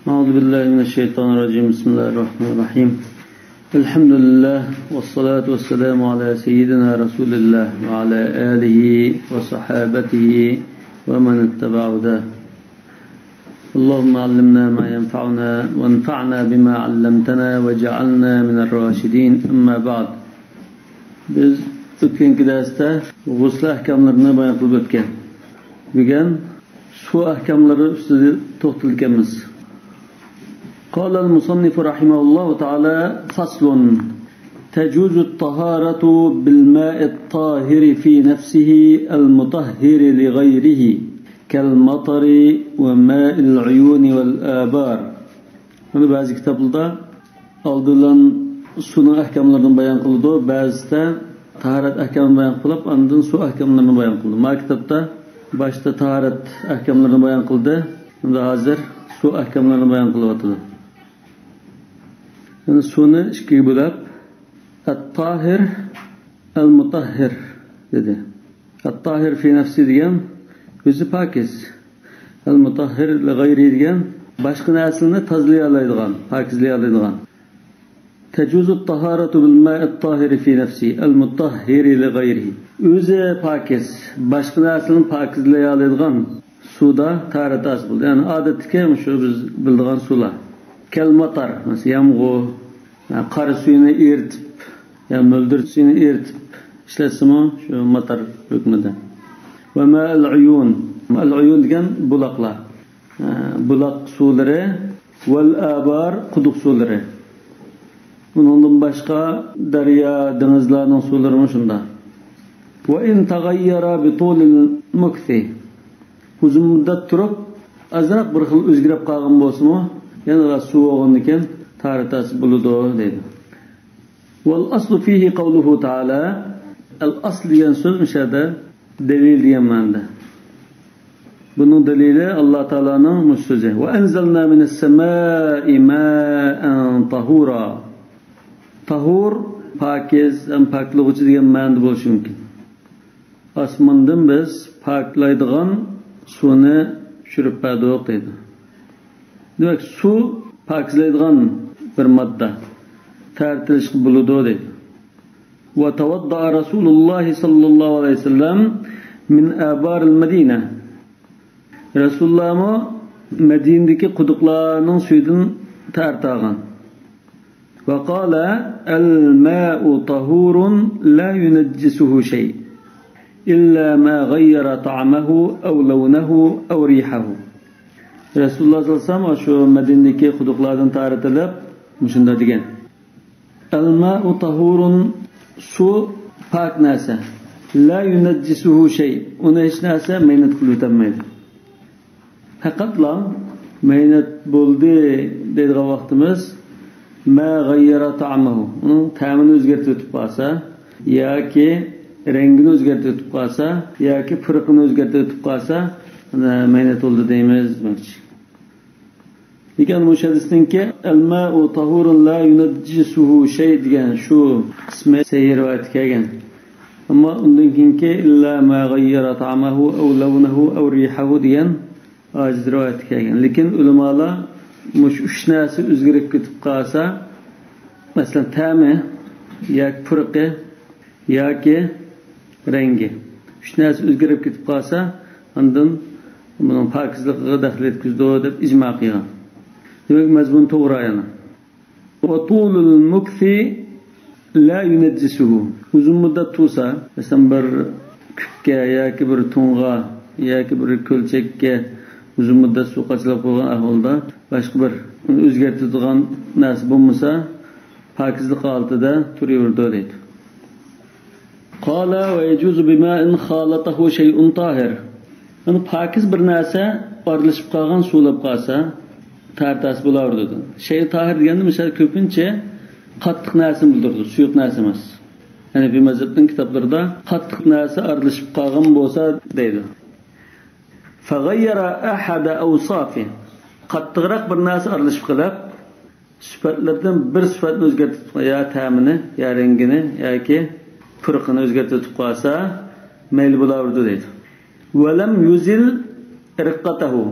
أعوذ بالله من الشيطان الرجيم. بسم الله الرحمن الرحيم. الحمد لله والصلاة والسلام على سيدنا رسول الله وعلى آله وصحابته ومن اتبع هداه. اللهم علمنا ما ينفعنا وانفعنا بما علمتنا وجعلنا من الراشدين. أما بعد. Biz o'tgangi darsda g'usl ahkomlarini bayon qilib o'tgan. Bugun suv ahkomlari ustida to'xtalganmiz. قال المصنف رحمه الله تعالى: فصل. تجوز الطهارة بالماء الطاهر في نفسه المطهر لغيره كالمطر وماء العيون والآبار. Buni ba'zi kitoblarda oldindan suvning ahkomlarini bayon qildi, ba'zida tahorat ahkomini bayon qilib, undan suv ahkomlarini bayon qildi. Ma kitobda boshda tahorat ahkomlarini bayon qildi, endi hozir suv ahkomlarini bayon qilyotdi. Yani suvni ikkiga bo'lib, at-tahir, al-mutahhir dedi. At-tahir fi nafsi degan o'zi pokiz, al-mutahhir li g'ayri degan boshqa narsani tozalay oladigan, pokizlay oladigan. تجوز الطهارة بالماء الطاهر في نفسه المطهر لغيره. O'zi pokiz, boshqa narsani pokizlay oladigan suvda tahorat hosil bo'ldi. Ya'ni odatdagi shu biz biladigan suvlar. Kel matar, masalan, yomg'ir, qor suyini eritib, ya mo'ldir suyini eritib ishlatsimi shu matar hukmida. Va ma'al uyun, al uyun degan buloqlar. Buloq suvlari, val abar quduq suvlari. Bundan boshqa daryo, dengizlarning suvlari shunda. Va in taghayyara bi tulil mukthi. Uzun muddat turib, azroq bir xil o'zgarib qolgan bo'lsa-mu, yana suv bo'lgandan keyin tahorat bo'ladi deydi. Val aslu fihi qawluhu ta'ala. Al asl degan so'z o'shada dalil degan ma'noda. Buning dalili Alloh taoloning so'zi. Va anzalna minas samai ma'an tahura. Tahur pokiz, ham poklovchi degan ma'noda bo'lishi mumkin. Osmondan biz poklaydigan suvni tushirib berdik deydi. Demak, suv pokizlaydigan bir modda. Tartilishga bo'ladi deydi. Va tawadda Rasululloh sallallohu alayhi vasallam min abar al-Madina. Rasulullohmi Madinadagi quduqlarning suvidan tartag'an. وقال: الماء طهور لا ينجسه شيء إلا ما غير طعمه أو لونه أو ريحه. Rasululloh sollallohu alayhi vasallam shu Madinadagi quduqlardan taritilib shunda degan. Al-ma'u tahurun, suv pok narsa. La yunajjisuhu shay. Uni hech narsa maynat qilib o'tolmaydi. Faqatla maynat bo'ldi deydigan vaqtimiz ma g'ayyara ta'mahu, uning ta'mini o'zgartirib o'tib qolsa yoki rangini o'zgartirib o'tib qolsa yoki piriqini o'zgartirib o'tib qolsa maynat bo'ldi deymiz demoqchi. Lekin bu hadisninki al-ma'u tahurun la yunajjisuhu shay degan shu qismi sahih rivoyat kelgan. Ammo undan keyingi illa ma g'ayyara ta'mahu aw lawnahu aw rihahu degan ojiz rivoyat kelgan. Lekin ulamolar mush uch narsa o'zgarib ketib qolsa, masalan ta'mi yoki piriqi yoki rangi, uch narsa o'zgarib ketib qolsa, undan buning pokizligiga daxl etkizdi deb ijmo qilgan. Demak, mazmun to'g'ri yana. Va tulul mukthi la yunajjisuhu. Uzun muddat tursa, masalan bir kupga yoki bir to'ng'a yoki bir ko'lchakka uzun muddat suv qachilib qo'ygan ahvolda boshqa bir uni o'zgartiradigan narsa bo'lmasa, pokizlik holatida turaverdi deydi. Qala va yajuzu bima'in khalatahu shay'un tahir. Uni pokiz bir narsa aralashib qolgan suvlab qolsa, tartasi bo'lardi dedi. Shay tahir deganda misol ko'pincha qattiq narsani bildirdi, suyuq narsa emas. Ya'ni bir mazhabning kitoblarida qattiq narsa aralashib qolgan bo'lsa deydi. Faghayyara ahada awsafi. Qattiqroq bir narsa aralashib qilib, sifatlardan bir sifatni o'zgartirib, yo ta'mini, yo rangini yoki piriqini o'zgartirib qolsa, mayli bo'lardi deydi. Va lam yuzil riqqatahu.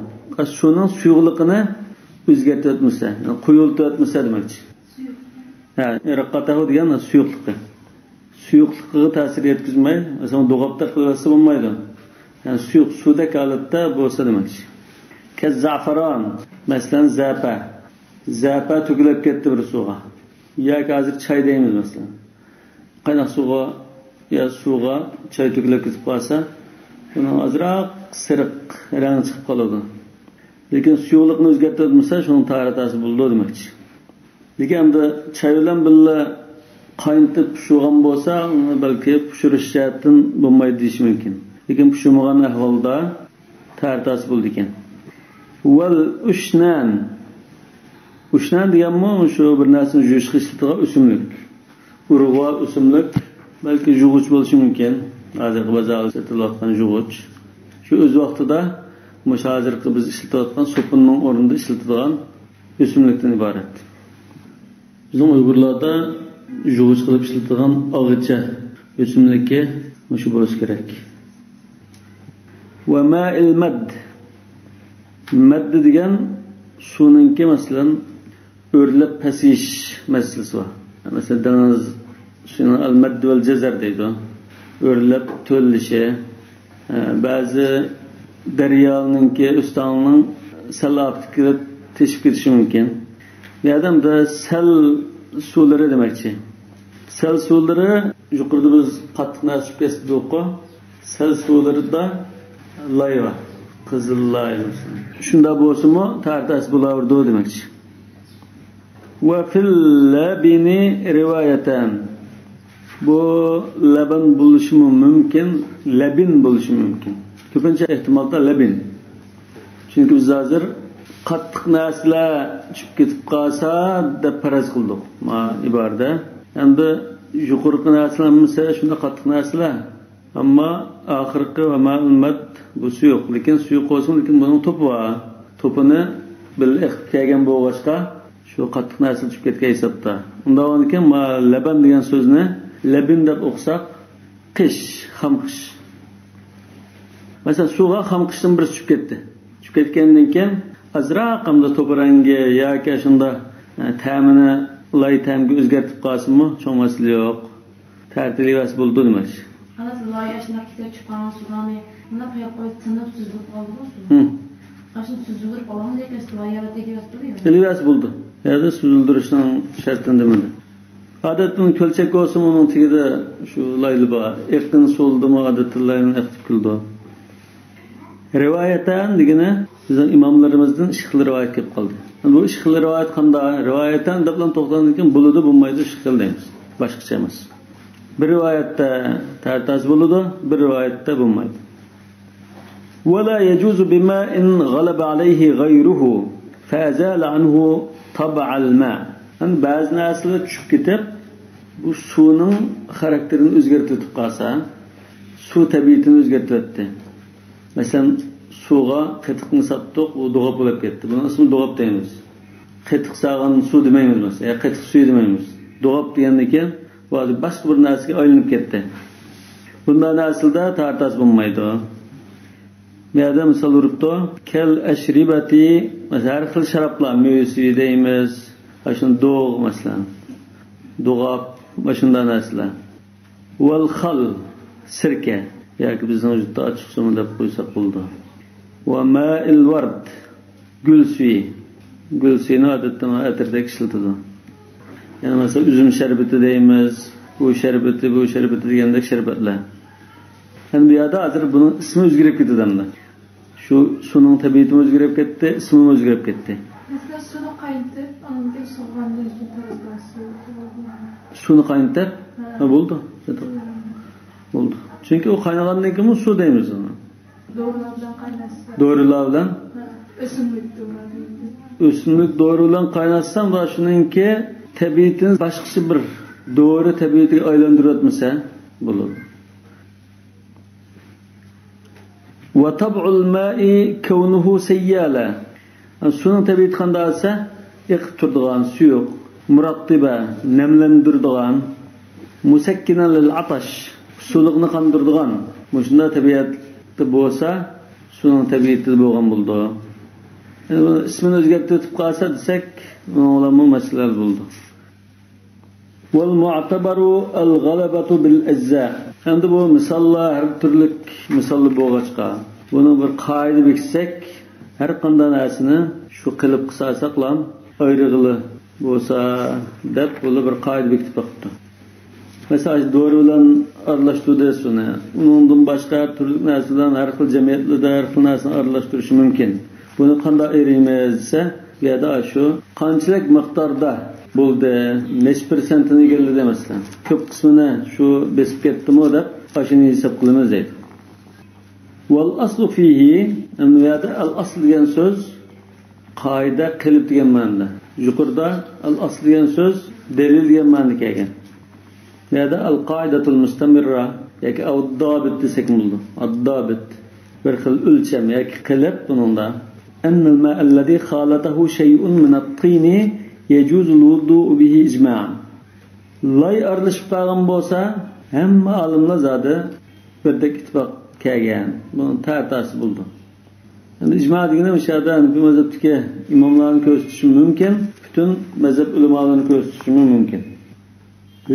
Shuning suyuqligini O'zgartiryapmasa, quyultiryapmasa demakchi. Riqqatahu degan suyuqligi. Suyuqligiga ta'sir yetkazmay, masalan, do'g'obda qilsa bo'lmaydi. Ya'ni suyuq suvdek holatda bo'lsa demakchi. Kaz-za'faron, masalan, zapa. Zapa to'kilib ketdi bir suvga. Yoki hozir choy deymiz masalan. Qaynoq suvga yo suvga choy to'kilib ketib qolsa, buning ozroq siriq rang chiqib qoladi. Lekin suyuqlikni o'zgartirmasa, shuning taratasi bo'ldi demakchi. Lekin endi choy bilan birga qaynatib pishirgan bo'lsa, uni balki pishirish jihatdan bo'lmaydi deyish mumkin. Lekin pishirmagan ahvolda taratasi bo'ldi ekan. Val ushnan. Ushnan deganmi shu bir narsani yuvishga ishlatilgan o'simlik. Urug'va o'simlik, balki yug'uch bo'lishi mumkin. Hozirgi bozorda sotilayotgan yug'uch. Shu o'z vaqtida mush hozirgi biz ishlatayotgan so'pinning o'rnida ishlatilgan o'simlikdan iborat. Bizning Uyg'urlarda yug'uch qilib ishlatilgan og'icha o'simligi shu bo'lishi kerak. Va ma'il mad. Mad degan suvninki masalan o'rlab pasayish masalasi bor. Masalan, dengiz suvini al-mad val jazar deydi. O'rlab to'lishi, ba'zi daryoninki o'stonning sal kirib teshib ketishi mumkin. Bu yerda sal suvlari demakchi. Sal suvlari yuqorida biz qattiq narsa tushib ketdik-ku. Sal suvlarida loy bor. Qizil loy. Shunda bo'lsa-mu tartasi bo'laverdi demakchi. Va fil labini rivoyatan. Bu laban bo'lishi mumkin, labin bo'lishi mumkin. Ko'pincha ehtimolda labin. Chunki biz hozir qattiq narsalar tushib ketib qolsa deb faraz qildik. Ma iborada. Endi yuqorqi narsalar bo'lsa shunda qattiq narsalar. Ammo oxirgi va ma'lumat bu suyuq, lekin suyuq bo'lsin, lekin buning to'pi bor. To'pini bil eqib kelgan bo'lg'achqa shu qattiq narsa tushib ketgan hisobda. Undan keyin ma laban degan so'zni labin deb o'qisak, qish, xamqish. Masalan, suvga xamqishdan bir tushib ketdi. Tushib ketgandan keyin azroq hamda to'p rangi yoki shunda ta'mini loy ta'mga o'zgartib qolsinmi, cho'ng masala yo'q. Tartibli vas bo'ldi demak. Xalos loy ashuna ketib chiqqan suvni bunda qo'yib qo'yib tinib suzilib qoldi suv. Ashuni suzilib olamiz lekin loy yaratib turibdi. Ilvas bo'ldi. Yerda suzildirishning shartini demadi. Odatda ko'lchak bo'lsa, uning tagida shu loyli bor. Erkin so'ldimi, odatda loyni eqitib kuldi. Rivoyatan degani bizning imomlarimizdan ikki xil rivoyat kelib qoldi. Bu ikki xil rivoyat qanday? Rivoyatan deb to'xtalgandan keyin bo'ladi, bo'lmaydi, ikki xil deymiz. Boshqacha emas. Bir rivoyatda tartaz bo'ladi, bir rivoyatda bo'lmaydi. Va la yajuzu bima'in g'alaba alayhi ghayruhu fazala anhu tab'al ma. Yani ba'zi narsalar tushib ketib, bu suvning xarakterini o'zgartirib qolsa, suv tabiatini o'zgartiradi. Masalan, suvga qatiqni satdiq, u do'g'ab bo'lib ketdi. Buni ismi do'g'ab deymiz. Qatiq solgan suv demaymiz masalan, ya qatiq suvi demaymiz. Do'g'ab degandan keyin bu boshqa bir narsaga aylanib ketdi. Bundan aslida tartas bo'lmaydi. Bu yerda misol uribdi, kal ashribati, masalan, har xil sharoblar, meva suvi deymiz, shuni do'g' masalan, do'g'ab va shunday narsalar. Val xal, sirka yoki bizning juda ochiq suvni deb qo'ysak bo'ldi. Va ma'il vard, gul suvi. Gul suvini odatda atirdek ishlatiladi. Ya'ni masalan uzum sharbati deymiz, bu sharbati, bu sharbati degandek sharbatlar. Endi bu yerda hozir buning ismi o'zgarib ketdi endi. Shu suvning tabiati o'zgarib ketdi, ismi o'zgarib ketdi. Masalan, suvni qaynatib, undan keyin sug'urgandan keyin tozalasi. Suvni qaynatib, ha bo'ldi. Bo'ldi. Chunki u qaynagandan keyin suv deymiz uni. Dorilar bilan qaynatsa. Dorilar bilan? O'simlik dorilar. O'simlik dori bilan qaynatsam va shuningki tabiatini boshqacha bir dori tabiatiga aylantiryapmasa bo'ladi. Va tab'ul ma'i kawnuhu sayyala. Suvning tabiati qanday bo'lsa, eqib turadigan suyuq, murattiba, namlantiradigan, musakkinan lil atash, suvliqni qondiradigan, shunday tabiatda bo'lsa, suvning tabiati bo'lgan bo'ldi. Yani ismini o'zgartirib qolsa desak, bu masalalar bo'ldi. Vel mu'tabaru el-galabatu bil ajza. Endi bu misallar har turli misallar bo'lg'achqa. Buni bir qoida bekitsak, har qanday narsani shu qilib qilsaqlam ayrig'ili bo'lsa deb buni bir qoida bekitib qo'yibdi. Mesela dori bilan aralashtirdi suni. Undan boshqa har turli narsadan har xil jamiyatlarda har xil narsani aralashtirishi mumkin. Buni qanday ayiramiz desa, bu yerda shu qanchalik miqdorda bo'ldi, necha prosentini egalladi masalan. Ko'p qismini shu besib ketdimi deb shuni hisob qilamiz deydi. Val aslu fihi, bu yerda al asl degan so'z qoida qilib degan ma'noda. Yuqorida al asl degan so'z dalil degan ma'noda kelgan. Bu yerda al qoidatul mustamirra yoki ad-dobit desak bo'ldi. Ad-dobit bir xil o'lcham yoki qilib buningda أن الماء الذي خالطه شيء من الطين يجوز الوضوء به إجماعا. Lay aralashib qolgan bo'lsa, hamma olimlar zodi birdek ittifoq kelgan. Buni tartasi bo'ldi. Endi ijmo degani o'sha yerda bir mazhabdagi imomlarni ko'rsatishi mumkin, butun mazhab ulamolarini ko'rsatishi mumkin.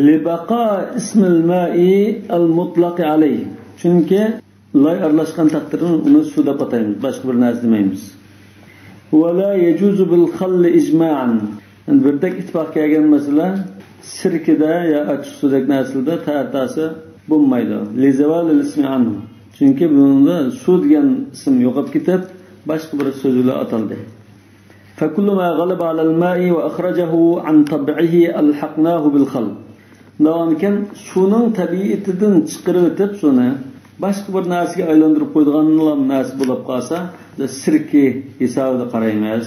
Libaqa ismil ma'i al-mutlaq alayhi. Chunki lay aralashgan taqdirda uni suv deb ataymiz, boshqa bir narsa demaymiz. ولا يجوز بالخل إجماعا. Birdek ittifoq kelgan masala sirkida ya ochiq suvdagi narsada tartasi bo'lmaydi. Lizavalil ismi anhu. Chunki bunda suv degan ism yo'qolib ketib, boshqa bir so'z bilan ataldi. فكل ما غلب على الماء وأخرجه عن طبعه ألحقناه بالخل. Davamken suvning tabiatidan chiqarib o'tib suvni boshqa bir narsaga aylantirib qo'ydigan narsa bo'lib qolsa, sirki hisobida qaraymiz.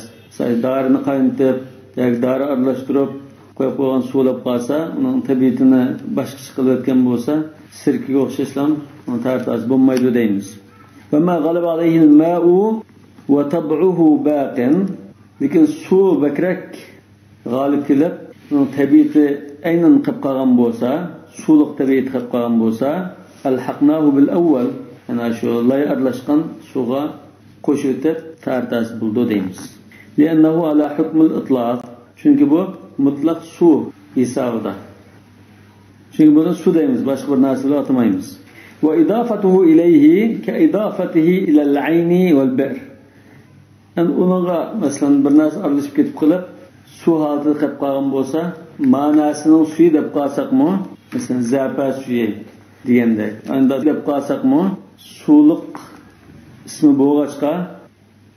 Dorini qaynatib yoki dori aralashtirib qo'yib qo'ygan suv bo'lib qolsa, uning tabiatini boshqacha qilib o'tgan bo'lsa, sirkiga o'xshashlam tartasi bo'lmaydi deymiz. Va ma g'alaba alayhi al-ma'u va tab'uhu baqin. Lekin suv bakrak g'olib kelib, uning tabiati aynan qilib qolgan bo'lsa, suvliq tabiati qilib qolgan bo'lsa, alhaqnahu bil awwal, ana shu lay aralashgan suvga qo'shib tartasi bo'ldi deymiz. Li'annahu ala hukmil itlaq. Chunki bu mutlaq suv hisobida. Chunki buni suv deymiz, boshqa bir narsaga atamaymiz. Va idofatuhu ilayhi ka idofatihi ila al-ayni wal bi'r. Yani uningga masalan bir narsa aralashib ketib qolib, suv holatida qolib qolgan bo'lsa, ma'nosining suvi deb qolsaqmi, masalan zapa suvi degandek. Unda deb qolsaqmi, suvliq ismi bo'lg'achqa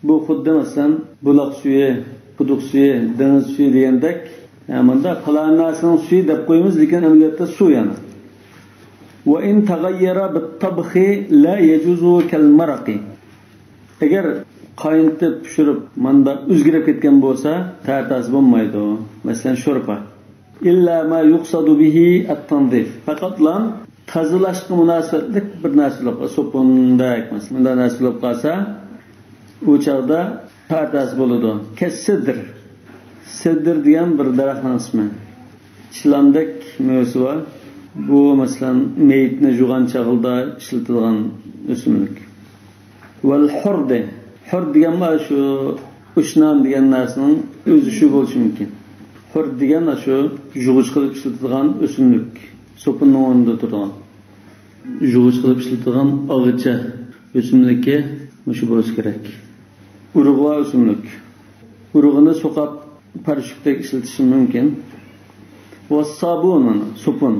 bu xuddi masalan buloq suvi, quduq suvi, dengiz suvi degandek, bunda falon narsaning suvi deb qo'yamiz, lekin amaliyotda suv yana. Va in taghayyara bit-tabxi la yajuzu kal-maraqi. Agar qaynatib pishirib manda o'zgarib ketgan bo'lsa, tartasi bo'lmaydi. Masalan, sho'rpa. Illa ma yuqsadu bihi at-tanzif. Faqat lan tozalashga munosabatlik bir narsa bo'lib qolsa, so'pundek masalan, bunday narsa bo'lib qolsa, u chog'da tartasi bo'ladi. Kassidr. Sidr degan bir daraxtning ismi. Chilandek mevasi bor. Bu masalan meyitni yuvgan chog'ida ishlatilgan o'simlik. Val hurdi. Hur degan shu ushnan degan narsaning o'zi shu bo'lishi mumkin. Hur degan shu yug'ish qilib ishlatilgan o'simlik, so'pinning o'rnida turgan. Yug'ish qilib ishlatilgan og'icha o'simligi shu bo'lishi kerak. Urug'va o'simlik. Urug'ini so'qab parashukdek ishlatish mumkin. Va sabun, sopun.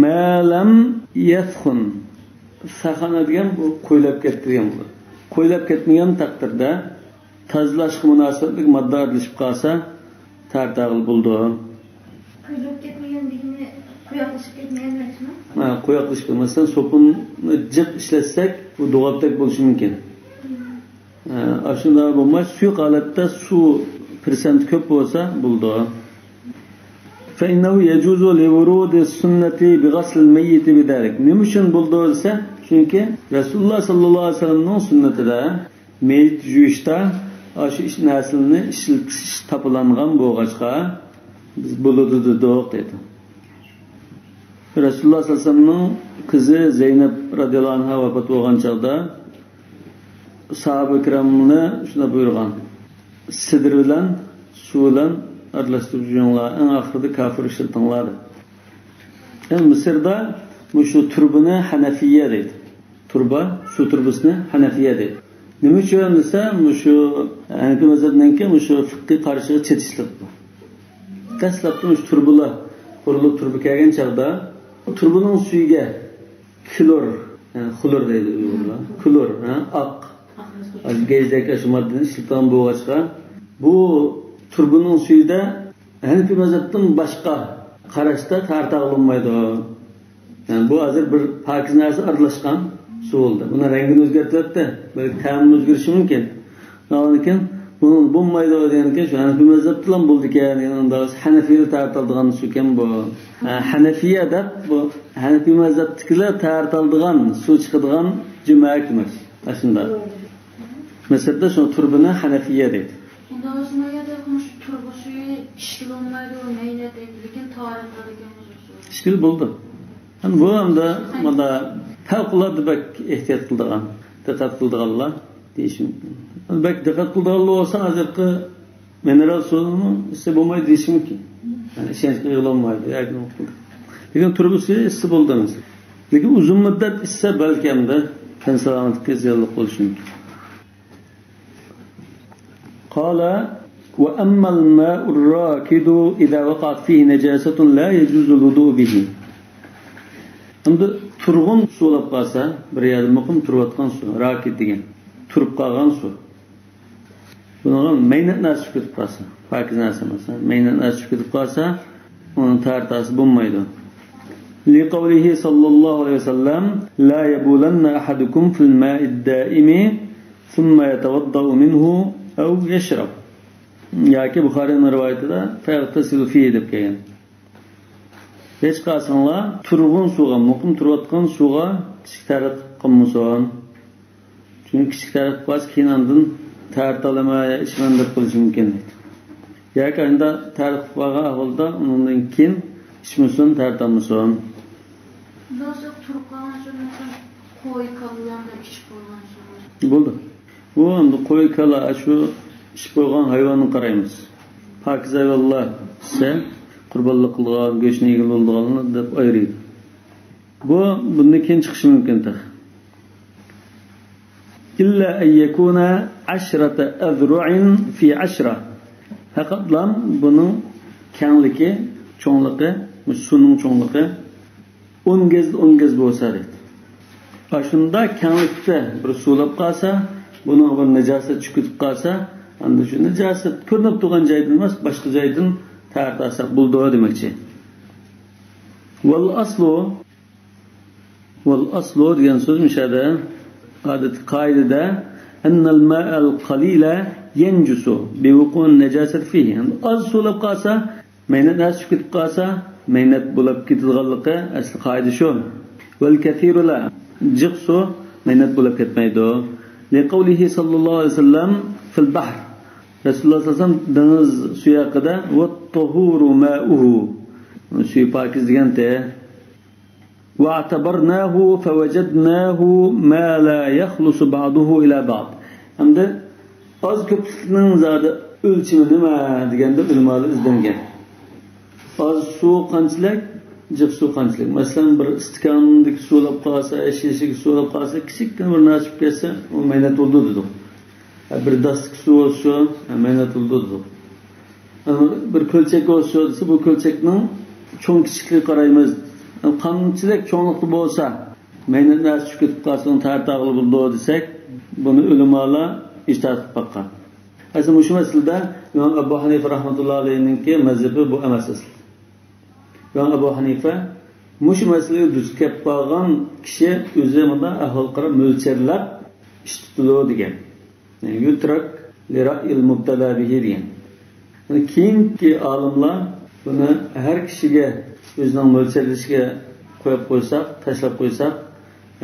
Ma lam yasxun. Saxana degan bu qo'ylab ketdi degan bu. Qo'ylab ketmagan taqdirda tozalashga munosabatli modda aralashib qolsa, tartag'il bo'ldi. Qo'ylab ketmagan degani quyoqlashib ketmagan demakmi? Ha, quyoqlashib masalan, so'pinni jiq ishlatsak, bu dug'otdek bo'lishi mumkin. Ha, shunday bo'lmay, suyuq holatda suv prosenti ko'p bo'lsa, bo'ldi. فإنه يجوز لورود السنة بغسل الميت بذلك. Nima uchun bo'ldi desa, chunki Rasululloh sallallohu alayhi vasallamning sunnatida meyit yuvishda shu ish narsani ishlatish topilangan bo'lg'achqa biz bo'ladi dedik dedi. Rasululloh sallallohu alayhi vasallamning qizi Zeynep radhiyallohu anha vafot bo'lgan chog'da sahoba ikromni shunda buyurgan. Sidr bilan suv bilan aralashtirib yuvinglar. Eng oxirida kafir ishlatinglar. Yani Mısır'da şu turbini Hanefiye deydi. Turba, su turbasini Hanefiye deydi. Nima uchun desa, shu Hanafi mazhabiniki shu fiqhiy qarashiga chetishlik bu. Dastlabda shu turbalar qurilib turba kelgan chog'da turbaning suyiga klor, yani xlor deydi uyg'urlar. Klor, oq gezdek shu moddani ishlatgan bo'lg'achqa bu turbaning suyida Hanafi mazhabdan boshqa qarashda tartag'ilmaydi. Yani bu hozir bir pokiz narsa aralashgan suv bo'ldi. Buni rangini o'zgartiradi, balki ta'mini o'zgarishi mumkin. Lekin buni bo'lmaydi degan ekan, shu Hanafi mazhab bilan bo'ldi ekan, degan Hanafiylar tartiladigan suv ekan bu. Hanafiya deb bu Hanafi mazhabdagilar tartiladigan suv chiqadigan jumak emas. Shunda. Misrda shu turbini Hanafiya deydi. Turba suyu ishkil olmaydi, maynat deydi, lekin tahorat ekan. Ishkil bo'ldi. Yani bu hamda mana favqulodda bak ehtiyot qildigan, diqqat qildiganlar deyish mumkin. Bak diqqat qildiganlar bo'lsa hozirgi mineral suvini ichsa bo'lmaydi deyish mumkin. Yani ishonchga yig'ilolmaydi. Lekin turba suyi ichsa bo'ldi. Lekin uzun muddat ichsa balki hamda tan salomatlikka ziyonli bo'lishi mumkin. Qala وأما الماء الراكد إذا وقعت فيه نجاسة لا يجوز الوضوء به. Endi turg'un suv bo'lib qolsa, bir yerda muqim turayotgan suv, rakid degan, turib qolgan suv. Bunga maynat narsa tushib ketib qolsa, pokiz narsa emas, maynat narsa tushib ketib qolsa, uning tartasi bo'lmaydi. Liqavlihi sallallohu alayhi vasallam la yabulanna ahadukum fil ma'id daimi thumma yatawaddau minhu aw yashrab. Yoki Buxoriyning rivoyatida fayaghtasilu fihi deb kelgan. Hech qaysinglar turg'un suvga, muqim turayotgan suvga kichik tarat qilmasin. Chunki kichik tarat qilsa keyin andin tartalama ichman deb qilishi mumkin deydi. Yoki unda tarat qilgan ahvolda undan keyin ichmasin, tartalmasin. Nasıl turib qolgan suvni qo'y kalalarni ichib qo'ygan suv. Bo'ldi. Bu endi qo'y kala shu ichib qo'ygan hayvonni qaraymiz. Pokiz hayvonlar ise qurbonlik qilgan, go'shtni yegan bo'lganini deb ayiradi. Bu bundan keyin chiqishi mumkin. Illa an yakuna 10 azru'in fi 10. Faqatlam bunun kengligi, cho'ngligi, suvning cho'ngligi 10 gez 10 gez bo'lsa deydi. Shunda kenglikda bir suvlab qolsa, buning bir najosat tushib ketib qolsa, endi shu najosat ko'rinib turgan joydan emas, boshqa joydan tartasak bo'ldi demakchi. Val aslu degan so'z mishada odat qoidada annal ma'al qalila yanjusu bi wuqu'un najasat fihi. Az suvlab qolsa, maynat narsa tushib ketib qolsa, maynat bo'lib ketadiganligi asli qoida shu. Val kathiru la jiq suv maynat bo'lib ketmaydi. Liqavlihi sallallohu alayhi vasallam fil bahr. Rasululloh sallallohu alayhi vasallam dengiz suvi haqida va-tahuru ma'uhu suvi pokiz deganda va-atabarnahu fawajadnahu ma la yakhlusu ba'duhu ila ba'd. Hamda oz ko'plikning zodi o'lchami nima deganda ulamolar izlangan. Oz suv qanchalik, jiq suv qanchalik? Masalan, bir istikondagi suvlab qolsa, shishaga suvlab qolsa, kichikgina bir narsa tushib ketsa, u maynat bo'ldi dedik. Bir dastik suv bo'lsa, maynat bo'ldi dedik. Bir ko'lchak bo'lsa desa, bu ko'lchakning cho'ng kichikligi qaraymiz. Qanchalik cho'nglikda bo'lsa, maynat narsa tushib ketib qolsa, uni tartag'ili bo'ldi desak, buni ulamolar ijtihod qilib boqqan. Aslida shu masalada Imom Abu Hanifa rahmatullohi alayhiniki mazhabi bu emas asli. İmom Abu Hanifa mushu masalaga duch kelib qolgan kishi o'zi bunda ahvol qarab mo'lcharlab ish tutadi degan. Yani yutrak li ra'yil mubtala bihi degan. Yani keyingi olimlar buni har kishiga o'zining mo'lcharlashiga qo'yib qo'ysak, tashlab qo'ysak,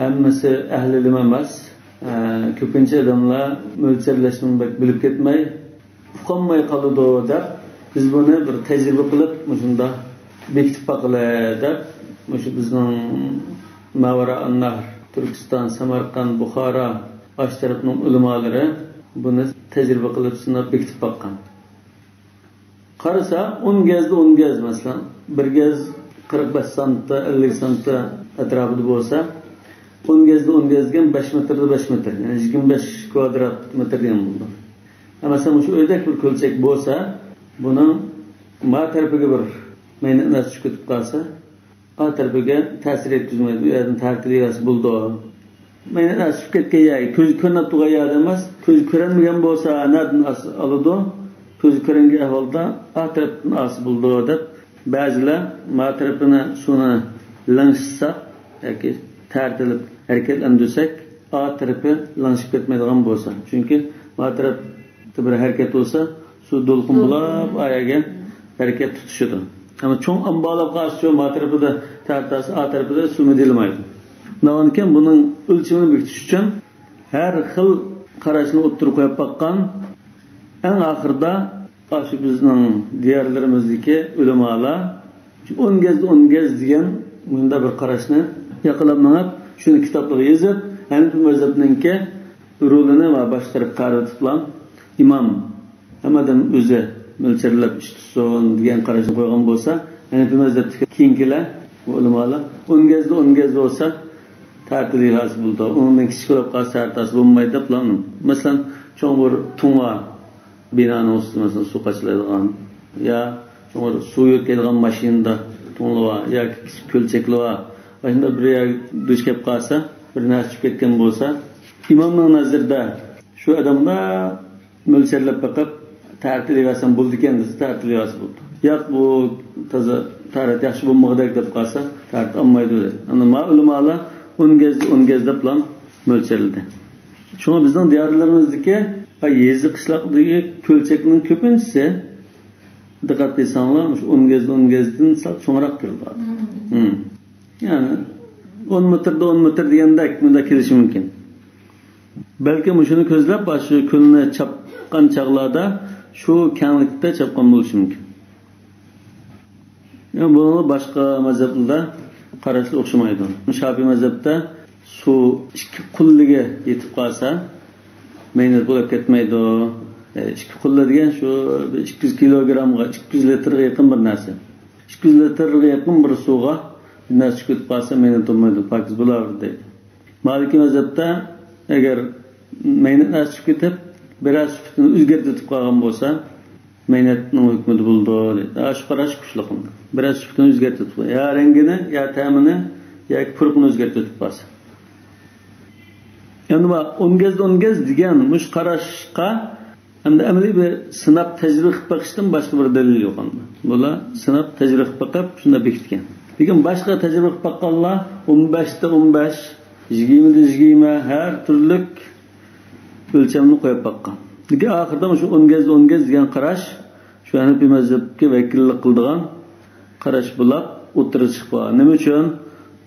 hammasi ahli ilm emas. Ko'pincha odamlar mo'lcharlashni bilib ketmay, uqolmay qoladi deb biz buni bir tajriba qilib, shunda bekitib boqili deb, shu bizning Mavara an-Nahr, Turkiston, Samarqand, Buxoro, osh tarafning ulamolari Buni tajriba qilib sinab bekitib boqqan. Qarasa 10 gazda 10 gaz masalan, bir gaz 45 santa, 50 santa atrofida bo'lsa, 10 gazda 10 gaz degan 5 metrda 5 metr, ya'ni 25 kvadrat metr degan bo'ldi. Masalan, shu uydak bir ko'lchak bo'lsa, buning ma tarafiga bir mayna narsa tushib ketib qolsa, A tarafiga ta'sir yetkazmaydi, u yerdan tartib bo'ldi. Mayna narsa tushib ketgan yerga ko'z ko'rinib turgan yerda emas, ko'z ko'rinmagan bo'lsa, nadan oladi, ko'z ko'ringan ahvolda A tarafdan olsa bo'ldi deb ba'zilar ma tarafini suvni langishsa yoki tartilib harakatlantirsak, A tarafi langishib ketmaydigan bo'lsa, chunki ma tarafda bir harakat bo'lsa, suv to'lqin bo'lib ayaga harakat tutishadi. Ama cho'ng ambalab qarshi ma tarafida tartasi, A tarafida suvni delmaydi. Undan buning o'lchamini bekitish uchun har xil qarashni o'ttirib qo'yib boqqan. Eng oxirida shu bizning diyorlarimizdagi ulamolar 10 gaz 10 gaz degan bunda bir qarashni yaqinlab minib, shuni kitoblarga yozib, Hanafi mazhabninki rolini va boshqa taraf qaratib bilan imom hammadan o'zi mo'ljalab ish tutsin degan qarashni qo'ygan bo'lsa, Hanafi mazhabdagi keyingilar bu ulamolar 10 gazda 10 gaz bo'lsa tartib hosil bo'ldi. Undan kichik bo'lib qolsa tartib bo'lmaydi deb lan. Masalan, cho'ng bir tung'a binoni ustida masalan suv qochiladigan yo cho'ng bir suv yo'tkaydigan mashinada tung'lar yoki kichik ko'lchaklar shunda bir yerga duch kelib qolsa, bir narsa tushib ketgan bo'lsa, imomning nazarida shu odamda mo'ljallab boqib tartib olsam bo'ldi ekan desa, tartib olsa bo'ldi. Yo'q, bu toza tarat yaxshi bo'lmag'idek deb qolsa, tartib olmaydi dedi. Ana ma ulamolar 10 gaz 10 gaz deb lan mo'ljalladi. Shunga bizning diyorlarimizdagi yezi qishloqdagi ko'lchakning ko'pinchisi diqqat qilsanglar, shu 10 gaz 10 gazdan sal cho'ngroq keladi. Ya'ni 10 metrda 10 metr degandek bunda kelishi mumkin. Balkim shuni ko'zlab shu ko'lni chapgan chog'larda shu kenglikda chapgan bo'lishi mumkin. Yani bunu boshqa mazhablarda qarashlar o'xshamaydi. Shofiy mazhabda suv ikki qulliga yetib qolsa, maynat bo'lib ketmaydi. 2 qulla degan shu 200 kilogrammga, 200 litrga yaqin bir narsa. 200 litrga yaqin bir suvga bir narsa tushib ketib qolsa, maynat bo'lmaydi, pokiz bo'lar deydi. Maliki mazhabda agar maynat narsa tushib ketib, biroz sifatini o'zgartirib qolgan bo'lsa, maynatning hukmida bo'ldi deydi. Shu qarash kuchli. Biroz sifatini o'zgartirib, yo rangini, yo ta'mini, yoki purqini o'zgartirib qolsa. Endi bu 10 gaz 10 gaz degan mush qarashqa endi amaliy bir sinab tajriba qilib boqishdan boshqa bir dalil yo'q endi. Bular sinab tajriba qilib boqib shunda bekitgan. Lekin boshqa tajriba qilib boqqanlar 15 ta 15, 20 da 20 har turlik o'lchamni qo'yib boqqan. Lekin oxirida shu 10 gaz 10 gaz degan qarash shu Hanafi mazhabga vakillik qildigan qarash bo'lib o'tirib chiqdi. Nima uchun?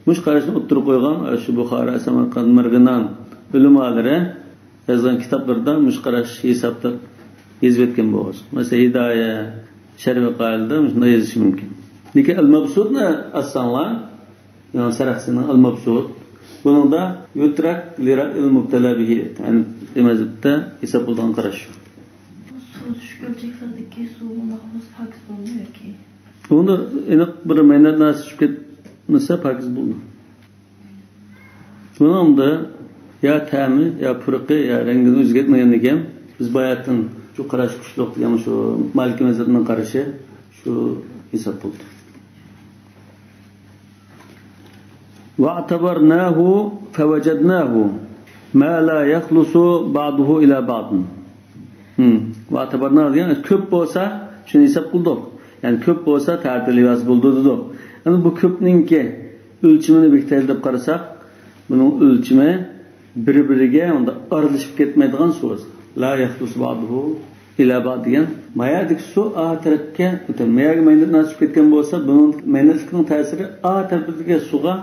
Mush qarashni o'tirib qo'ygan shu Buxoro, Samarqand, Marg'inon ulamolari yozgan kitoblarda mush qarash hisobda yozib o'tgan bo'lsa, masalan, Hidoya, Sharif Qalda shunday yozish mumkin. Lekin Al-Mabsudni olsanglar, ya'ni Saraxsining Al-Mabsud, buningda yutrak lira'il mubtala bihi, ya'ni mazhabda hisob bo'lgan qarash. Suv tushib ko'lchaklardagi suv bo'lmasa pokiz bo'lmaydi. Bunda aniq bir maynat narsa tushib ketmasa pokiz bo'ldi. Bunda ya ta'mi, ya purqi, ya rangini o'zgartmagan ekan. Biz bayatdan shu qarash kuchli degan shu Maliki mazhabining qarashi shu hisob bo'ldi. واعتبرناه فوجدناه ما لا يخلص بعضه إلى بعض. واعتبرناه degan ko'p bo'lsa shuni hisob qildik. Ya'ni ko'p bo'lsa ta'til emas bo'ldi dedik. Endi bu ko'pninki o'lchimini bekitaylik deb qarasak, buning o'lchimi bir-biriga unda aralashib ketmaydigan so'z. La yaxlus ba'duhu ila ba'd degan mayadagi suv A tarafga o'tadi. Mayaga maynat tushib ketgan bo'lsa, buning maynatlikning ta'siri A tarafidagi suvga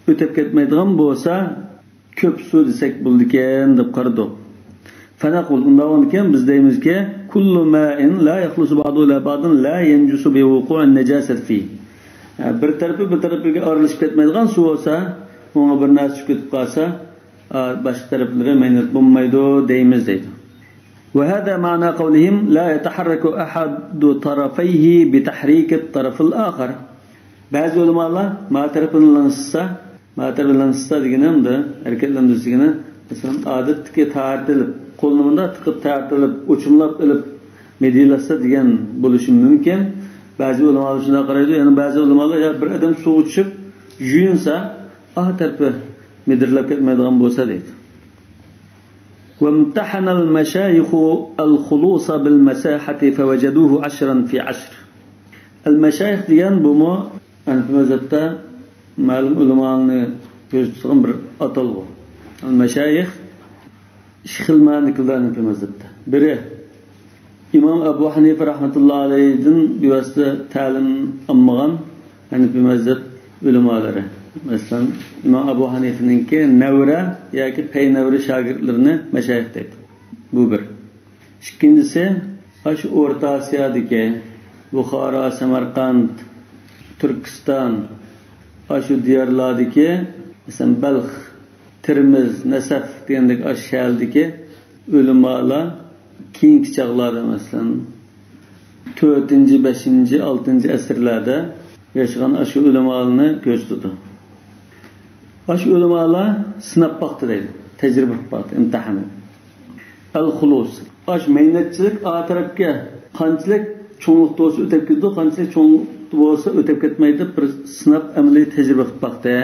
o'tib ketmaydigan bo'lsa, ko'p suv desak bo'ldi ekan deb qaradik. Fanaqul undan keyin biz deymizki, kullu ma'in la yaxlusu ba'duhu ila ba'din la yanjusu bi wuqu'in najasat fi. Bir tarafi bir tarafiga aralashib ketmaydigan suv bo'lsa, unga bir narsa tushib ketib qolsa, boshqa taraflari maynat bo'lmaydi deymiz deydi. وهذا معنى قولهم لا يتحرك أحد طرفيه بتحريك الطرف الآخر. Ba'zi ulamolar ma tarafini lansa, ma tarafini lansa deganimda harakatlantirsa degani, masalan, odatdagi tortilib, qo'lni bunday tiqib tortilib, uchimlab ilib medilasa degan bo'lishi mumkin. Ba'zi ulamolar shunday qaraydi, ya'ni ba'zi ulamolar ya bir odam suvga tushib yuyinsa, ah tarafi midirlab ketmaydigan bo'lsa deydi. وامتحن المشايخ الخلوص بالمساحة فوجدوه 10 في 10. المشايخ degan bumu Hanafi mazhabda ma'lum ulamolarni ko'rsatgan bir atalg'u. Al-mashayix ikki xil ma'ni qildi Hanafi mazhabda. Biri İmom Abu Hanifa rahmatullohi alayhidan bevosita ta'lim olmagan Hanafi mazhab ulamolari. Masalan, İmom Abu Hanifaninki navra yoki paynavra shogirdlarini mashayix deydi. Bu bir. Ikkinchisi, shu O'rta Osiyodagi Buxoro, Samarqand, Turkiston, shu diyorlardagi, masalan, Balx, Termiz, Nasaf degandek shahdagi ulamolar keyingi chog'larda, masalan, 4-, 5-, 6 asrlarda yashagan shu ulamolarni ko'rsatdi. Shu ulamolar sinab boqdi deydi, tajriba qilib boqdi, imtihon. Al-xulus. Shu maynatchilik a tarafga qanchalik cho'nglikda bo'lsa o'tib ketdi, qanchalik cho'nglikda bo'lsa o'tib ketmaydi, bir sinab amaliy tajriba qilib boqdi.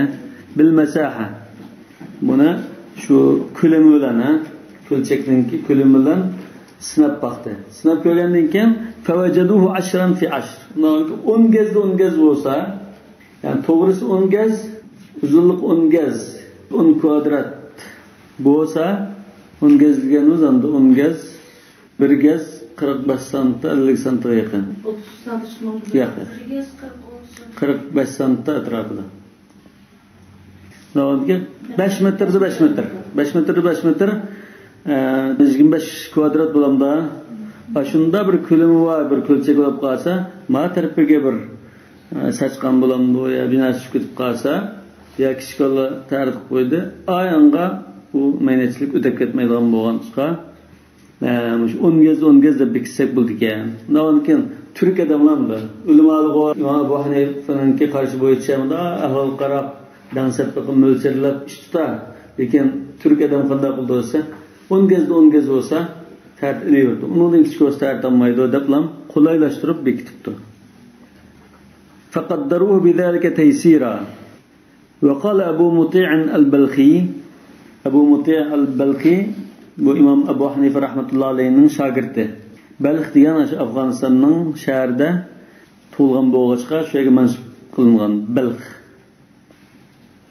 Bil masaha. Buni shu ko'lami bilan, ko'lchakninki ko'lami bilan sinab boqdi. Sinab ko'rgandan keyin fawajaduhu 10 fi 10. 10 gazda 10 gaz bo'lsa, ya'ni to'g'risi 10 gaz, uzunlik 10 gaz, 10 kvadrat bo'lsa, 10 gaz deganimiz endi 10 gaz, 1 gaz 45 santa, 50 santaga yaqin. 30 santa yaqin. 45 santa atrofida. Navbatga 5 metrda 5 metr. 5 metrda 5 metr, 25 kvadrat bo'lamda. Shunda bir ko'lami va bir ko'lchak bo'lib qolsa, ma tarafiga bir sachqon bo'lamdi yo binosi tushib ketib qolsa, yo kichiklar tarif qo'ydi, ayonga u maynatchilik o'tib ketmaydigan bo'lgan chiqa. Shu 10 gaz 10 gaz deb bekitsak bo'ldi ekan. Undan keyin turk odamlar ulamolar İmom Abu Hanifaninki qarshi bo'yicha bunda ahvol qarab, dansab qilib mo'ljalab ish tutar. Lekin turk odam qanday qildi desa, 10 gazda 10 gaz bo'lsa tart ilayverdi. Undan kichik bo'lsa tart olmaydi deb lam qulaylashtirib bekitibdi. Faqaddaruhu bidhalika taysira. وقال أبو مطيع البلخي، أبو مطيع البلخي bu İmom Abu Hanifa rahmatullohi alayhining shogirdi. Balx degan Afg'onistonning shahrida tug'ilgan bo'lg'achqa shu yerga mansub qilingan Balx.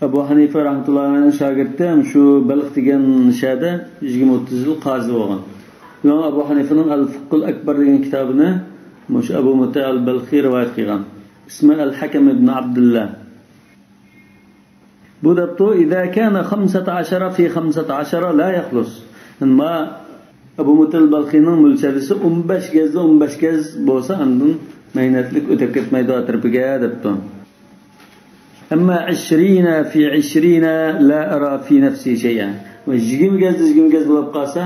Abu Hanifa rahmatullohi alayhining shogirdi ham shu Balx degan shahrda 20-30 yil qozi bo'lgan. İmom Abu Hanifaning Al-Fiqhul Akbar degan kitobini shu Abu Muti al-Balxiy rivoyat qilgan. Ismi Al-Hakam ibn Abdullah. Bu debdi, إذا كان 15 في 15 لا يخلص. Ma Abu Muti al-Balxiyning mo'ljalisi 15 gazda 15 gaz bo'lsa, andan maynatlik o'tib ketmaydi atrofiga debdi. Amma 20 fi 20 la ara fi nafsi shay'a. 20 gazda 20 gaz bo'lib qolsa,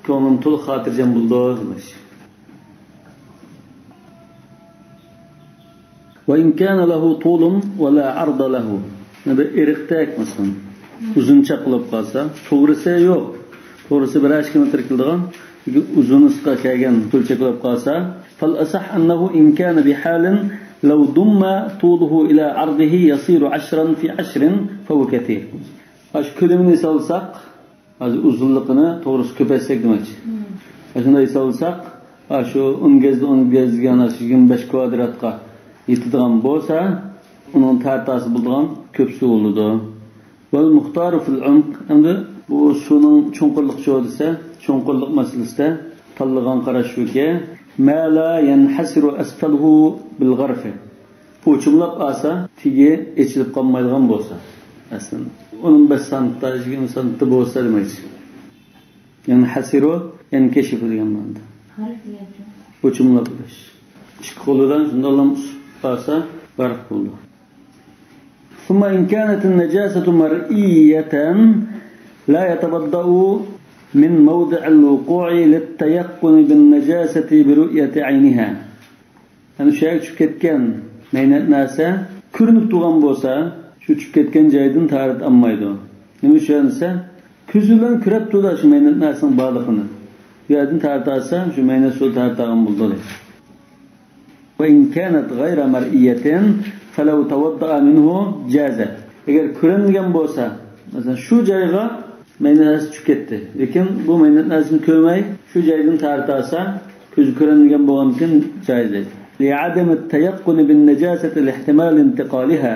ko'nglim to'liq xotirjam bo'ldi demiş. Va in kana lahu tulun va la arda lahu. Bir eriqdak masalan, uzuncha qilib qolsa, to'g'risi yo'q. To'g'risi bir kilometr keladigan, uzun isqa kelgan ko'lchak bo'lib qolsa, fal asah annahu in kana bihalin law dumma tuluhu ila ardihi yasiru 10 fi 10 fa huwa kathir. Ash ko'lamini hisoblasak, hozir uzunligini to'g'risi ko'paytsak demakchi. Shunday hisoblasak, shu 10 gazda 10 gaz degan 25 kvadratga yetadigan bo'lsa, uning tartasi bo'ladigan ko'p suv bo'ladi. Val muxtaru fil umq, endi bu suvning cho'nqirlik desa, cho'nqirlik masalasida tanlagan qarash shuki, ma la yanhasiru asfaluhu bil g'arfi. O'chimlab olsa, tegi echilib qolmaydigan bo'lsa, aslida 15 santda, 20 santda bo'lsa demakchi. Yanhasiru yankashifu degan ma'noda. O'chimlab olish. Ikki qo'lidan shundoq olsa, barq bo'ldi. ثم إن كانت النجاسة مرئية لا يتبضأ من موضع الوقوع للتيقن بالنجاسة برؤية عينها. Yani shu yerga tushib ketgan maynat narsa ko'rinib turgan bo'lsa, shu tushib ketgan joydan tahorat olmaydi. Nima uchun desa, ko'zi bilan ko'rib turadi shu maynat narsaning borligini. Bu yerdan tahorat olsa, shu maynat suv tahorat olgan bo'ldi. وإن كانت غير مرئية فلو توضأ منه جاز. Agar ko'rinmagan bo'lsa, masalan shu joyga maynat narsa tushib ketdi, lekin bu maynat narsani ko'rmay shu joydan tahorat olsa, ko'zi ko'rinmagan bo'lgandan joiz deydi. لعدم التيقن بالنجاسة لاحتمال انتقالها.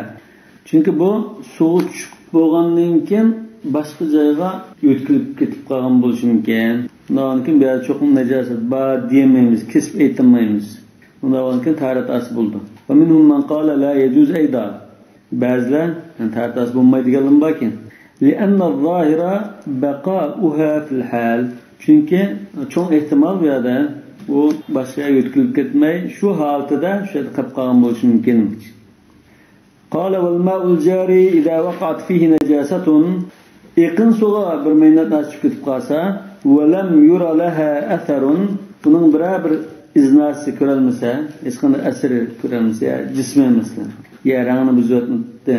Chunki bu suv tushib bo'lgandan keyin boshqa joyga yo'tkilib ketib qolgan bo'lishi mumkin. Undan keyin bu yerda cho'qim najosat bor demaymiz, kesib aytolmaymiz. Undan keyin tahorat as bo'ldi. Va minhum man qala la yajuz ayda. Ba'zilar tahorat as bo'lmaydiganlar borkin. لأن الظاهر بقاؤها في الحال. Chunki cho'ng ehtimol bu yerda u boshqa yerga yo'tkilib ketmay shu holatida shu yerda qolib qolgan bo'lishi mumkin. قال والماء الجاري إذا وقعت فيه نجاسة. Eqin suvga bir maynat narsa tushib ketib qolsa, ولم يرى لها أثر, buning biror bir iznasi ko'rilmasa, hech qanday asari ko'rilmasa, ya jismi masalan, ya rangini buzayotdi.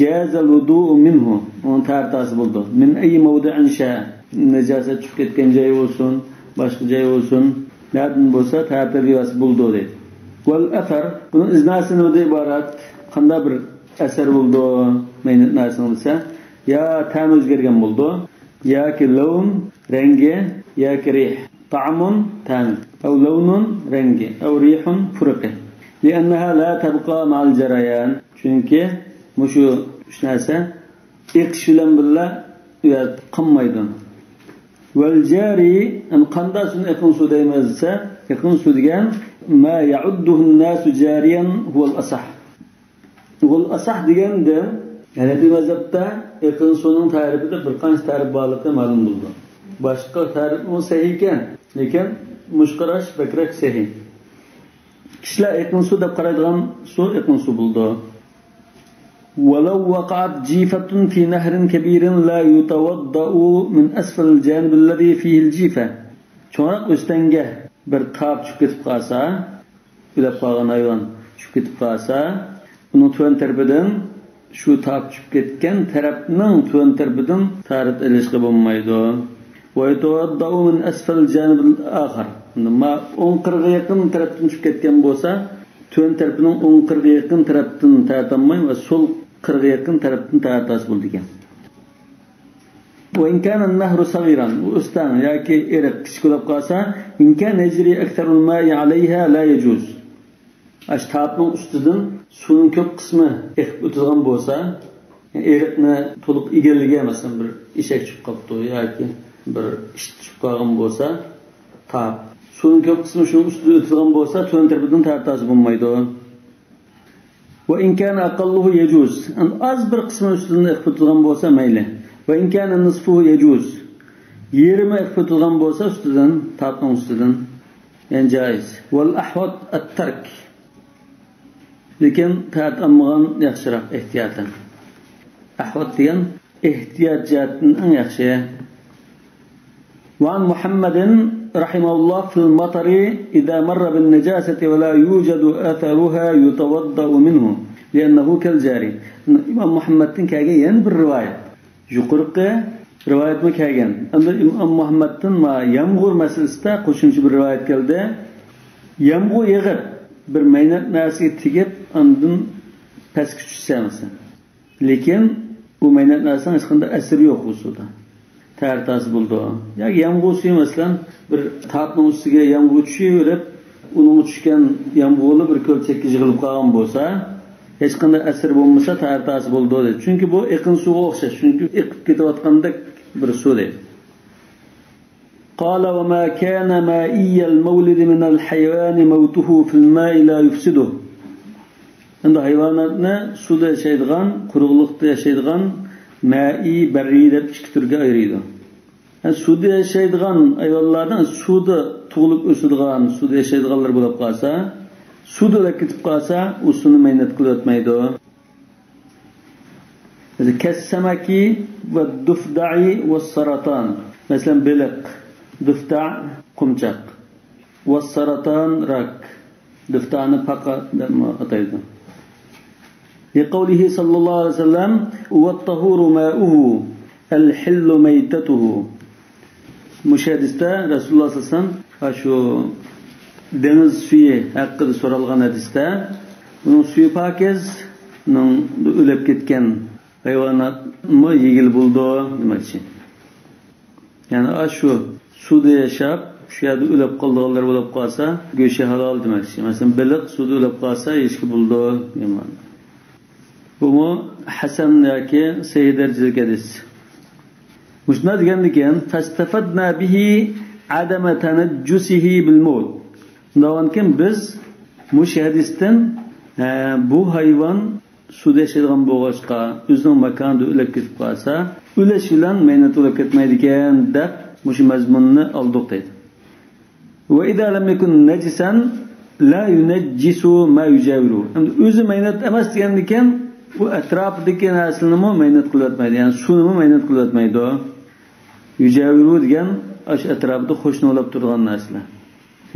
جاز الوضوء منه, uni tahorat bo'ldi. من أي موضع شاء, najosat tushib ketgan joyi bo'lsin, boshqa joy bo'lsin, nerdan bo'lsa tahorat bo'ldi deydi. Val asar, buning iznasi nimadan iborat? Qanday bir asar bo'ldi maynat narsani desa, ya ta'm o'zgargan bo'ldi, yoki lavn rangi, yoki rih, ta'mun ta'mi, aw lawnun rangi, aw rihun furqi. لأنها لا تبقى مع الجريان. Chunki mushu uch narsa eqish bilan birga qolmaydi. Val jari, qanday suvni eqin suv deymiz desa, eqin suv degan ma ya'udduhu an-nasu jariyan huwal asah. Huwal asah deganda, ya'ni bu mazhabda eqin suvning ta'rifida bir qancha ta'rif borligi ma'lum bo'ldi. Boshqa ta'rifmi sahih ekan, lekin mushqarash bakrak sahih. Kishilar eqin suv deb qaraydigan suv eqin suv bo'ldi. ولو وقعت جيفة في نهر كبير لا يتوضأ من أسفل الجانب الذي فيه الجيفة. Cho'nroq o'stanga bir tap tushib ketib qolsa, o'lib qolgan hayvon tushib ketib qolsa, uning tuvan tarafidan shu tap tushib ketgan tarafning tuvan tarafidan tahorat ilishga bo'lmaydi. ويتوضأ من أسفل الجانب الآخر. Ma o'ng qirg'a yaqin tarafdan tushib ketgan bo'lsa, tuvan tarafining o'ng qirg'a yaqin tarafdan tahorat olmay va so'l qirg'a yaqin tarafdan tahorat bo'ldi ekan. وإن كان النهر صغيرا وأستان ياكي إرق كشكولب قاسا إن كان يجري أكثر الماء عليها لا يجوز. Aş tapның üstüdün suyun köp qismi eqib o'tadigan bo'lsa, yani eriqni to'liq egallagan, masalan bir eshak tushib qolibdi yoki bir ish tushib qolgan bo'lsa, tap suyun ko'p qismi shuning ustida o'tadigan bo'lsa, tuvan tarafidan tahorat bo'lmaydi. وإن كان أقله يجوز. Az bir qismi üstünden eqib o'tadigan bo'lsa mayli. وإن كان نصفه يجوز. Yerimi eqib o'tadigan bo'lsa ustidan, tapning ustidan, yani joiz. والأحوط الترك. Lekin tahorat olmagan yaxshiroq ehtiyotdan. Ahvat degan ehtiyot jihatdan eng yaxshi. وعن محمد رحمه الله في المطر إذا مر بالنجاسة ولا يوجد أثرها يتوضأ منه لأنه كالجاري. إمام محمد كاجن yana bir rivoyat. Yuqorqi rivoyatmi kelgan. Endi Imom Muhammaddan ma yomg'ir masalasida qo'shimcha bir rivoyat keldi. Yomg'ir yig'ib bir maynat narsaga tegib, andin pastga tushsa masalan. Lekin bu maynat narsaning hech qanday asari yo'q u suvda. Tahorat bo'ldi. Yoki yomg'ir suvi masalan bir tapning ustiga yomg'ir tushaverib, uning tushgan yomg'irli bir ko'lchakka yig'ilib qolgan bo'lsa, hech qanday asar bo'lmasa tahorat bo'ldi deydi. Chunki bu eqin suvga o'xshash, chunki eqib ketayotgandek bir suv deydi. قال وما كان مائي المولد من الحيوان موته في الماء لا يفسده. Endi hayvonotni suvda yashaydigan, quruqlikda yashaydigan ma'i, barri deb ikki turga ayiradi. Yani suvda yashaydigan hayvonlardan suvda tug'ilib o'sadigan, suvda yashaydiganlar bo'lib qolsa, suvda o'lib ketib qolsa, u suvni maynat qilib o'tmaydi. Kassamaki va dufda'i va saratan. Masalan, baliq, dufta qumchaq, va saraton rak. Duftani paqa deb ataydi. لقوله صلى الله عليه وسلم والطهور ماؤه الحل ميتته. Mush hadisda Rasululloh sollallohu alayhi vasallam shu dengiz suyi haqida so'ralgan hadisda uning suyi pokiz, uning o'lib ketgan hayvonotmi yegil bo'ldi demoqchi. Ya'ni shu suvda yashab, shu yerda o'lib qolganlar bo'lib qolsa, go'shti halol demoqchi. Masalan, baliq suvda o'lib qolsa, yeyishga bo'ldi degan. Bu hasan yoki sahih darajadagi hadis. Mushuna degandan keyin fastafadna bihi adama tanajjusihi bil maut. Undan keyin biz mush hadisdan bu hayvon suvda yashaydigan bo'lg'achqa o'zining makonida o'lib ketib qolsa, o'lish bilan maynat o'lib ketmaydi ekan deb mush mazmunni oldik deydi. Va idza lam yakun najisan la yunajjisu ma yujawiru. Endi o'zi maynat emas degandan keyin bu atrofidagi narsani maynat qilyotmaydi, ya'ni suvni maynat qilyotmaydi. Yujawiru degan ash atrofida qo'shni turgan narsalar.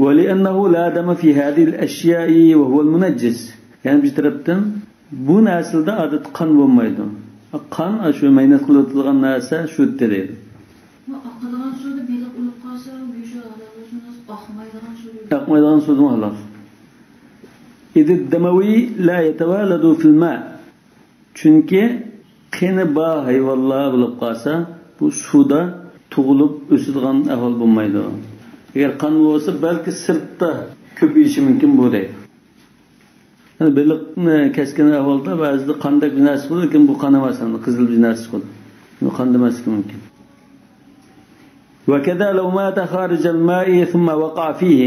Va li'annahu la dama fi hadhihi al-ashya'i wa huwa al-munajjis. Ya'ni bir tarafdan bu narsada odat qon bo'lmaydi. Qon shu maynat qilayotgan narsa shu deydi. Bu oqadigan suvda baliq o'lib qolsa, go'sht halol bo'lsin, oqmaydigan suvda oqmaydigan suvda halol. إذ الدموي لا يتوالد في الماء. Chunki qini bor hayvonlar bo'lib qolsa, bu suvda tug'ilib o'sadigan ahvol bo'lmaydi. Agar qon bo'lsa, balki sirtda ko'payishi mumkin bu deydi. Yani baliqni kesgan ahvolda ba'zida qandaq bir narsa bo'ladi, lekin bu qon emas, qizil bir narsa bo'ladi. Bu qon demasligi mumkin. وكذا لو مات خارج الماء ثم وقع فيه.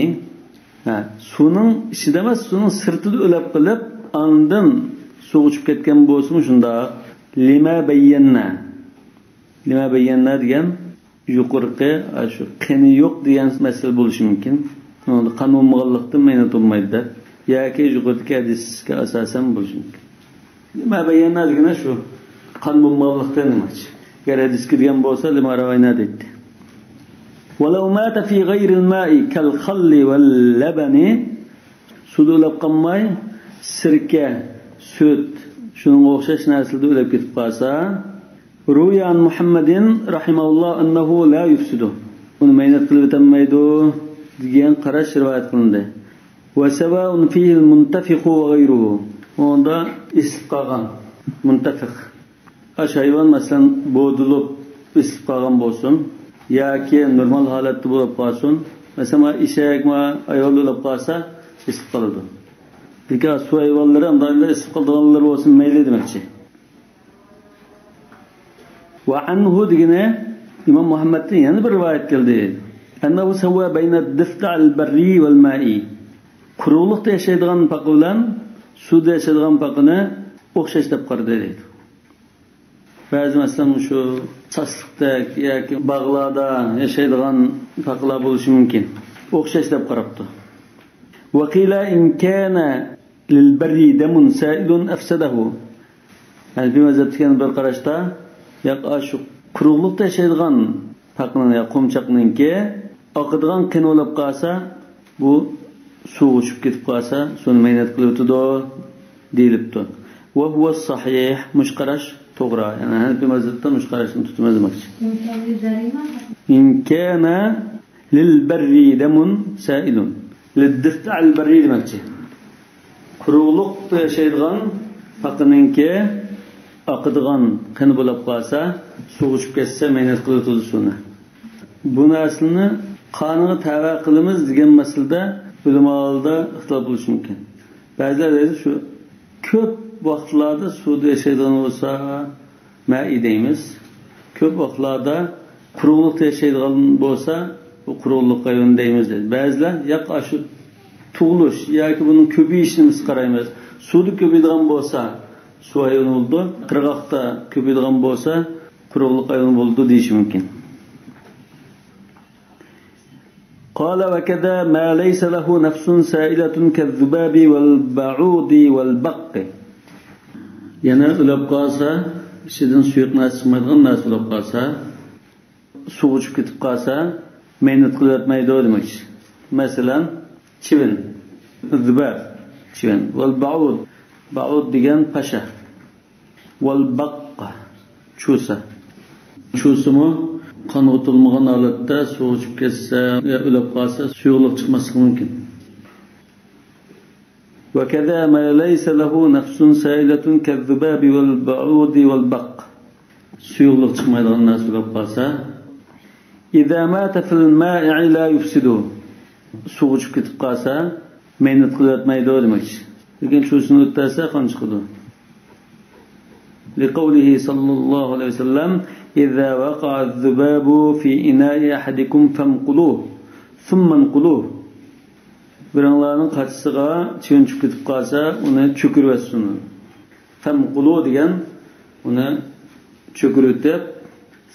Suvning ichida emas, suvning sirtida o'lib qolib, ondan suv uchib ketgan bo'lsa, shunda lima bayyanna. Lima bayyanna degan yuqorqi shu qini yo'q degan masala bo'lishi mumkin. Unda qon bo'lmaganlikdan maynat bo'lmaydi yoki yuqoridagi hadisga asosan bo'lishi mumkin. Lima bayyanna degani shu qon bo'lmaganlikdan demoqchi. Agar hadisga degan bo'lsa, lima ravayna deydi. ولو مات في غير الماء كالخل واللبن suvda o'lib qolmay sirka, sut shunga o'xshash narsalarda o'lib ketib qolsa, ruya an Muhammadin rahimahulloh annahu la yufsidu. Uni maynat qilib o'tolmaydi degan qarash rivoyat qilindi. Va sawaun fihi al-muntafiqu wa ghayruhu. Unda isib qolgan muntafiq. Ash hayvon masalan bo'dilib isib qolgan bo'lsin yoki normal holatda bo'lib qolsin. Masalan, eshak ma ayol bo'lib qolsa isib qoladi. Lekin suv hayvonlari undaylar isib qolganlar bo'lsin mayli demoqchi. Va anhu degani Imom Muhammaddan yana bir rivoyat keldi. Annahu sawwa bayna ad-difta al-barri wal-ma'i. Quruqlikda yashaydigan paqa bilan suvda yashaydigan paqani o'xshash deb qaradi deydi. Ba'zi masalan shu sasliqda yoki bog'larda yashaydigan paqalar bo'lishi mumkin. O'xshash deb qarabdi. وقيل إن كان للبر دم سائل أفسده. Yani bir mezhepteki bir qarashda yo'q shu quruqlikda yashaydigan paqning yo qumchaqninki oqadigan qin bo'lib qolsa, bu suv uchib ketib qolsa, suvni maynat qilib o'tadi deyilibdi. Va huwa sahih, mush qarash to'g'ri. Ya'ni Hanafi mazhabida mush qarashni tutamiz demoqchi. In kana lil barri damun sa'ilun. Lid-difta al-barri demoqchi. Quruqlikda yashaydigan paqninki oqadigan qini bo'lib qolsa, suv uchib ketsa, maynat qilib o'tadi suvni. Bu narsani qonunga tava qilamiz degan masalada ulamolarda ixtilof bo'lishi mumkin. Ba'zilar deydi shu ko'p vaqtlarda suvda yashaydigan bo'lsa ma'i deymiz. Ko'p vaqtlarda quruqlikda yashaydigan bo'lsa bu quruqlik hayvon deymiz deydi. Ba'zilar yo'q shu tug'ilish yoki buning ko'payishini biz qaraymiz. Suvda ko'payadigan bo'lsa suv hayvoni bo'ldi, qirg'oqda ko'payadigan bo'lsa quruqlik hayvoni bo'ldi deyish mumkin. قال وكذا ما ليس له نفس سائلة كالذباب والبعوض والبق. Yana o'lib qolsa, ichidan suyuq narsa chiqmaydigan narsa o'lib qolsa, suv uçup ketip qalsa meynet qilib demek. Mesela çivin, zübab, çivin. Vel ba'ud, ba'ud degan paşa. Vel baqqa, chusa. Chusimi qon o'tilmagan holatda suv ichib ketsa yo o'lib qolsa suyuqlik chiqmasligi mumkin. وكذا ما ليس له نفس سائلة كالذباب والبعوض والبق. Suyuqlik chiqmaydigan narsa o'lib qolsa, إذا مات في الماء لا يفسده. Suv ichib ketib qolsa mehnat qilyotmaydi demak. Lekin chusini o'tsa qon chiqadi. لقوله صلى الله عليه وسلم إذا وقع الذباب في إناء أحدكم فانقلوه ثم انقلوه. Biringlarning qachisiga chivin tushib ketib qolsa, uni cho'kirib o'tsin. Famqulu degan uni cho'kirib o'tib,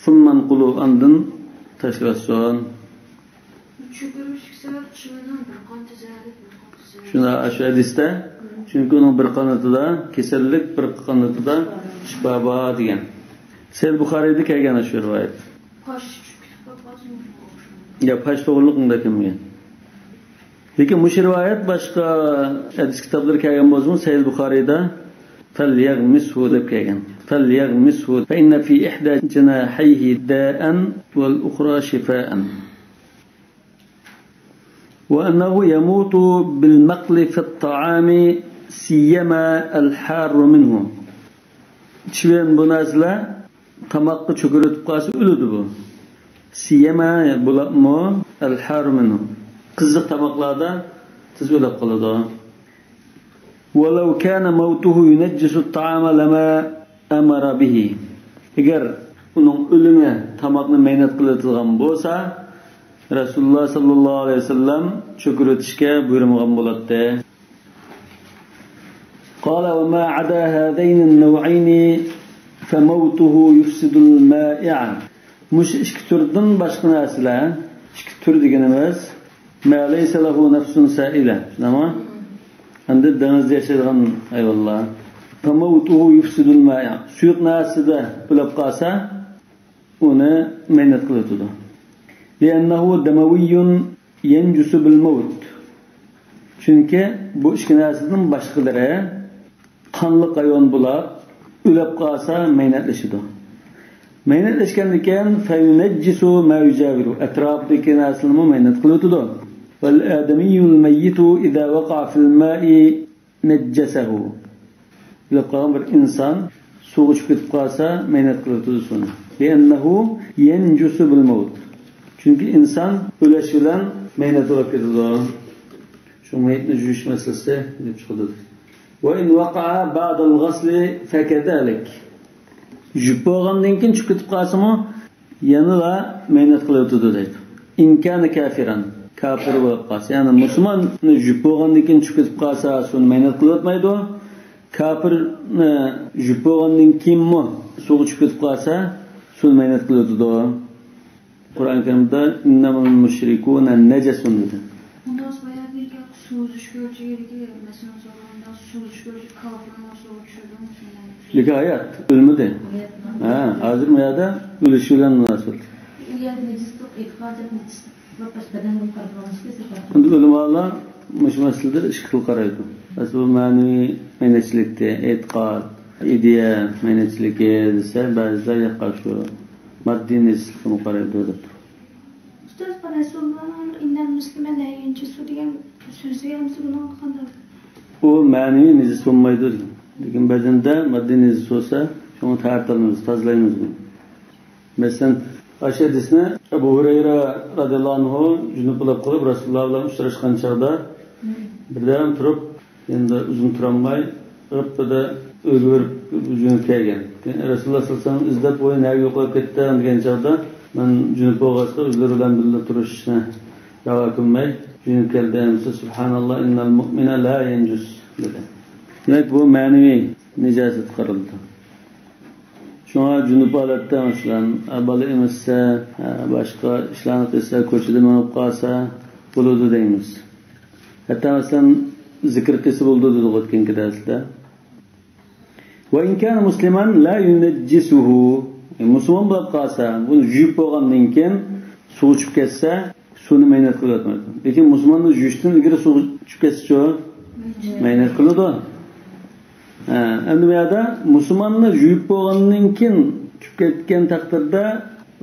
thumma anqulu andin tashlab o'tsin. Cho'kirib sabab chivinning bir qancha zarari, bir qancha zarari. Shunda shu hadisda, chunki uning bir qanotida kasallik, bir qanotida shifo bor degan. Sahih Buxoriyda kelgan shu rivoyat. Pash tushib ketib qolsa, Ya pash to'g'riliq unda kelmagan. Lekin bu rivoyat boshqa hadis kitoblarida kelgan bo'lsa, Sahih Buxoriyda falyaghmishu deb kelgan. Falyaghmishu fa inna fi ihda janahayhi da'an wal ukhra shifaan. Wa annahu yamutu bil maqli fi at-ta'ami siyama al-har minhu. Chivin bu narsalar tomoqqa cho'kirib qolsa o'ladi bu. Siyama bo'libmi al-har minhu. Qiziq tomoqlarda tez o'lib qoladi. ولو كان موته ينجس الطعام لما أمر به. Agar uning o'limi tomoqni maynat qiladigan bo'lsa, Rasululloh sallallohu alayhi vasallam cho'kirtishga buyurmagan bo'ladi. قال وما عدا هذين النوعين فموته يفسد المائع. Mush ikki turdan boshqa narsalar, ikki tur deganimiz ما ليس له نفس سائلة. Nima? Endi dengizda yashaydigan hayvonlar. فموته يفسد المائع. Suyuq narsada o'lib qolsa, uni maynat qiladi. لأنه دموي ينجس بالموت. Chunki bu ikki narsadan boshqalari qonli hayvon bo'lib o'lib qolsa maynatlashadi. Maynatlashgandan keyin fayunajjisu ma yujawiru. Atrofdagi narsani maynat qiladi. والآدمي الميت إذا وقع في الماء نجسه. O'lib qolgan bir inson suvga tushib ketib qolsa maynat qiladi suvni. لأنه ينجس بالموت. Chunki inson o'lishi bilan maynat bo'lib ketadi. Shu mayitni yuvish masalasi deb chiqadi. وإن وقع بعد الغسل فكذلك. Yuvib bo'lgandan keyin tushib ketib qolsa-mu yanada maynat qiladi deydi. إن كان كافرا. Kafir bo'lib qolsa, ya'ni musulmonni yuvib bo'lgandan keyin tushib ketib qolsa, suvni maynat qilmaydi. Kafirni yuvib bo'lgandan keyinmi suvga tushib ketib qolsa, suvni maynat qiladi. Qur'oni Karimda innamal mushrikuna najasun dedi. Bundan so'ng suv tushib masalan, suv tushib kafirni suv tushirdi musulmon. Lekin hayot o'lmadi. Ha, hozir bu yerda o'lishi bilan munosabat. U yerda najislik, e'tiqod najislik. Endi ulamolar mush masalada ikki xil qaraydi. Asli bu ma'naviy maynatchilikda e'tiqod, ideya maynatchiligi desa, ba'zilar yoqqa shu moddiy najislikni qaraydi deb. Ustoz, Rasulullohning innal muslima la yanjisu degan so'zi ham buni qanday? U ma'naviy najis bo'lmaydi degan. Lekin badanda moddiy najis bo'lsa, shuni tartamiz, tozalaymiz. Masalan, Ayşe hadisini Ebu Hureyre radıyallahu anhu junub bo'lib qolib Rasululloh bilan uchrashgan chog'da birdan turib, endi uzun turolmay, g'ippada o'lib junub kelgan. Rasululloh sallallohu alayhi vasallam izlab voy nerga yo'qolib ketdi degan chog'da men junub bo'lg'achqa o'zlari bilan birga turishni ravo qilmay junub keldim. Subhanalloh, innal mu'mina la yanjus dedi. Demak, bu ma'naviy najosat qaraldi. Shunga junub holatda masalan, bola emizsa, boshqa ishlarni qilsa, ko'chada minib qolsa bo'ladi deymiz. Hatto masalan zikr qilsa bo'ldi dedi o'tgan darsda. Va in kana musliman la yunajjisuhu. Musulmon bo'lib qolsa, buni yuyib bo'lgandan keyin suv tushib ketsa, suvni maynat qilyotmaydi. Lekin musulmonni yuyishdan ilgari suv tushib ketsa-chu, maynat qiladi. Endi bu yerda musulmonni yuyib bo'lgandan keyin tushib ketgan taqdirda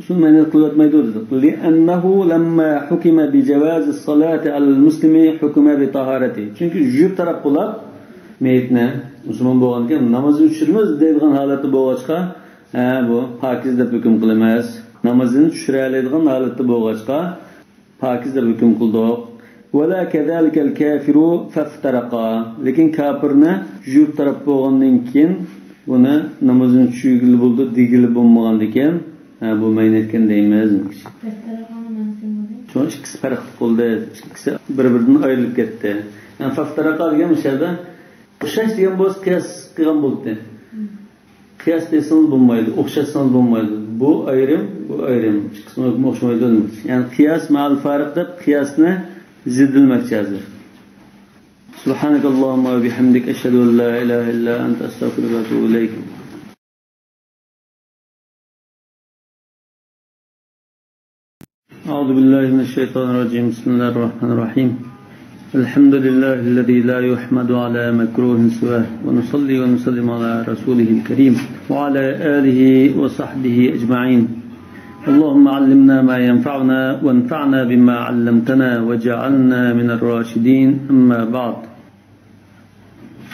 suvni maynat qilyotmaydi dedi. Li'annahu lamma hukima bi jawazi salati alal muslimi hukima bi taharati. Chunki yuyib taraf qilib meyitni musulmon bo'lgandan keyin namozini tushiramiz deydigan holatda bo'lg'achqa, bu pokiz deb hukm qilamiz. Namozini tushira oladigan holatda bo'lg'achqa pokiz deb hukm qildik. Wala kadhalikal kafiru faftaraqa. Lekin kofirni yuyib taraf bo'lgandan keyin buni namozini tushirgili bo'ldi degili bo'lmagan ekan. Bu maynatgan deymiz. Chunki ikkisi farqli bo'ldi, ikkisi bir-biridan ayrilib ketdi. Yani faftaraqa degan o'sha yerda o'xshash degan bo'lsa qiyos qilgan bo'ldi. Qiyos desangiz bo'lmaydi, o'xshatsangiz bo'lmaydi. Bu ayrim, bu ayrim. Ikkisini o'xshamaydi. Yani qiyos ma'al fariq deb qiyosni ziddilmoqchi hozir. Subhanakallahumma va bihamdik ashhadu an la ilaha illa anta astagfiruka va atubu ilayk. أعوذ بالله من الشيطان الرجيم. بسم الله الرحمن الرحيم. الحمد لله الذي لا يحمد على مكروه سواه، ونصلي ونسلم على رسوله الكريم وعلى آله وصحبه أجمعين. اللهم علمنا ما ينفعنا وانفعنا بما علمتنا وجعلنا من الراشدين. أما بعد.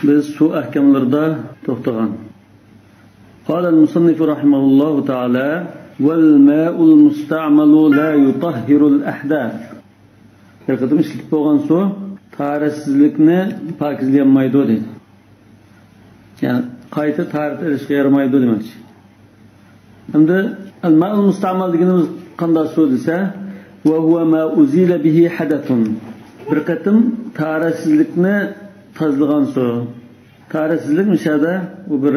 Biz su ahkamlarda to'xtagan. قال المصنف رحمه الله تعالى: والماء المستعمل لا يطهر الأحداث. Bir qatim ishlatib bo'lgan suv tahoratsizlikni pokizlamaydi deydi. Ya'ni qayta tahorat ilishga yaramaydi demoqchi. Endi al-ma'ul musta'mal deganimiz qanday suv desa, va huwa ma uzila bihi hadathun. Bir qatim tahoratsizlikni tozalagan suv. Tahoratsizlik mishada u bir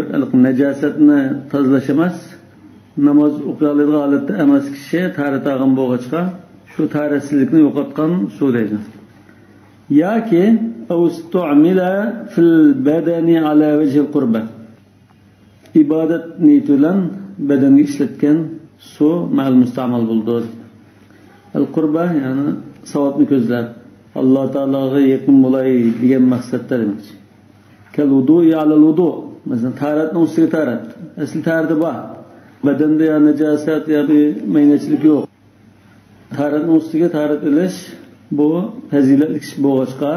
najosatni tozalash emas. Namoz o'qiy oladigan holatda emas kishi tahorat olgan bo'lg'achqa shu tahoratsizlikni yo'qotgan suv deydi. Yoki astu'mila fil badani ala vajhil qurba. Ibodat niyati bilan badanga ishlatgan suv ma'al mustamal bo'ldi. Al qurba ya'ni savobni ko'zlab Alloh taologa yaqin bo'lay degan maqsadda demoqchi. Kal wudu'i ala wudu. Masalan, tahoratning ustiga tahorat. Asli tahoratda bor. Badanda ya najosat ya bir maynachilik yo'q. Tahoratning ustiga tahorat ilish bu fazilatli ish bo'lg'achqa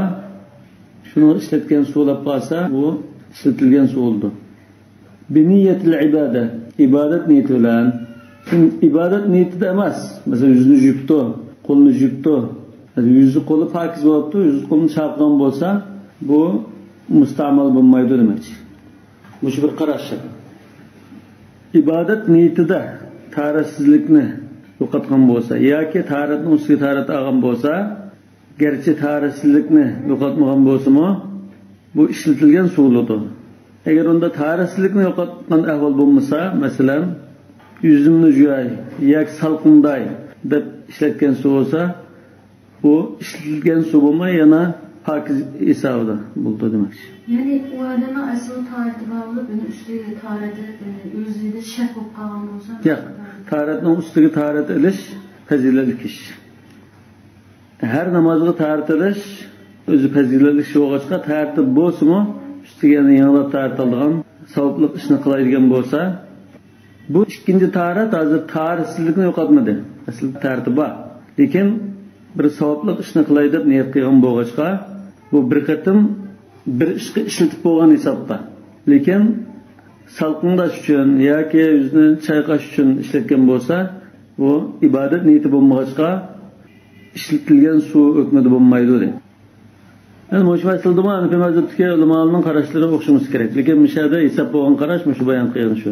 shuni ishlatgan suvlab qolsa bu ishlatilgan suv bo'ldi. Bi niyatil ibada, ibodat niyati bilan. Ibodat niyatida emas. Masalan, yuzini yuvibdi, qo'lini yuvibdi. Yuzi qo'li pokiz bo'libdi, yuzi qo'lini chaqgan bo'lsa, bu mustamal bo'lmaydi demoqchi. Bu shu bir qarash. Ibodat niyatida tahoratsizlikni yo'qotgan bo'lsa yoki tahoratning ustiga tahorat olgan bo'lsa, garchi tahoratsizlikni yo'qotmagan bo'lsa-mu, bu ishlatilgan suv bo'ladi. Agar unda tahoratsizlikni yo'qotgan ahvol bo'lmasa, masalan, yuzimni yuvay yoki salqinday deb ishlatgan suv bo'lsa, bu ishlatilgan suv bo'lmay yana pokiz hisobida bo'ldi demoqchi. Ya'ni u odamning asli tahorati bor bo'lib, uni ustiga tahorat o'zida shak bo'lib qolgan bo'lsa, yo'q, tahoratning ustiga tahorat ilish fazilatli ish. Har namozga tahorat ilish o'zi fazilatli ish bo'lg'achqa, tahorati bo'lsa-mu ustiga yana yangilab tahorat oladigan savobli ishni qiladigan bo'lsa, bu ikkinchi tahorat hozir tahoratsizlikni yo'qotmadi. Asli tahorati bor, lekin bir savobli ishni qilay deb niyat qilgan bo'lg'achqa, bu bir qatim bir ishga ishlatib bo'lgan hisobda. Lekin salqinlash uchun yoki yuzni chayqash uchun ishlatgan bo'lsa, bu ibodat niyati bo'lmag'achqa ishlatilgan suv hukmida bo'lmaydi deydi. Endi bu masalada Hanafi mazhabidagi ulamolarning qarashlari o'xshamasi kerak. Lekin mishada hisob bo'lgan qarash shu bayon qilgan shu.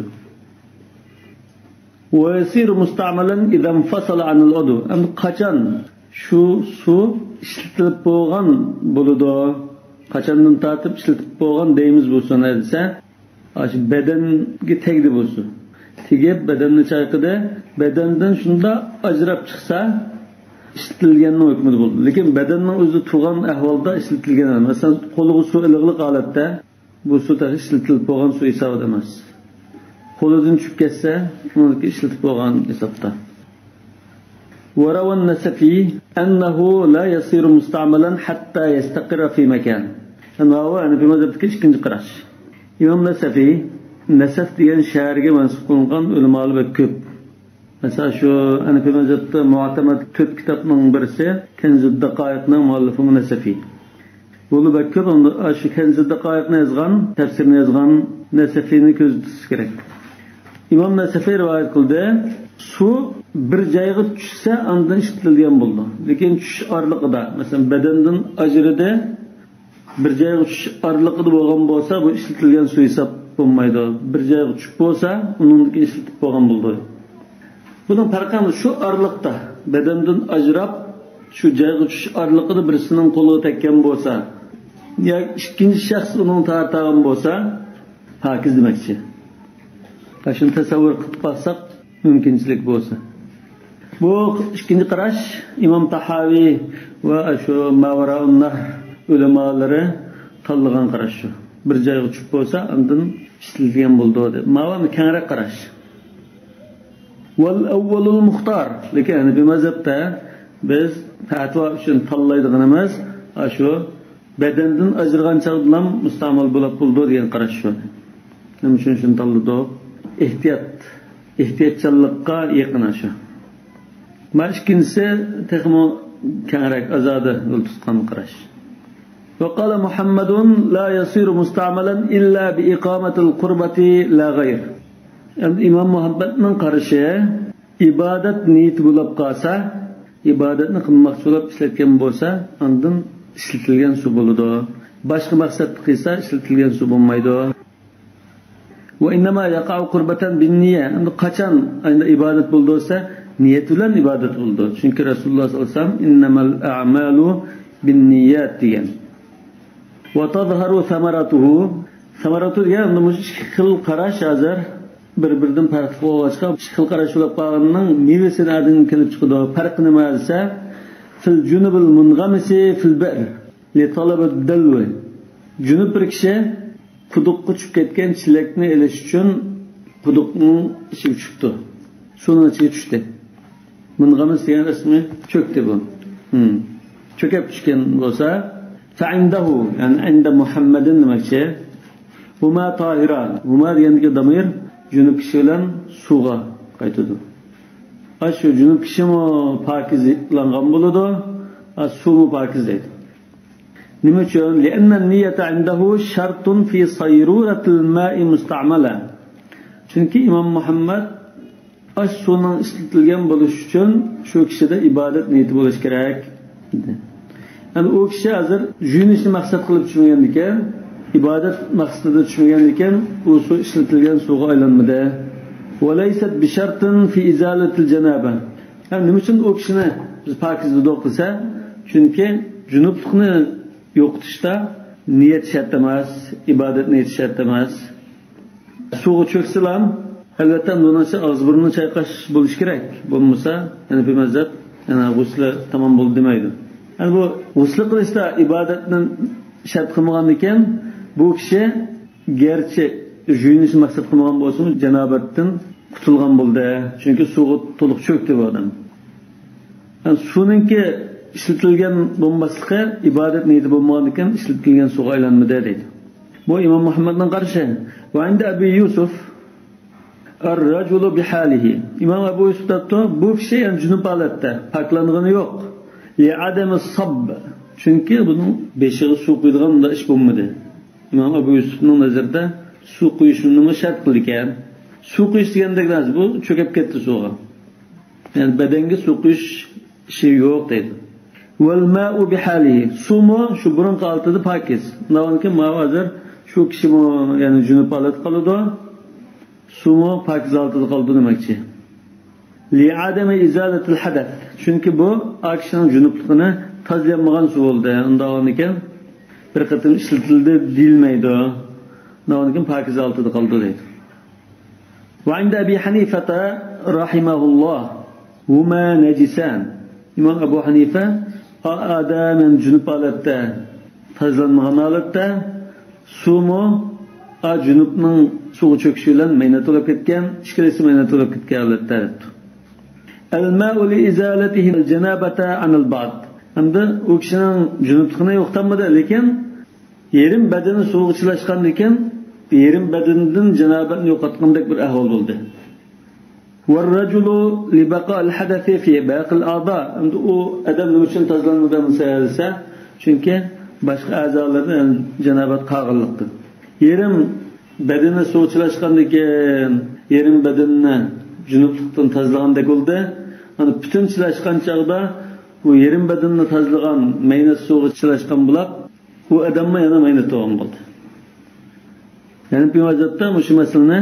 Va yasiru musta'malan idza infasala anil udu. Endi qachon shu suv ishlatilib bo'lgan bo'ladi? Qachondan tortib ishlatib bo'lgan deymiz bu suvni desa, shu badanga tegdi bu suv. Tegib badanni chayqidi, badandan shunda ajrab chiqsa ishlatilganning hukmida bo'ldi. Lekin badanning o'zi turgan ahvolda ishlatilgan emas. Masalan, qo'liga suv iliqliq holatda bu suv ishlatilib bo'lgan suv hisobida emas. Qo'lidan tushib ketsa, uni ishlatib bo'lgan hisobda. وروى النسفي أنه لا يصير مستعملا حتى يستقر في مكان. أنه يعني في مذهب ikkinchi qarash. İmam Nesefi, Nesef degan shaharga mansub qilingan ulamolar ko'p. Mesela şu Hanefi mezhebinde mu'tamad 4 kitapning birisi Kenzud Daqaiqning muallifi Nesefi. Bunu bak ko'p, onda şu Kenzud Daqaiqni yozgan, tafsirini yozgan Nesefini ko'z tutish kerak. İmam Nesefi rivayet qildi, su bir joyga tushsa andan ishlatilgan bo'ldi. Lekin tushish orliqida, masalan badandan ajrida bir joyga tushish orliqida bo'lgan bo'lsa, bu ishlatilgan suv hisob bo'lmaydi. Bir joyga tushib bo'lsa, undan ishlatib bo'lgan bo'ldi. Bunun farqi shu orliqda badandan ajrab shu joyga tushish orliqida birisining qo'liga tekkan bo'lsa, ya ikkinchi shaxs uning tortagan bo'lsa, pokiz demakchi. Shuni tasavvur qilib qolsak mumkinchilik bo'lsa. Bu ikkinchi qarash İmam Tahaviy va shu Mavaraun Nahr ulamolari tanlagan qarash shu. Bir joyga tushib bo'lsa, undan ishlatilgan bo'ldi deb. Mavani kengroq qarash. Val avvalul muxtar. Lekin Hanefi mazhabda biz fatvo uchun tanlaydiganimiz shu badandan ajragan chog'da mustamal bo'lib bo'ldi degan qarash shu. Nima uchun shuni tanladik? Ehtiyot, ehtiyotchanlikqa yaqin shu. Ma ikkinchisi texmo kengroq azodi yo'l tutgan qarash. وقال محمد لا يصير مستعملا إلا بإقامة القربة لا غير. İmam Muhammed'nin qarashi ibodat niyati bo'lib qolsa, ibodatni qilmoqchi bo'lib ishlatgan bo'lsa, undan ishlatilgan suv bo'ladi. Boshqa maqsad qilsa ishlatilgan suv bo'lmaydi. Va innama yaqa'u qurbatan bin-niyya. Endi qachon endi ibodat bo'ldi desa, niyat bilan ibodat bo'ldi. Chunki Rasululloh sollallohu alayhi vasallam innamal a'malu bin-niyyat degan. Va tadhharu samaratuhu. Samaratu degan endi ikki xil qarash hozir bir-biridan farqli bo'lg'achqa ikki xil qarash bo'lib qolganining mevasi nadin kelib chiqadi. Farqi nima desa, fil junubil mungamisi fil bi'r li talab ad-dalwi. Junub bir kishi quduqqa tushib ketgan chilakni elish uchun quduqning ichiga tushibdi. Suvning ichiga tushdi. Mungamis degan ismi cho'kdi bu. Cho'kib tushgan bo'lsa, fa'indahu, ya'ni inda Muhammadin demakchi. Huma tahiran. Huma degandagi damir junub kishi bilan suvga qaytadi. Shu junub kishimi pokizlangan bo'ladi, suvmi pokizlaydi. Nima uchun? Li'anna niyyata indahu shartun fi sayruratil ma'i musta'mala. Chunki Imom Muhammad suvning ishlatilgan bo'lishi uchun shu kishida ibodat niyati bo'lishi kerak dedi. Yani u kishi hozir yuyinishni maqsad qilib tushmagan ekan, ibodat maqsadida tushmagan ekan, u suv ishlatilgan suvga aylanmadi. Va laysat bi shartin fi izalatil janaba. Yani nima uchun u kishini biz pokiz dedik desa, chunki junublikni yo'qotishda niyat shart emas, ibodat niyati shart emas. Suvga cho'ksalam, albatta bundan og'iz burnini chayqash bo'lishi kerak. Bo'lmasa, yani bir mazhab, yani g'usl tamom bo'ldi demaydi. Yani bu g'usl qilishda ibodatni shart qilmagan ekan, bu kishi garchi yuyinishni maqsad qilmagan bo'lsa, janobatdan qutulgan bo'ldi. Chunki suvga to'liq cho'kdi bu odam. Yani suvninki ishlatilgan bo'lmasligi ibodat niyati bo'lmagan ekan, ishlatilgan suvga aylanmadi deydi. Bu İmam Muhammadning qarashi. Va inda Abu Yusuf ar-rajulu bihalihi. İmam Abu Yusuf debdi, bu kishi yani junub holatda, poklangani yo'q. Li'adami sabb. Chunki buning beshig'i suv quydigan unda ish bo'lmadi. İmam Abu Yusufning nazarida suv quyishni nima shart qildi ekan? Suv quyish degandek narsa bu cho'kib ketdi suvga. Yani badanga suv quyish ishi yo'q deydi. Val ma'u bihalihi. Suvmi shu burun holatida pokiz. Undan keyin ma hozir shu kishimi ya'ni junub holat qoladi. Suvmi pokiz holatida qoldi demakchi. Li'adami izalatil hadath. Chunki bu kishining junubligini tozalanmagan suv bo'ldi. Undan keyin bir qatim ishlatildi deyilmaydi. Undan keyin pokiz holatida qoldi deydi. Va inda Abi Hanifata rahimahulloh huma najisan. İmam Abu Hanifa adam junub holatda, tozalanmagan holatda suvmi Junubning suvga cho'kishi bilan maynat bo'lib ketgan, ikkalasi maynat bo'lib ketgan holatda debdi. El-ma'u li izalatihi al-janabata anil ba'd. Endi u kishining junubligini yo'qotmadi, lekin yerim badani suvga chilashgandan keyin yerim badanidan janobatni yo'qotgandek bir ahvol bo'ldi. والرجل لبقاء الحدث في باقي الأعضاء. U odam nima uchun tozalanmagan desa, chunki boshqa a'zolardan janobat qolganlikdan. Yerim badani suvga chilashgandan keyin yerim badanini junublikdan tozalagandek bo'ldi. Ana butun chilashgan chog'da bu yerim badanini tozalagan maynat suvga chilashgan buloq u odamga yana maynat bo'lgan bo'ldi. Ya'ni bu vaziyatda shu masalani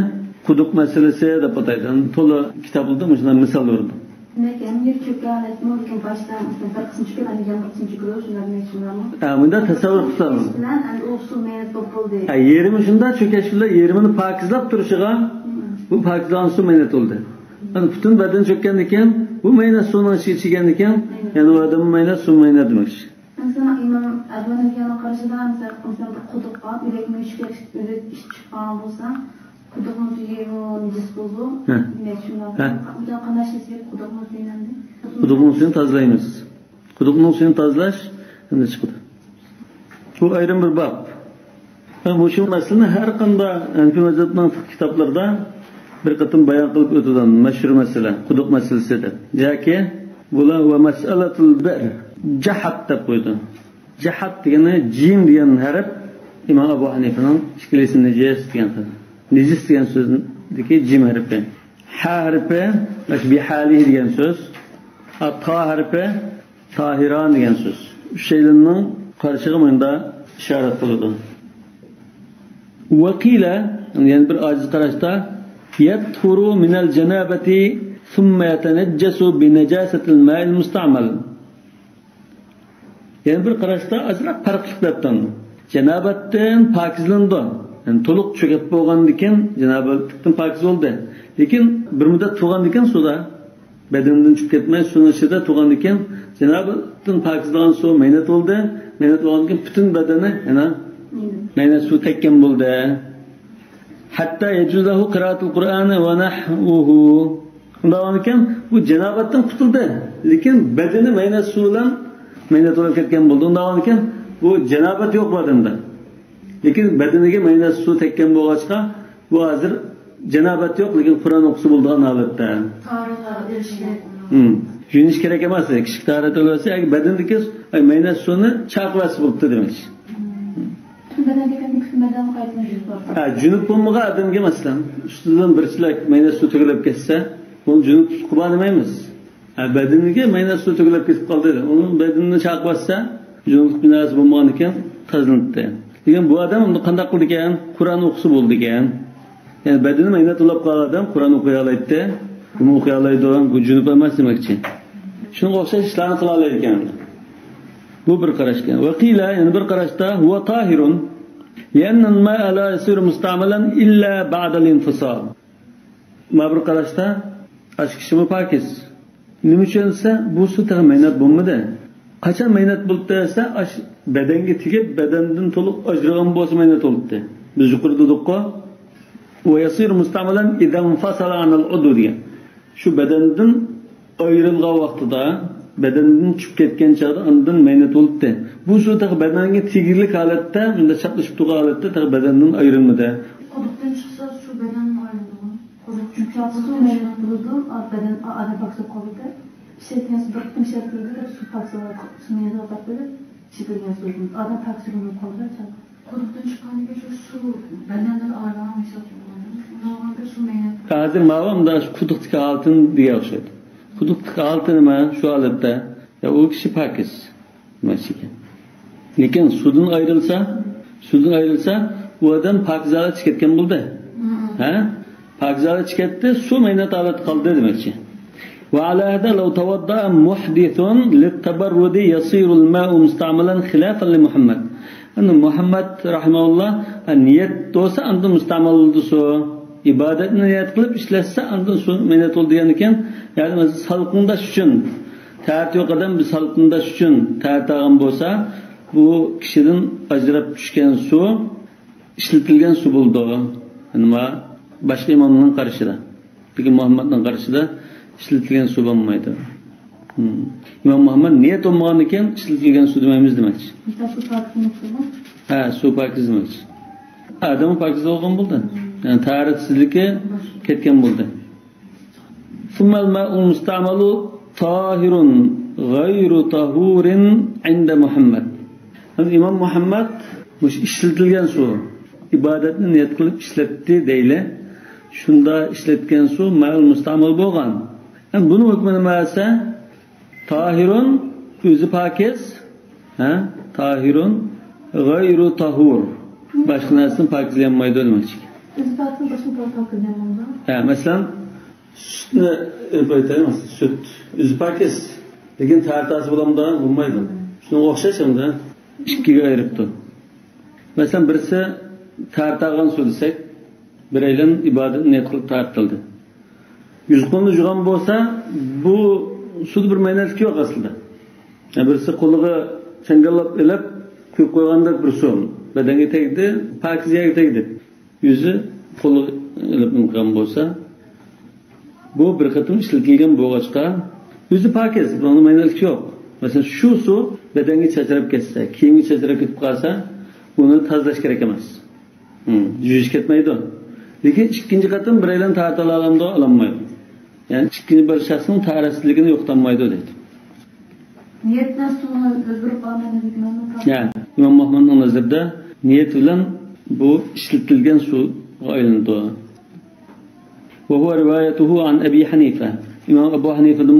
quduq masalasi deb ataydi. To'la kitoblarda shunday misol berdi. Demak, yer cho'kkan, lekin boshdan bir qism cho'kkan, yana bir qism cho'kiladi, shunday demakchimanmi? Ha, bunda tasavvur qilamiz. Bilan u suv maynat bo'lib qoldi. Ha, yerimi shunda cho'kash bilan yerimini pokizlab turishiga bu pokizlangan suv maynat bo'ldi. Ana butun badan cho'kkandan keyin bu maynat suvni ichiga ichgandan keyin yana u odam maynat suv maynat demoqchi. Masalan, Imom Abu Hanifaning qarashida, masalan, bir quduqqa yurakni ish chiqqan bo'lsa, quduqning suyi najis bo'ldi. Demak, shundan undan qanday berib quduqning suyini Quduqning suyini tozalaymiz. Quduqning suyini tozalash endi chiqadi. Bu ayrim bir bob. Bu shu masalani har qanday Hanafiy mazhabining fiqh kitoblarida bir qatim bayon qilib o'tilgan mashhur masala, quduq masalasi deb. Yoki bular va masalatul bir jahat deb qo'ydi. Jahat degani jim degan harf Imom Abu Hanifaning ikkilisi najis degan so'z. Najis degan so'zdagi jim harfi. Ha harfi bihalihi degan so'z. Ta harfi tahiran degan so'z. Uchaylining qarshig'i bunda ishorat qiladi. Vaqila, ya'ni bir ojiz qarashda yathuru minal janabati thumma yatanajjasu bi najasatil ma'il musta'mal. Ya'ni bir qarashda ozroq farqli debdan. Janobatdan pokizlandi. Yani to'liq cho'kib bo'lgandan keyin janobatdan pokiz bo'ldi. Lekin bir muddat turgandan keyin suvda badandan chiqib ketmay suvning ichida turgandan keyin janobatdan pokizlangan suv maynat bo'ldi. Maynat bo'lgandan keyin butun badani yana maynat suv tekkan bo'ldi. Hatta yajuzu qiraatul Qur'ani va nahvuhu. Undan keyin bu janobatdan qutuldi. Lekin badani maynat suv bilan maynat bo'lib ketgan bo'ldi. Undan keyin bu janobat yo'q badanda. Lekin badaniga maynat suv tekkan bo'lg'achqa bu hozir janobat yo'q, lekin Qur'on o'qisa bo'ladigan holatda. Yuvinish kerak emas. Kichik tahorat olsa, agar badandagi maynat suvni chaqlasi bo'libdi demak. Ha, junub bo'lmagan odamga masalan, ustidan bir chelak maynat suv to'kilib ketsa, buni junub qilib demaymiz. Ha, badaniga maynat suv to'kilib ketib qoldi. Uni badanini chaqlasa, junublik binosi bo'lmagan ekan, tozalanibdi. Degan bu odam unda qanday qildi ekan? Qur'on o'qisa bo'ldi ekan. Ya'ni badani maynat ulab qolgan odam Qur'on o'qiy oladi, buni o'qiy oladi, bu junub emas demakchi. Shunga o'xshash ishlarni qila oladi ekan. Bu bir qarash ekan. Va qila, ya'ni bir qarashda huwa tahirun lianna al-ma'a la yasiru musta'malan illa ba'da al-infisal. Ma bir qarashda ash kishimi pokiz. Nima uchun desa, bu suv tag'i maynat bo'lmadi. Qachon maynat bo'ldi desa, ash badanga tegib, badandan to'liq ajragan bo'lsa maynat bo'libdi. Biz yuqorida dedik-ku, va yasir musta'malan idza infasala anil udu degan. Shu badandan ayrilgan vaqtida, badandan chiqib ketgan chog'da undan maynat bo'libdi. Bu suv tag'i badanga tegirlik holatda, unda chaplashib turgan holatda tag'i badandan ayrilmadi. Quduqdan chiqsa suv badandan ayrildi. Quduq suv maynat bo'ldi, badan adam pokizlab qoldi. Ishlatgan suv bir qism ishlatildi, suv pokizlab, suv maynat bo'ldi. Ishlatilgan suv odam pokizlanib qoldi. Quduqdan chiqqaniga shu suv badandan ayrilgan hisob bo'ladi. Undan suv maynat. Hozir ma'lum da shu quduqdagi oltin degan o'xshaydi. Quduqdagi oltin nima shu holatda? Ya u kishi pokiz emas ekan. Lekin suvdan ayrilsa, u odam pokiz holatga chiqib ketgan bo'ldi. Ha? Pokiz holatga chiqib ketdi, suv maynat holatda qoldi demakchi. وعلى هذا لو توضأ محدث للتبرد يصير الماء مستعملا خلافا لمحمد. أن محمد رحمه الله niyat bo'lsa unda mustamal bo'ldi suv. Ibodatni niyat qilib ishlatsa unda suv maynat bo'ldi degan ekan. Ya'ni salqindash uchun tarat yo'q odam bir salqindash uchun tarat olgan bo'lsa, bu kishidan ajrab tushgan suv ishlatilgan suv bo'ldi. Nima boshqa imomning qarashida. Lekin Muhammadning qarashida ishlatilgan suv bo'lmaydi. İmam Muhammad niyat olmagan ekan ishlatilgan suv demaymiz demakchi. Ha, suv pokiz demakchi. Odam pokiz bo'lgan bo'ldi. Yani taharetsizligi ketgan bo'ldi. Summal ma'ul musta'malu tahirun g'ayru tahurin inda Muhammad. Yani İmam Muhammad bu ishlatilgan suv ibodatni niyat qilib ishlatdi deyli. Shunda ishlatgan suv ma'ul mustamal bo'lgan. Yani bunun hukmi nima esa? Tahirun o'zi pokiz, ha? Tahirun g'ayru tahur. Boshqa narsani pokizlanmaydi demakchi. O'zi pokiz, boshqa pokizlanmaydi. Ha, masalan, sutni aytaymiz, sut o'zi pokiz, lekin tartasi bilan bo'lmaydi. Shunga o'xshash endi ikkiga ayiribdi. Masalan, birisi tartag'an suv desak, biraylan ibodat niyat qilib tartildi. Yuz qo'lni yuvgan bo'lsa, bu suvda bir maynatlik yo'q aslida. Yani birisi qo'liga changallab ilib quyib qo'yganda bir suv badanga tegdi, pokiz yerga tegdi. Yuzi qo'liga ilib qilgan bo'lsa, bu bir qatim ishlatilgan bo'lg'achqa yuzi pokiz, buni maynatlik yo'q. Masalan, shu suv badanga chachrab ketsa, kiyimga chachrab ketib qolsa, uni tozalash kerak emas. Yuvish ketmaydi. Lekin ikkinchi qatim biraylan tartila olamdi, ololmaydi. Yani ikkinchi bir shaxsning taharetsizligini yo'qotmaydi deydi. Niyatdan suvni o'zgarib olmaydi deganmi? Yani İmam Muhammadning nazarida niyat bilan bu ishlatilgan suvga aylanadi. Va huwa rivoyatuhu an Abi Hanifa. İmam Abu Hanifa'dan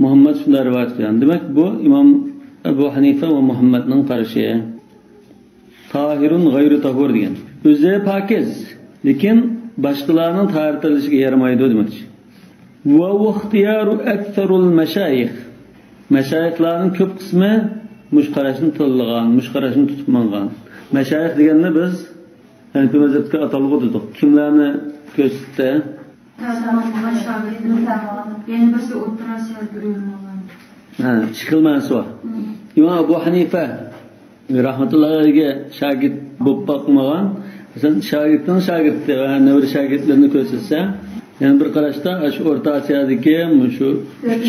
Muhammad shunday rivoyat qilgan. Demak, bu İmam Abu Hanifa va Muhammadning qarashi. Tahirun g'ayru tahur degan. O'zi pokiz, lekin boshqalarning taharatilishiga yaramaydi demakchi. Va ixtiyoru aktharul mashayix. Mashayixlarning ko'p qismi mush qarashni tanlagan, mush qarashni tutib mangan. Mashayix deganda biz Hanifi mazhabga atalg'u dedik. Kimlarni ko'rsatdi? Ya'ni birisi O'rta Osiyodagi ulamolar. Ha, ikki xil ma'nosi bor. İmom Abu Hanifa rahmatullohi alayhiga shogird bo'lib boqmagan, masalan, shogirdning shogirdi va navri shogirdlarini ko'rsatsa, yani bir qarashda shu O'rta Osiyodagi shu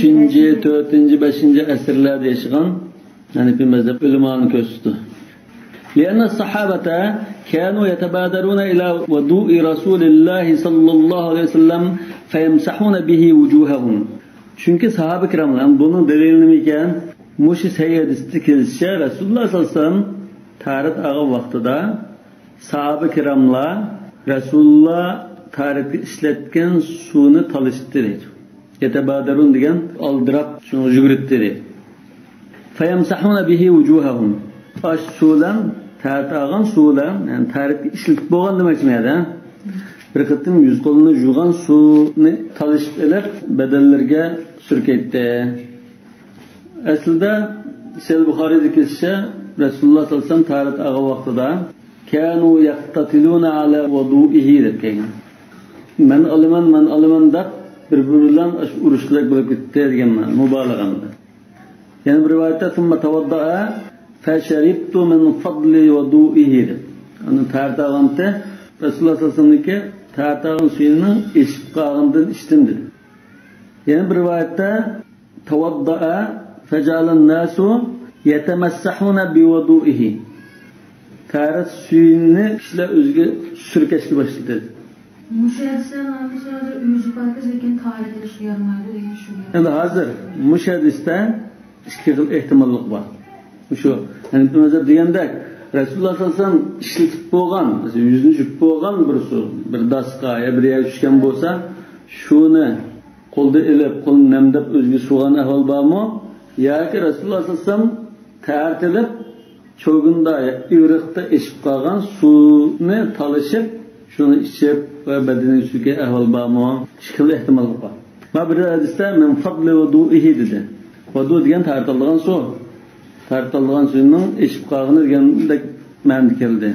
3-chi, 4-chi, 5-chi asrlarda yashagan Hanifi mazhab ulamolarini ko'rsatdi. لأن الصحابة كانوا يتبادرون إلى وضوء رسول الله صلى الله عليه وسلم فيمسحون به وجوههم. Çünkü sahabe kiramlar bunun delili nima ekan? Mushi sayyidisi kelisha Rasululloh sollallohu alayhi vasallam taharat olgan vaqtida sahabe kiramlar Rasululloh taharatga ishlatgan suvni talishdi deydi. Yetabadarun degan oldirab shuni yuguribdi deydi. Fayamsahuna bihi wujuhahum. Aş suvdan taharat olgan suvdan, yani taharatga ishlatib bo'lgan demakmi edi? Bir qitim yuz qo'lini yuvgan suvni talishib ilib badallarga surkaydi. Aslida Sahih Buxoriyda kelishicha Rasululloh sollallohu alayhi vasallam taharat olgan vaqtida kanu yaqtatiluna ala wudu'ihi deb kelgan. Men olaman, men olaman deb bir-biri bilan urushlar bo'lib ketdi degan mubolag'ada. Yana bir rivoyatda summa tawaddaa fasharibtu min fadli wudu'ihi deb. Uni taharat olganda Rasululloh sollallohu alayhi vasallamniki taharat olgan suyini eshib qolgandan ichdim dedi. Yana bir rivoyatda tawaddaa fajalan nasu yatamassahuna biwudu'ihi. Taharat suyini kishilar o'ziga surkashga boshladi dedi. Endi hozir mush hadisda ikki xil ehtimollik bor. Shu, yani mazhab degandek Rasululloh sollallohu alayhi vasallam ishlatib bo'lgan, yuzini yuvib bo'lgan bir suv, bir dasqa ya bir yerga tushgan bo'lsa, shuni qo'lda ilib, qo'lni namdab o'ziga suvgan ahvol bormi? Yoki Rasululloh sollallohu alayhi vasallam taharat ilib, cho'g'inda, ivriqda eshib qolgan suvni talishib, shuni ichib va badaniga surgan ahvol bormi? Ikki xil ehtimollik bor. Ma bir hadisda min fadli wudu'ihi dedi. Vudu degan taharat olgan suv. Tartılgan suyunun eshib qolgani degandek ma'noda keldi.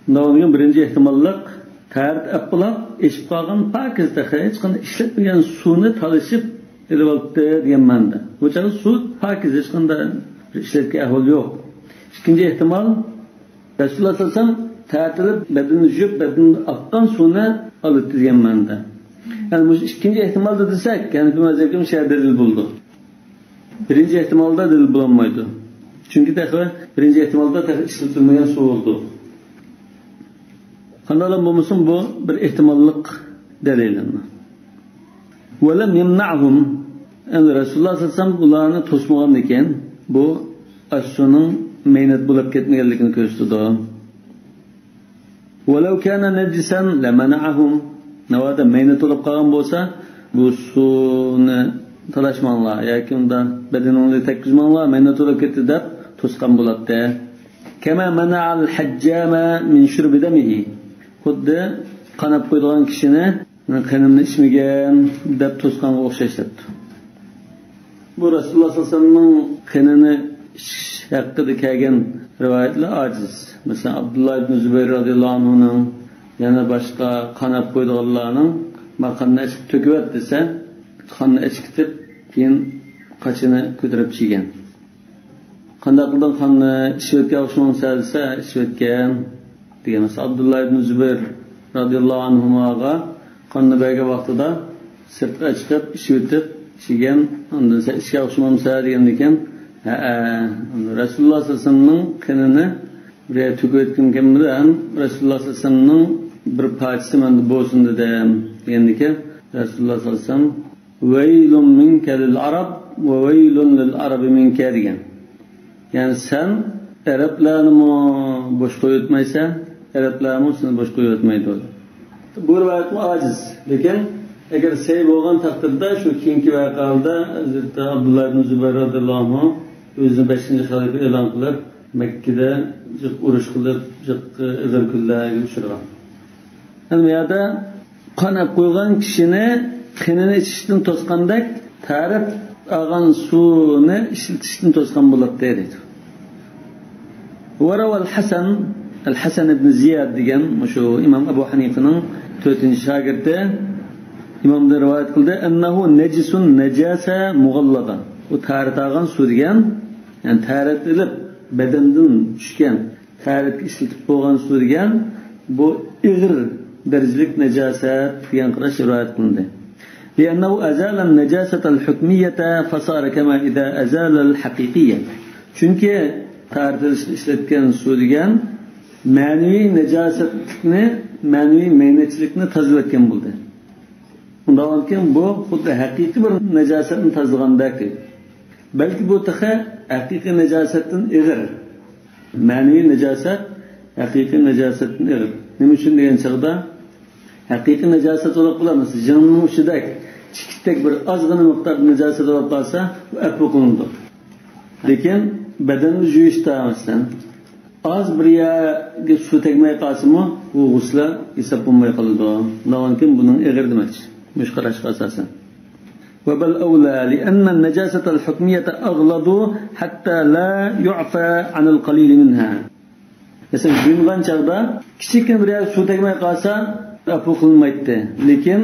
Bundan birinchi ehtimollik taharat olib eshib qolgan pokizda hech qanday ishlatmagan suvni talishib ilib olibdi degan ma'noda. Bu chog'da suv pokiz, hech qanday ishlatgan ahvol yo'q. Ikkinchi ehtimol Rasululloh sollallohu alayhi vasallam ta'tilib badanini yuvib badanini oqqan suvni olib degan ma'noda. Yani bu ikkinchi ehtimolda desak, yani bu mazhabga şey delil buldu. Birinchi ehtimolda delil bo'lolmaydi. Chunki birinchi ehtimolda ishlatilmagan suv oldu. Qanday bo'lmasin bu bir ehtimollik dalil. Ve lem yemna'hum, yani Resulullah sallallahu aleyhi ve sellem ularni to'smagan ekan, bu ash-shuning mehnat bo'lib ketmaganligini ko'rsatdi. وَلَوْ كَانَ نَجِسًا لَمَنَعَهُمْ, navada mehnat bo'lib qolgan bo'lsa, bu suvni talashmanglar yoki unda badaningni tekkizmanglar, mehnat bo'lib ketdi deb to'sgan bo'ladi. Kama mana'al hajjama min shurbi damihi, xuddi qanab qo'ydigan kishini qanimni ichmagan deb to'sganga o'xshash debdi. Bu Rasululloh sollallohu alayhi vasallamning qanini ichish haqida kelgan rivoyatlar ojiz. Masalan, Abdulloh ibn Zubayr radhiyallohu anhuning yana boshqa qanab qo'ydiganlarning qonni ichib to'kiyat desa, qonni ichkitib keyin qachini ko'tarib ichgan. Qanday qildim qonni ichayotgan o'xshamsa desa, ichayotgan degan. Masalan, Abdulloh ibn Zubayr radhiyallohu anhuga qonni bergan vaqtida sirtqa chiqib ichib ichgan, undan sen ichga o'xshamamsa degan ekan. Rasululloh sollallohu alayhi vasallamning qanini bir to'kayotgan bilan Rasululloh sollallohu alayhi vasallamning bir parchasi menda bo'lsin dedim degan ekan. Rasululloh sollallohu alayhi vasallam vaylun minka lil arab va vaylun lil arabi minka degan. Ya'ni sen arablarni bo'sh qo'yib o'tmaysan, arablarni seni bo'sh qo'yib o'tmaydi. Bu rivoyatmi ojiz, lekin agar sey bo'lgan taqdirda shu keyingi voqeada Hazrati Abdulloh ibn Zubayr radhiyallohu anhu o'zini 5-xalifa e'lon qilib, Makkada jiq urush qilib, jiq ig'ir kunlarga uchragan. Endi bu yerda qanab qo'ygan kishini qinini ichishdan to'sgandek tarif olgan suvni ishlatishdan to'sgan bo'ladi deydi. وروى الحسن الحسن ibn Ziyad degan shu Imom Abu Hanifaning 4-shogirdi imomdan rivoyat qildi, annahu najisun najasa mug'allada. U tarit olgan suv degan, ya'ni tarit ilib badandan tushgan, taritga ishlatib bo'lgan suv degan bu ig'ir darajalik najosat degan qarash rivoyat qilindi. لأنه أزال النجاسة الحكمية فصار كما إذا أزال الحقيقية. Chunki tarit ishlatgan suv degan ma'naviy najosatni, ma'naviy mehnatchilikni tozalatgan bo'ldi. Undan keyin bu xuddi haqiqiy bir najosatni tozalagandek. Balki bu taxa haqiqiy najosatdan ig'ir. Ma'naviy najosat haqiqiy najosatdan ig'ir. Nima uchun degan chog'da haqiqiy najosat bo'lib qoladi. Jinning uchidak, chikitdek bir ozgina miqdor najosat bo'lib qolsa, u afv qilinadi. Lekin badanni yuvishda masalan oz bir yerga suv tegmay qolsa-mu, bu g'usl hisob bo'lmay qoladi. Undan keyin buning ig'ir demakchi. Mush qarashga asosan. وبل أولى لأن النجاسة الحكمية أغلظ حتى لا يعفى عن القليل منها. Mesela yuyungan chog'da kichikgina bir yer suv tegmay qolsa, afv qilinmaydi. Lekin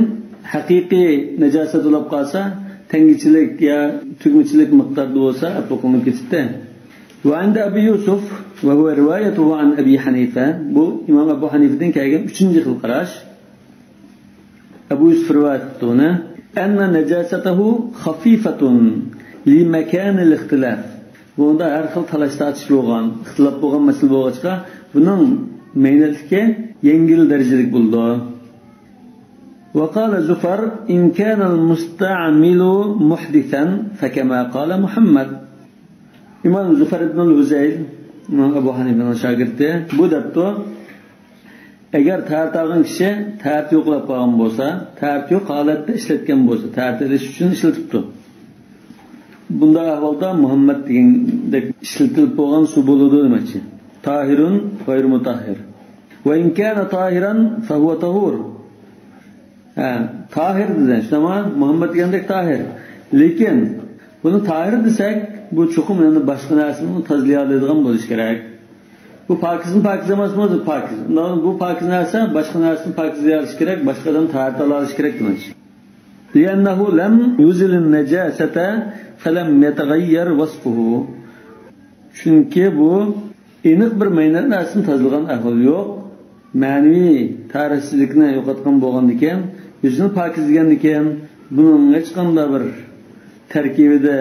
haqiqiy najosat bo'lib qolsa, tangichilik ya tugmachilik miqdorida bo'lsa, afv qilinib ketibdi. وعند أبي يوسف وهو روايته عن أبي حنيفة, bu Imom Abu Hanifadan kelgan 3-xil qarash. Abu Yusuf rivoyat qildi أن نجاسته خفيفة لمكان الاختلاف. Bunda har xil talash tortish bo'lgan, ixtilof bo'lgan masala bo'lg'achqa, buning meynatligi yengil darajalik bo'ldi. وقال زفر إن كان المستعمل محدثا فكما قال محمد. İmam Zufar ibn Huzayl, İmam Abu Hanife'nin şagirdi, bu debdi, agar tarit olgan kishi tarit yo'qlab qolgan bo'lsa, tarit yo'q holatda ishlatgan bo'lsa, tarit ilish uchun ishlatibdi. Bunda ahvolda Muhammad degandek ishlatilib bo'lgan suv bo'ladi demakchi. Tahirun g'ayr mutahhir. Va in kana tahiran fa huwa tahur. Ha, tahir degan, shunama Muhammad degandek tahir. Lekin buni tahir desak, bu cho'qim endi boshqa narsani tozalay oladigan bo'lish kerak. Bu pokizmi pokiz emasmi o'zi pokiz. Bu pokiz narsa boshqa narsani pokizlay olish kerak, boshqadan tarit ola olish kerak demakchi. لأنه لم يزل النجاسة فلم يتغير وصفه. Chunki bu Aniq bir maynat narsani tozalagan ahvol yo'q. Ma'naviy tarixsizlikni yo'qotgan bo'lgandan keyin, yuzini pokizlagandan keyin, buning hech qanday bir tarkibida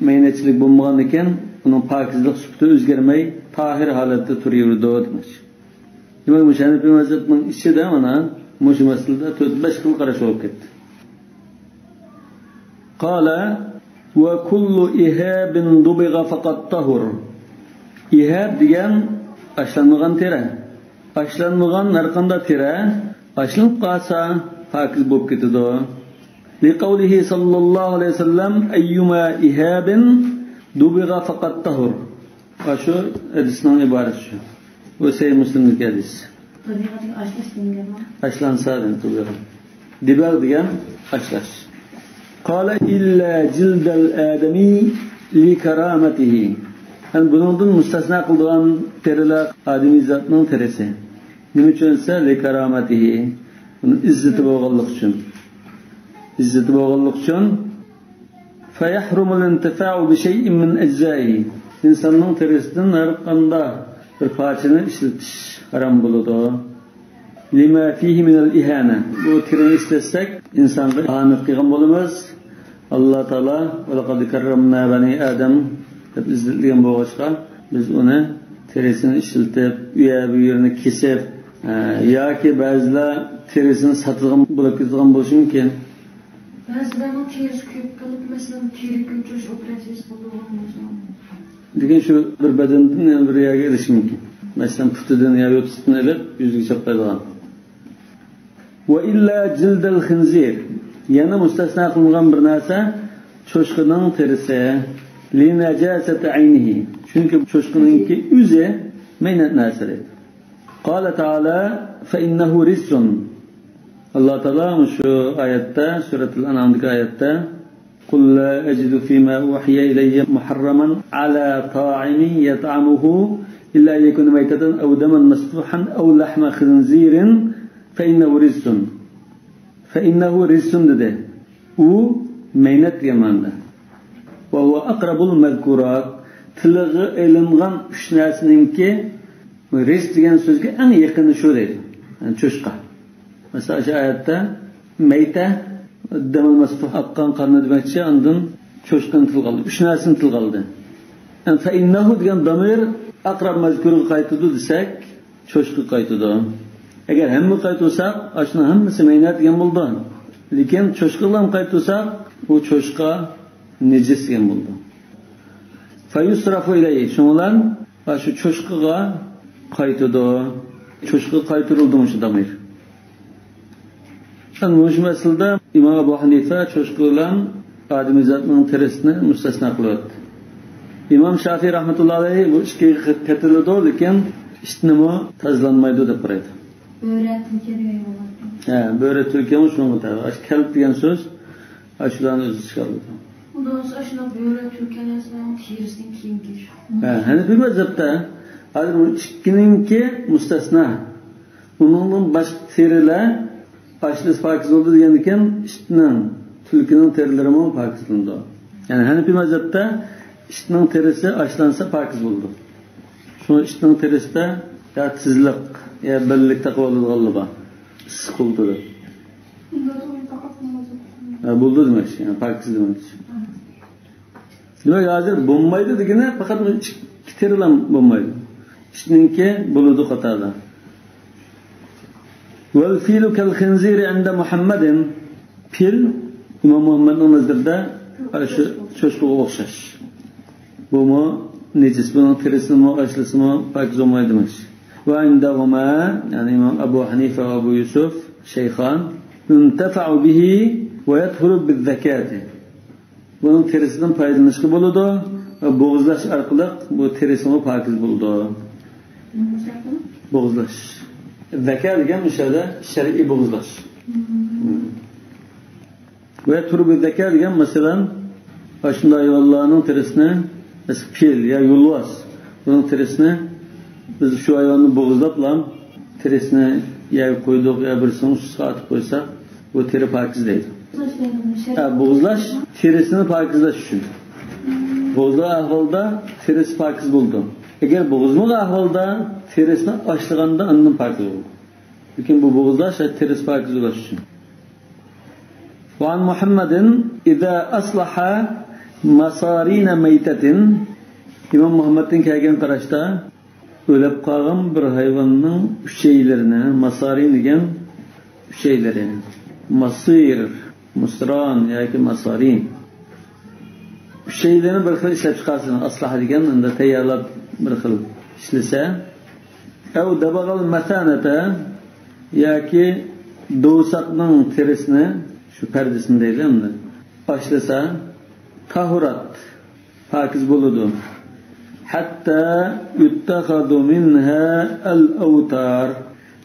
maynatchilik bo'lmagandan keyin, uning pokizlik sifati o'zgarmay tahir holatda turaverdi demak. Demak, bu Hanafiy mazhabining ichida mana mushu masalada 4-5 xil qarash bo'lib ketdi. Qala va kullu ihabin dubig'a faqat tahur. Ihab degan ashlanmagan teri. Ashlanmagan har qanday teri ashlanib qolsa pokiz bo'lib ketadi. Liqawlihi sallallohu alayhi vasallam ayyuma ihabin dubig'a faqat tahur. Shu hadisning iborasi shu. Bu Sahih Muslimdagi hadis. Ashlansa degan. Dibag degan ashlash. Qala illa jildal adami li karamatihi. Yani bundan mustasna qildigan terilar adami zatning terisi. Nima uchun esa li karamatihi. Uni izzati bo'lganlik uchun. Izzati bo'lganlik uchun fayahrumu al-intifa'u bi shay'in min ajza'ihi. İnsanning terisidan har qanday bir parchani ishlatish harom bo'ladi. Lima fihi min al-ihana. Bu terini ishlatsak insonga ihanat qilgan bo'lamiz. Alloh taolo va laqad karramna bani Adam deb izzatlagan bo'lg'achqa biz uni terisini ishlatib, u yer bu yerini kesib, yoki ba'zilar terisini sotadigan bo'lib ketadigan bo'lishi mumkin. Ba'zilarning terisi kuyib qolib, masalan, teri ko'chirish operatsiyasi bo'lgan bo'lsa. Degan shu bir badandan yana bir yerga ilishi mumkin. Masalan, putidan yo yo'tisidan ilib yuziga chaplaydigan. Va illa jildal xinzir. Yana mustasno qilingan bir narsa cho'chqining terisi li najasati aynihi. Chunki cho'chqiningki o'zi maynat narsa deydi. Qala taala fa innahu rizqun. Alloh taolo shu oyatda, suratul An'amdagi oyatda قل لا أجد فيما أوحي إلي محرما على طاعم يطعمه إلا أن يكون ميتة أو دما مسفوحا أو لحم خنزير فإنه رجس. فإنه رجس dedi. U maynat degan va huwa aqrabul mazkurat. Tilga ilingan uch narsaningki rizq degan so'zga eng yaqini shu deydi. Yani cho'chqa. Masalan, shu oyatda mayta damil masfuh oqqan qonni demakchi, undan cho'chqani tilga oldi. Uch narsani tilga oldi. Yani fa innahu degan damir aqrab mazkurga qaytadi desak, cho'chqa qaytadi. Agar hamma qaytsak, ashuni hammasi maynat degan bo'ldi. Lekin cho'chqa bilan qaytsak, u cho'chqa nejis degan bo'ldi. Fa yusrafu ilayhi. Shundan shu cho'chqaga qaytadi. Cho'chqa qaytarildi shu damir. Shu masalada Imom Abu Hanifa cho'chqa bilan odamzodning terisini mustasno qilyapti. Imom Shafiy rahmatullohi alayhi bu ishga katiladi, lekin ishnimi tozalanmaydi deb qaraydi. Bo'ri tulki degan bo'ladi. Ha, bo'ri tulkimi shunga tabi. Kalb degan so'z shularni o'zi chiqaradi. Undan so'ng shuni bo'ri tulkining terisining kiyim kiyish. Ha, Hanafiy mazhabda hozir bu ikkininki mustasno. Uningdan boshqa terilar ashlis pokiz bo'ldi degan ekan, itning, tulkining terilari ham pokizlandi. Ya'ni Hanafiy mazhabda itning terisi ashlansa pokiz bo'ldi. Shu itning terisida ya tizliq, ya birlik taqib oladiganligi bor. Issiq bo'ldi. Bo'ldi demak, ya'ni pokiz demak. Demak, hozir bo'lmaydi degani faqat ikki terilar bo'lmaydi. Itninki bo'ladi qatorda. Vel filu kal khinziri inda Muhammadin. Fil İmam Muhammadning nazarida shu cho'chqaga o'xshash. Bumu necis, buning terisini ashlisimi pokiz bo'lmaydi demak. Va indahuma, ya'ni Imom Abu Hanifa va Abu Yusuf shayxon yuntafa'u bihi va yathuru biz-zakati. Buning terisidan foydalanishga bo'ladi va bo'g'izlash orqali bu terisini pokiz bo'ladi. Bo'g'izlash. Zaka degan o'shada shar'iy bo'g'izlash. Va turbi zaka degan masalan shunday hayvonlarning terisini, fil ya yo'lbars, buning terisini biz shu hayvonni bo'g'izlab lan terisini yerga qo'ydik ya birisini suvga otib qo'ysak, bu teri pokizlaydi. Bo'g'izlash terisini pokizlash uchun. Bo'g'izlash ahvolida terisi pokiz bo'ldi. Agar bo'g'izmagan ahvolda terisini oshlaganda undan pokiz bo'ladi. Lekin bu bo'g'izlash terisi pokiz bo'lish uchun. وعن محمد إذا أصلح مصارين ميتة İmam Muhammed'in kelgan qarashda o'lib qolgan bir hayvonning uchaylarini, masarin degan uchaylari, masir, musron yoki masarin uchaylarini bir xil ishlab chiqarsin, aslah degan unda tayyorlab bir xil ishlasa, av dabag'al masanata yoki do'saqning terisini shu pardasini deydi endi oshlasa tahurat pokiz bo'ladi. Hatta yuttakhadu minha al-awtar.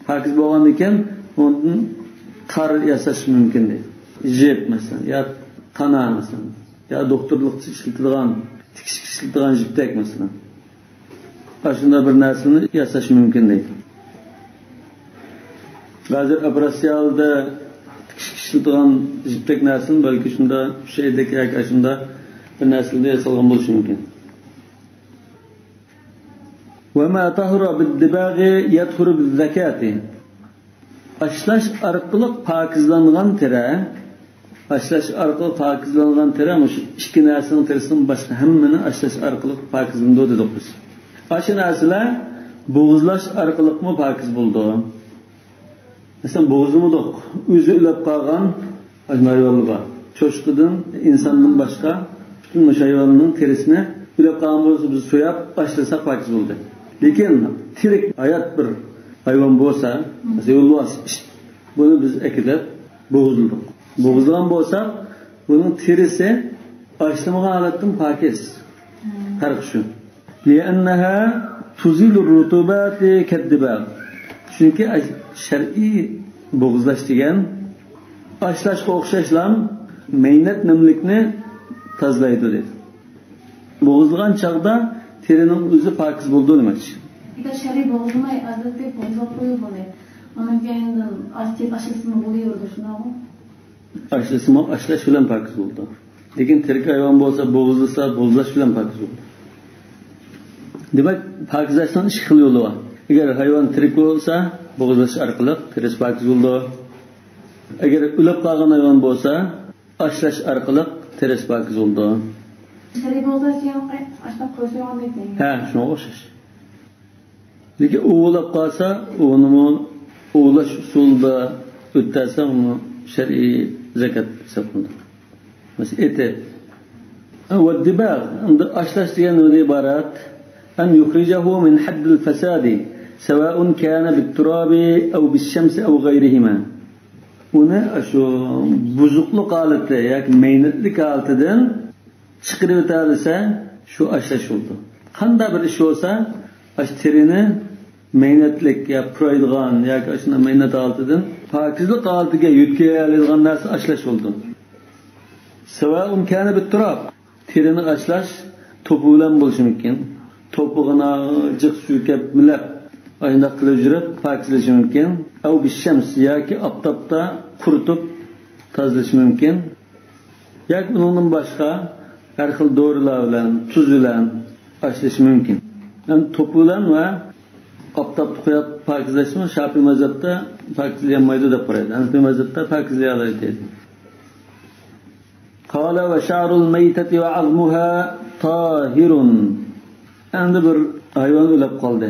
Pokiz bo'lgan ekan, undan tar yasash mumkin deydi. Jip masalan, ya tana masalan, ya doktorlikda ishlatilgan, tikishga ishlatilgan jipdak masalan. Shunda bir narsani yasash mumkin deydi. Hozir operatsiyada tikishga ishlatilgan jipdak narsani balki shunda shaydek yoki shunda bir narsada yasalgan bo'lishi mumkin. وما طهر بالدباغ يطهر بالزكاة. Ashlash orqali pokizlangan teri, ashlash orqali pokizlangan teri shu ikki narsaning terisidan boshqa hammani ashlash orqali pokizlandi dedik biz. Shu narsalar bo'g'izlash orqalimi pokiz bo'ldi. Masalan, bo'g'izlamadik, o'zi o'lib qolgan hayvonlar bor. Cho'chqidan, insondan boshqa butun hayvonning terisini o'lib qolgan bo'lsa biz so'yab ashlasak pokiz bo'ldi. Lekin tirik hayot bir hayvon bo'lsa, masalan, yo'lbars, buni biz akilib bo'g'izladik. Bo'g'izlagan bo'lsa, buning terisi ashlamagan holatdan pokiz. Farq shu. لأنها تزيل الرطوبات كالدباغ. Chunki shar'iy bo'g'izlash degan ashlashga o'xshashlam maynat namlikni tozalaydi dedi. Bo'g'izlagan chog'da terining o'zi pokiz bo'ldi demakchi. Bir shar'iy bo'g'izlamay, odatda bo'g'izlab qo'yib buni. Undan keyin ashlasimi bo'laverdi shunaqmi? Ashlasimi ashlash bilan pokiz bo'ldi. Lekin tirik hayvon bo'lsa bo'g'izlasa bo'g'izlash bilan pokiz bo'ldi. Demak, pokizlashning ikki xil yo'li bor. Agar hayvon tirik bo'lsa, bo'g'izlash orqali terisi pokiz bo'ldi. Agar o'lib qolgan hayvon bo'lsa, ashlash orqali terisi pokiz bo'ldi. Shar'iy bo'g'izlash degan ashlab qo'ysa yo'q deydi. Ha, shunga o'xshash. Lekin o'g'lab qolsa, uni o'g'lash usulida o'tasa, uni shar'iy zakat hisoblanadi. Masalan, eti va dibag, endi ashlash degan nima iborat? أن يخرجه من حد الفساد سواء كان بالتراب أو بالشمس أو غيرهما. Uni shu buzuqlik holati yoki maynatlik holatidan chiqarib o'tolsa, shu ashlash bo'ldi. Qanday bir ish bo'lsa, ash terini maynatlik yo puraydigan yoki shunday maynat holatidan pokizlik holatiga yetkazadigan narsa ashlash bo'ldi. سواء كان بالتراب, terini ashlash to'pi bilan bo'lishi mumkin. To'pig'ini jiq suykab milab ayndaq qilib yurib pokizlashi mumkin. Av bishams yoki oftobda quritib tozalash mumkin. Yoki undan boshqa har xil dorilar bilan, tuz bilan ashlash mumkin. Ya'ni to'pi bilan va oftobda qo'yib pokizlashni Shafiy mazhabda pokizlamaydi deb qaraydi. Hanafiy mazhabda pokizlay oladi deydi. Qala va sha'rul maytati va 'azmuha tahirun. Endi bir hayvon o'lib qoldi.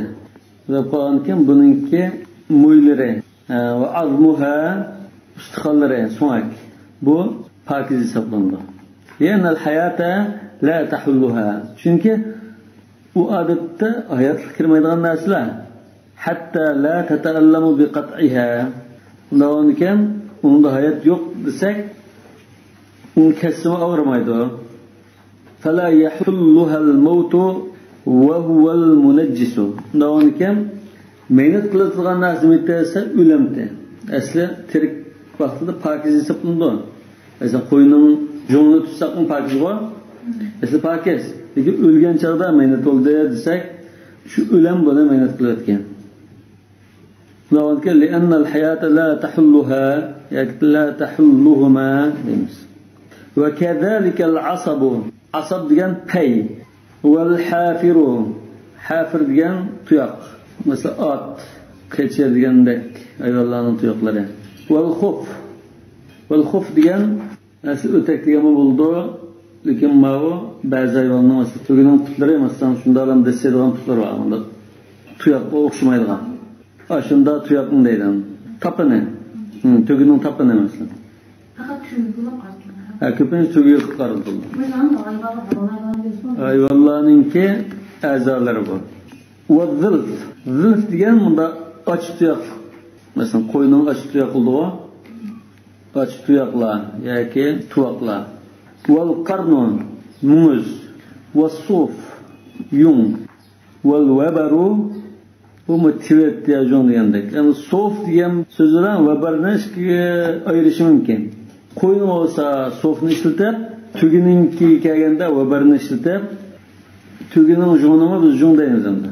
O'lib qolgan keyin buningki mo'ylari va azmuha ustixonlari, so'ngak. Bu pokiz hisoblanadi. Ya'ni al-hayata la tahulluha. Chunki u odatda hayotga kirmaydigan narsalar. Hatta la tata'allamu bi qat'iha. Undan keyin unda hayot yo'q desak, uni kessimi og'rimaydi. Fala yahulluha al-mautu va huval munajjisu. Undan keyin mehnat qiladigan narsa desa o'limdi. Asli tirik vaqtida pokiz hisoblanadi. Masalan, qo'yning jo'nini tutsakmi pokiz-ku? Asli pokiz. Lekin o'lgan chog'da mehnat bo'ldi desak, shu o'lim buni mehnat qilayotgan. Undan keyin li'anna al-hayata la tahulluha yoki la tahulluhuma deymiz. Va kadhalika al-asabu. Asab degan pay. Wal hafiru. Hafir degan tuyoq. Masalan, ot, qechir degandek hayvonlarning tuyoqlari. Vel xuf. Vel xuf degan asli o'tak degan bo'ldi. Lekin bu ba'zi hayvonning masalan tugining putlari, masalan, shunda ham desadigan putlari bor. Bunda tuyoqqa o'xshamaydigan. Shunda tuyoqni deydi. Tapini. Tugining tapini masalan. Faqat tugiga qaratiladi. Ko'pincha tugiga qaratiladi. Hayvonlarninki a'zolari bu. Va zilf. Zilf degan bunda och tuyoq. Masalan, qo'yning och tuyoq bo'ldi. Och tuyoqlar yoki tuvoqlar. Vel qarnun muz va suf yung vel vabaru bu tivet degan degandek. Ya'ni suf degan so'z bilan vabarni ikkiga ayirish mumkin. Qo'yni bo'lsa sufni ishlatib, tugininki kelganda vabarni ishlatib, tugining jo'nini biz jo'n deymiz endi.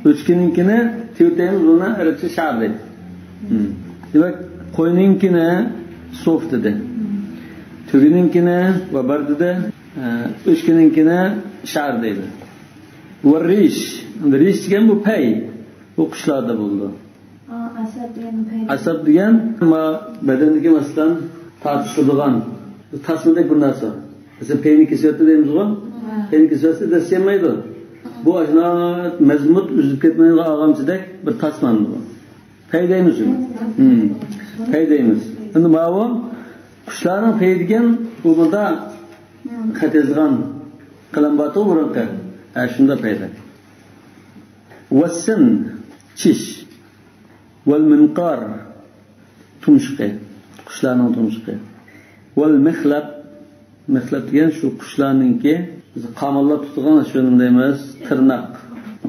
O'chkininkini tivet deymiz, buni arabcha shar deydi. Demak, qo'yninkini suf dedi. Tugininkini vabar dedi, o'chkininkini shar deydi. Va rish, rish degan bu pay, bu qushlarda bo'ldi. Asab degan pay. Asab degan badandagi masalan tortishadigan tasmadek bir narsa. Masalan, payni kesyapti deymiz-ku. Payni kesyapsa dast yemaydi. Bu ajnat mazmut uzilib ketmaydigan og'amchidek bir tasma bu. Pay deymiz uni. Pay deymiz. Endi bu qushlarning pay degan bu bunda xat yozgan qalam batu burunqi. Shunda payda. Vassin chish vel minqar tumshuqi, qushlarning tumshuqi. Vel mixlab, mixlab degan shu qushlarningki biz qamallab tutgan shu nima deymiz, tirnoq,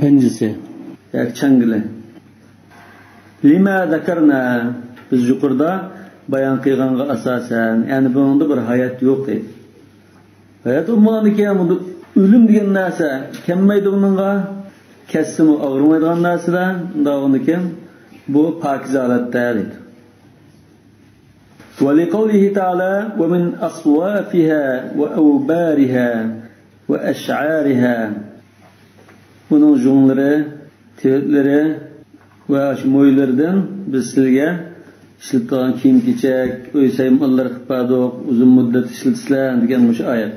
panjisi yoki changili. Lima zakarna, biz yuqorida bayon qilganga asosan, ya'ni bunda bir hayot yo'q deydi. Hayot bo'lmagandan keyin bunda o'lim degan narsa kelmaydi buningga, kessimi og'rimaydigan narsalar, unda keyin bu pokiza holatda deydi. Va liqawlihi ta'ala va min aswafiha va awbariha va ash'ariha. Buning junlari, tevatlari va mo'ylaridan biz sizlarga ishlatgan kiyim-kechak, uy saymonlar qilib berdik, uzun muddat ishlatsizlar degan shu oyat.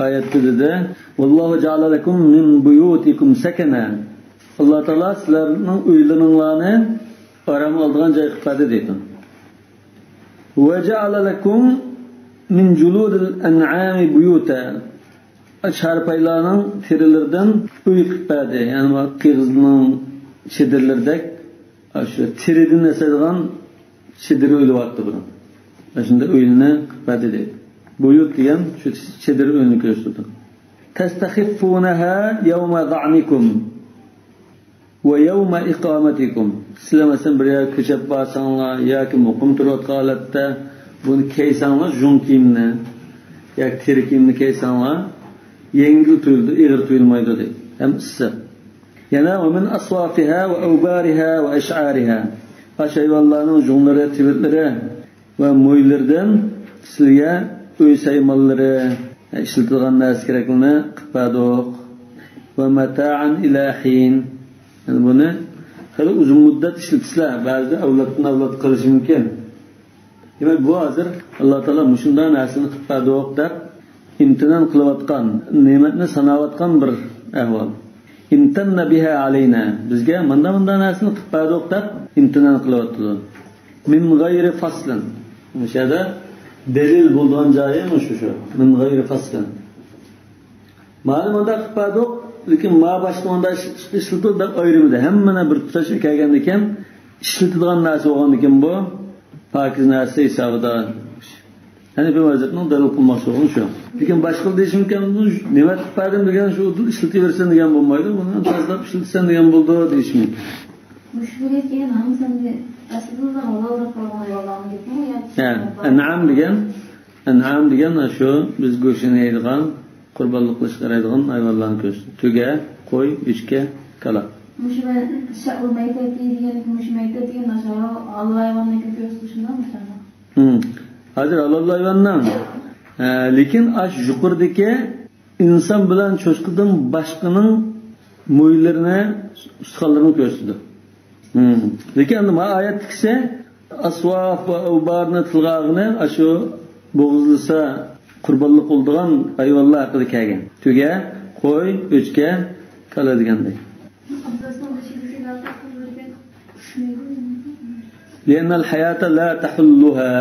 Oyatda dedi: Vallohu ja'ala lakum min buyutikum sakana. Alloh taolo sizlarning uylaringlarni arom oladigan joy qilib berdi deydi. Va ja'ala lakum min juludil an'ami buyuta. Charpaylarning terilaridan uy qilib berdi. Ya'ni qig'izning chedirlaridek shu teridan yasaydigan chedir o'ylayapti buni. Shunda uyini qilib berdi deydi. Buyut degan shu chedir uyini ko'rsatdi. Tastahiffunaha yawma dha'nikum va yawma iqamatikum. Sizlar masalan bir yerga ko'chib borsanglar yoki muqim turayotgan holatda buni kiysanglar, jun kiyimni yoki teri kiyimni kiysanglar, yengil tuyuldi, ig'ir tuyulmaydi deydi. Ham issiq. Yana va min aswafiha va awbariha va ash'ariha. Hayvonlarning junlari, tivitlari va mo'ylaridan sizlarga uy saymonlari ishlatilgan narsa kerakligini qilib berdik. Va mata'an ila hin. Yani buni hali uzun muddat ishlatsizlar, ba'zida avloddan avlod qilishi mumkin. Demak, bu hozir Alloh taolo shunday narsani qilib berdik deb imtinon qilayotgan, ne'matni sanayotgan bir ahvol. Imtanna biha alayna. Bizga manda narsani qilib berdik deb imtinon qilyapti. Min g'ayri faslin. O'shada delil bo'lgan joyi shu. Min g'ayri faslin. Ma'lum unda qilib berdik, lekin ma boshqa unda ishlatildi deb ayrimdi. Hammani bir tutash kelgandan keyin ishlatilgan narsa bo'lgandan keyin bu pokiz narsa hisobida. Ya'ni bu vaziyatning dalil qilmoqchi bo'lgan shu. Lekin boshqa deyish mumkin, nima qilib berdim degan shu ishlataversin degan bo'lmaydi. Buni tozalab ishlatsan degan bo'ldi deyish mumkin. Mushkul degan hammasini aslida halol deb qo'ygan hayvonlarni debmi yoki? An'am degan, an'am degan shu biz go'shtini yeydigan, qurbonlik qilishga yaraydigan hayvonlarni ko'rsin. Tuga, qo'y, echki, kala. Mushu maytat degan, mushu maytat degan halol hayvonni ko'rsin shundami? Hozir halol hayvondan. Lekin ash yuqoridagi İnsan bilan cho'chqidan boshqaning mo'ylarini, ustixonlarini ko'rsatdi. Lekin endi ma oyatdagisi asvof va ubarni tilga olgani shu bo'g'izlasa qurbonlik qiladigan hayvonlar haqida kelgan. Tuga, qo'y, o'chka, kala degandek. لأن الحياة لا تحلها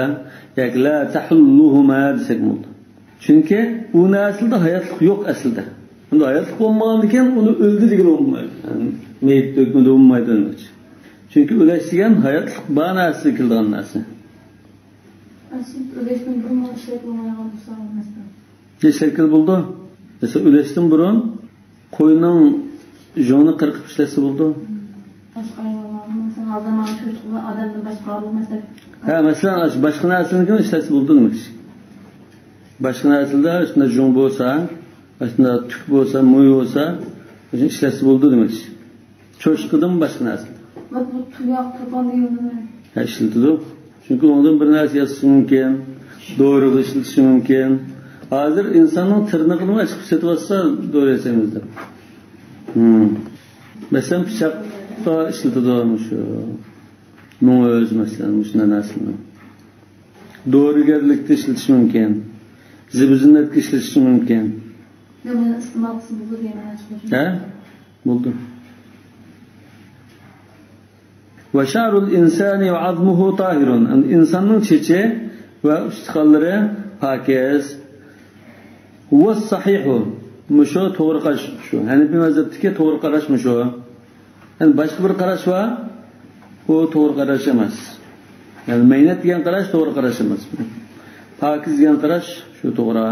yoki la tahulluhuma desak bo'ldi. Chunki uni aslida hayotlik yo'q aslida. Unda hayotlik bo'lmagan ekan, uni o'ldi degan bo'lmaydi. Yani meyit hukmida bo'lmaydi demoqchi. Chunki o'lash degan hayotlik bor narsa keladigan narsa. Aslida o'lashdan burun ishlatilmaydigan bo'lsa, masalan. Ishlatilib bo'ldi. Masalan, o'lashdan burun qo'yning joni qirqib ishlasa bo'ldi. Boshqa hayvonlarni, masalan, odamlarni cho'chqa, odamdan boshqa masalan. Ha, masalan, boshqa narsani ishlasa bo'ldi demoqchi. Boshqa narsada shunda jun bo'lsa, shunda tuk bo'lsa, mo'y bo'lsa, o'sha ishlasa bo'ldi demoqchi. Cho'chqidan boshqa narsa. Bu tuyoq turgan deganimi? Ha, ishlatadi. Chunki undan bir narsa yasash mumkin, doriga ishlatish mumkin. Hozir insonning tirnig'ini chiqib setib olsa, dori yasaymiz deb. Masalan, pichoqda ishlatadi shu. Mo'z masalan, shunday narsalar. Dorigarlikda ishlatish mumkin. Zib-zinnatga ishlatish mumkin. Nima iste'mol qilsa bo'ldi degan narsa. Ha? Bo'ldi. Va sha'rul insani va azmuhu tahirun. Insonning chechi va ustixonlari pokiz. Va sahihu. Mushu to'g'ri qarash shu. Hanafiy mazhabdagi to'g'ri qarash mushu. Yani boshqa bir qarash va u to'g'ri qarash emas. Yani maynat degan qarash to'g'ri qarash emas. Pokiz degan qarash shu to'g'ri.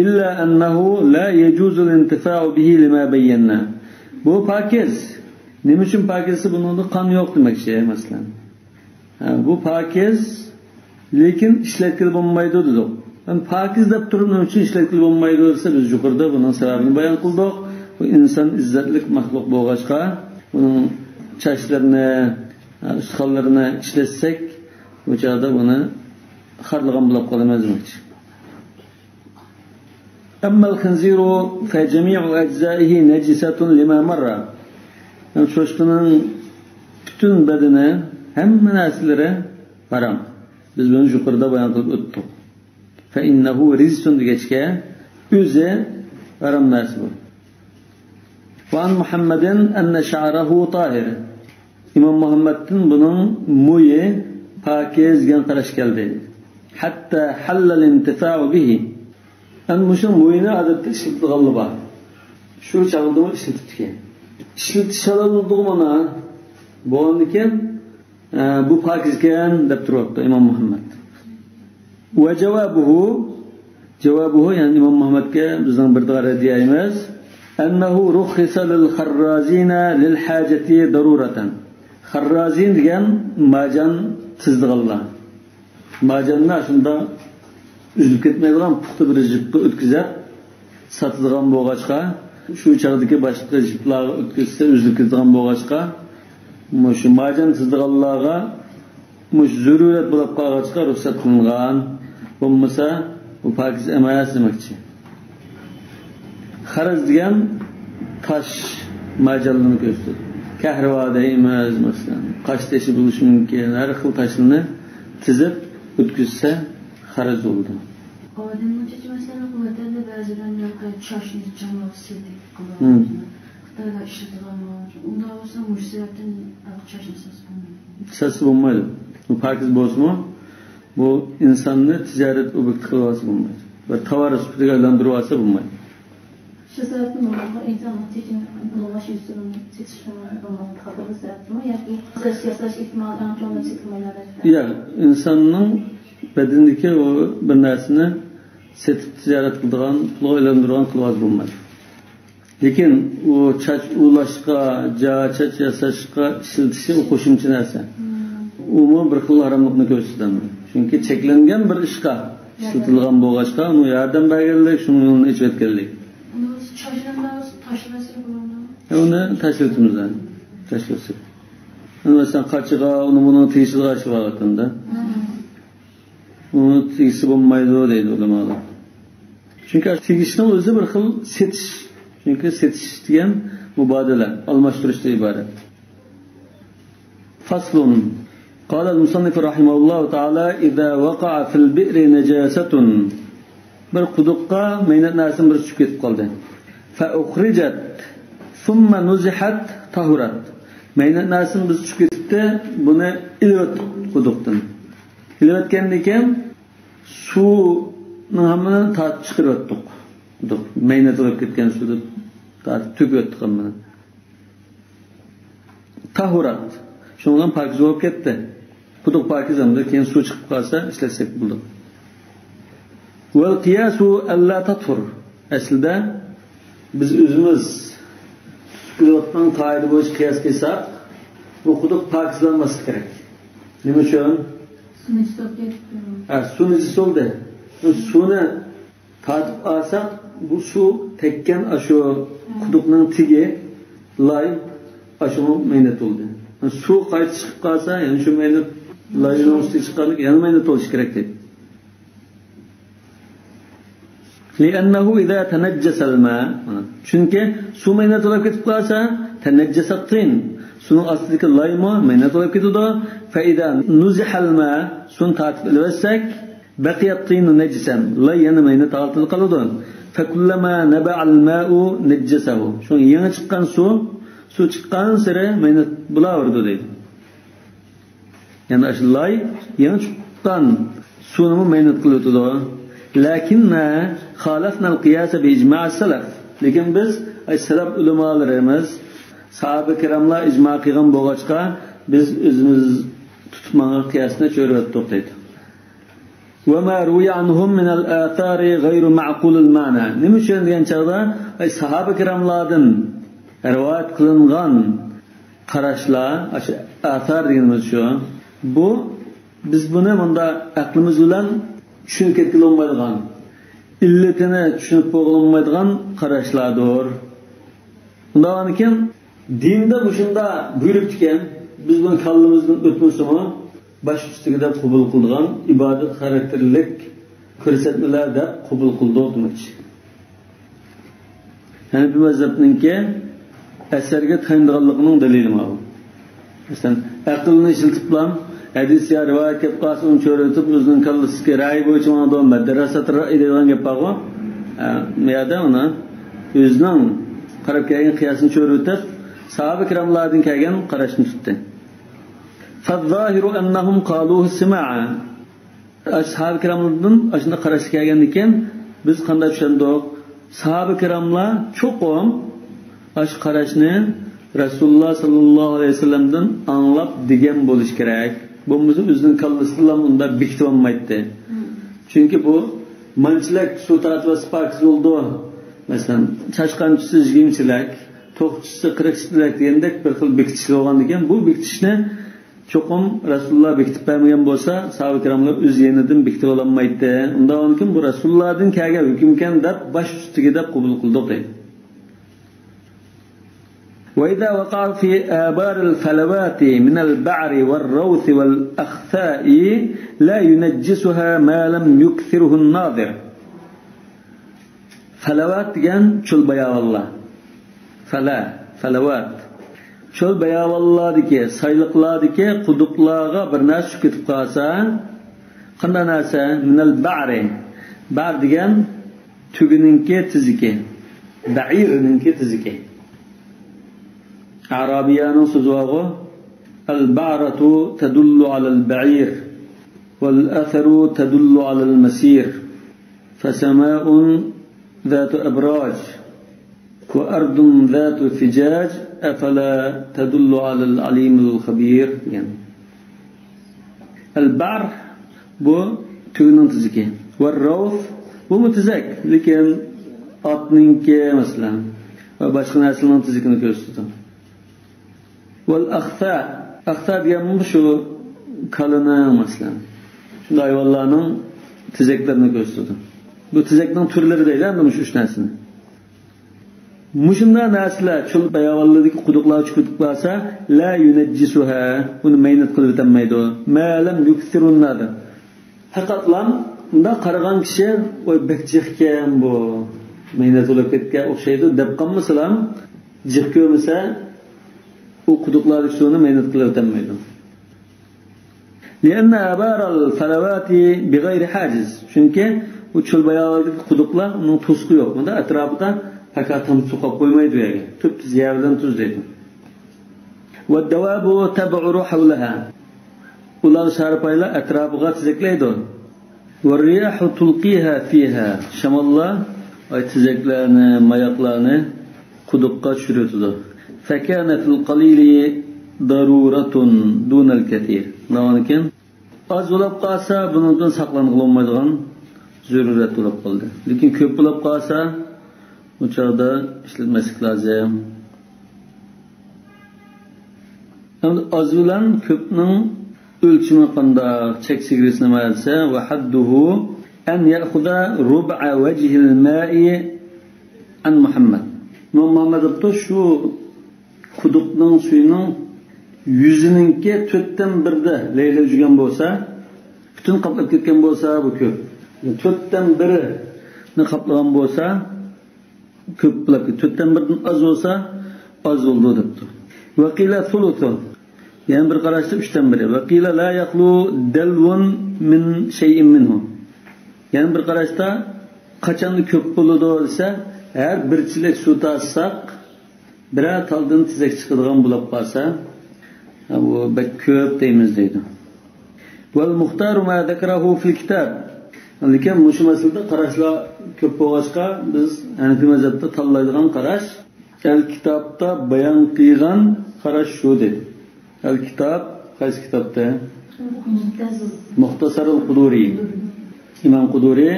Illa annahu la yajuzu al-intifa'u bihi lima bayyana. Bu pokiz. Nima uchun pokizsa bunda qon yo'q demakchi masalan. Bu pokiz, lekin ishlatilib bo'lmaydi dedik. Yani pokiz deb turib nima uchun ishlatilib bo'lmaydi desa, biz yuqorida buning sababini bayon qildik. Bu inson izzatlik maxluq bo'lg'achqa, uning chashlarini, ustixonlarini ishlatsak, bu chog'da buni xorlagan bo'lib qolamiz demakchi. Amma al-khinziru fa jami'u ajza'ihi najisatun lima marra. Yani cho'chqining butun badani, hamma narsalari harom. Biz buni yuqorida bayon qilib o'tdik. Fa innahu rizqun degachga o'zi harom narsa bu. Va an Muhammadin anna sha'rahu tahir. İmom Muhammaddan buning mo'yi pokiz degan qarash keldi. Hatta halal intifa'u bihi. An mushu mo'yini odatda ishlatadiganlar bor. Shu chog'da ishlatibdi. Ishlatish halol mana bo'lgandan bu pokiz ekan deb turibdi İmom Muhammad. Va javobuhu, javobuhu ya'ni İmom Muhammadga bizning bir radiyamiz annahu rukhisa lil kharrazina lil hajati daruratan. Kharrazin degan majan tizdiganlar. Majanlar shunda uzilib ketmaydigan puxta bir jipni o'tkazib sotadigan bo'lg'achqa, shu chog'dagi boshqa jiplarga o'tkazsa uzilib ketadigan bo'lg'achqa, shu majan tizdiganlarga mush zarurat bo'lib qolg'achqa ruxsat qilingan. Bo'lmasa bu pokiz emas demoqchi. Xaraz degan tosh majanlarni ko'rsatadi. Kahrva deymiz masalan, qosh teshi bo'lishi mumkin, har xil toshni tizib o'tkazsa xaraz bo'ldi. Odamning chechi masalan vatanda ba'zidan choshni jamlab sildik qilib. Xitoyda ishlatilgan unda bo'lsa mush sababdan choshni sotib bo'lmaydi. Sotib bo'lmaydi. Bu pokiz bo'lsa, bu insonni tijorat obyekti qilib olsa bo'lmaydi. Va tovar sifatiga aylantirib olsa bo'lmaydi. Shu sababdan insonning chechini bulg'ash yuzini chechishini sababmi yoki yasash ehtimoli cho'ng setilmaydi? Yo'q, insonning badanidagi u bir narsani setib tijorat qiladigan, pulga aylantirgan qilib olsa bo'lmaydi. Lekin u chach ulashga, chach yasashga ishlatishi u qo'shimcha narsa. Umi bir xil haromlikni ko'rsatadi. Chunki cheklangan bir ishga ishlatilgan bo'lg'achqa, uni yordam berganlik, shuni yo'lini ichib o'tganlik. Uni tashlatamiz, tashlatsak. Masalan, qachiga, uni buni tegishiga ishlayotganda. Uni tegisi bo'lmaydi deydi ulamolar. Chunki tegishning o'zi bir xil setish. Chunki setish degan mubodala, almashtirishdan iborat. Faslun. قال المصنف رحمه الله تعالى إذا وقع في البئر نجاسة bir quduqqa maynat narsani bir tushib ketib qoldi. فأخرجت ثم نزحت طهرت. Maynat narsani biz tushib ketibdi, buni ilib quduqdan. Ilib o'tgandan keyin suvni hammani tortib chiqarib o'tdik. Quduq maynat bo'lib ketgan suvni tortib to'kib o'tdik hammani. Tahurat. Shundan pokiz bo'lib ketdi. Quduq pokiz endi keyin suv chiqib qolsa ishlatsak bo'ldi. Val qiyasu alla tathur. Aslida biz o'zimiz tutayotgan qoida bo'yicha qiyos qilsak, bu quduq pokizlanmasi kerak. Nima uchun? Suvni ichib ketdi. Ha, suvni ichib bo'ldi. Suvni tortib olsak, bu suv tekkan shu quduqning tegi lay shu maynat bo'ldi. Suv qayta chiqib qolsa, yana shu maynat layning ustiga chiqqanlik yana maynat bo'lishi kerak deydi. لأنه إذا تنجس الماء chunki suv maynat bo'lib ketib qolsa, تنجس الطين suvning ostidagi laymi maynat bo'lib ketadi. فإذا نزح الماء suvni tortib olsak, بقي الطين نجسا lay yana maynat holatida qoladi. فكلما نبع الماء نجسه shu yangi chiqqan suv chiqqan sari maynat bo'laverdi deydi. Ya'ni shu lay yangi chiqqan suvni maynat qilib o'tadi. Lakinna xalafna al-qiyas bi ijma' as-salaf. Lekin biz salaf ulamolarimiz, sahoba kiramlar ijmo qilgan bo'lg'achqa biz o'zimiz tutib manga qiyosni cho'rib o'tdik deydi. Va ma ruwiya anhum min al-athari ghayru ma'qul al-ma'na. Nima uchun degan chaqda sahoba kiramlardan rivoyat qilingan qarashlar, athar deganimiz shu. Bu biz buni bunda aqlimiz bilan tushunib ketgili bo'lmaydigan, illatini tushunib bo'lmaydigan qarashlardir. Undan keyin dinda bu shunda buyruq ekan, biz buni kallamizdan o'tmasimi, bosh ustiga deb qabul qilgan ibodat xarakterlik ko'rsatmalar deb qabul qildik demoqchi. Hanafi mazhabninki asarga tayanganligining dalili bu. Masalan, aqlni ishlatib bilan hadis ya rivoyat kelib qolsa, uni cho'ritib o'zining kallasiga ra'yi bo'yicha mana darasat ra'yi degan gap bor. Bu yerda uni o'zining qarab kelgan qiyosini cho'ritib, sahoba kiramlardan kelgan qarashni tutdi. فالظاهر أنهم قالوه سماعا. Sahoba kiramlardan shunda qarash kelgandan keyin biz qanday tushundik? Sahoba kiramlar cho'qim shu qarashni Rasululloh sallallohu alayhi vasallamdan anglab degan bo'lish kerak. Bo'lmasa o'zining kallasi bilan unda bekitib olmaydi. Chunki bu manchilik suv tortib pokiz bo'ldi. Masalan, chashqanchisi 20chilik, to'qchisi 40chilik degandek bir xil bekitish bo'lgan ekan. Bu bekitishni cho'qim Rasululloh bekitib bermagan bo'lsa, sahoba kiramlar o'z yenidan bekitib olmaydi. Undan keyin bu Rasulullohdan kelgan hukm ekan deb bosh ustiga deb qabul qildik deydi. وإذا وقع في آبار الفلوات من البعر والروث والأخثاء لا ينجسها ما لم يكثره الناظر. فلوات degan cho'l bayovonlar. Fala, falawat. Cho'l bayovonlardagi, sayliqlardagi quduqlarga bir narsa tushib ketib qolsa, qanday narsa? Minal ba'ri. Bar degan tugininki tiziki. Ba'irninki tiziki. Arabiyaning so'zi al-ba'ratu tadullu alal ba'ir wal-atharu tadullu alal masir fasama'un zatu abraj va ardun zatu fijaj afala tadullu alal alimil khabir degan. Al-ba'r bu tugining tiziki, va-rawf bu tizak, lekin otninki masalan va boshqa narsalarning tizikini ko'rsatadi. Wal-akhfa, akhfa degan shu kalini masalan. Shunday hayvonlarning tizaklarini ko'rsatadi. Bu tizakning turlari deydi endi shu uch narsani. Mushunda narsalar cho'l bayovonlardagi quduqlar chiqib qolsa, la yunajjisuha, buni maynat qilib o'tolmaydi. Ma lam yukthirun nada. Faqatlam Bunda qaragan kishi voy bek jiqkan bu maynat bo'lib ketgan o'xshaydi deb qolmasalar, jiq ko'rmasa u quduqlardagi suvni maynat qilib o'tolmaydi. لأن آبار الفلوات بغير حاجز. Chunki u cho'l bayonlardagi quduqlar uning to'sqi yo'q. Bunda atrofida faqat tomchi suv qolib qo'ymaydi u yerga. Tub-tuz yerdan tuz deydi. والدواب تبعر حولها. Ular sharpaylar atrofiga tizaklaydi. والرياح تلقيها فيها. Şamallar ay tizaklarni, mayoqlarni quduqqa tushiradi. فكان في القليل ضرورة دون الكثير. Lekin az bo'lib qolsa bundan saqlanib olmaydigan zarurat bo'lib qoldi. Lekin ko'p bo'lib qolsa bu chog'da ishlatmaslik lozim. Endi oz bilan ko'pning o'lchimi qandoq, chek chegarasi nima desa, va hadduhu an ya'khudha rub'a wajhil ma'i an Muhammad. Imom Muhammad debdi, shu quduqning suyining yuzininki 1/4da laylab yurgan bo'lsa, butun qoplab ketgan bo'lsa bu ko'p. 1/4 birini qoplagan bo'lsa ko'p bo'lib ketdi. 1/4dan oz bo'lsa oz bo'ldi debdi. Va qila thuluthu. Yani bir qarashda 1/3. Va qila la yaqlu dalvun min shay'in minhu. Yani bir qarashda qachon ko'p bo'ladi desa, har bir chelak suv tassak biror taldan tezak chiqadigan bo'lib qolsa, bu bek ko'p deymiz deydi. Val muxtaru ma zakarahu fil kitab. Lekin shu masalada qarashlar ko'p bo'lg'achqa biz Hanafi mazhabda tanlaydigan qarash el kitobda bayon qilgan qarash shu dedi. El kitob qaysi kitobda? Muxtasarul Quduri. Imom Quduri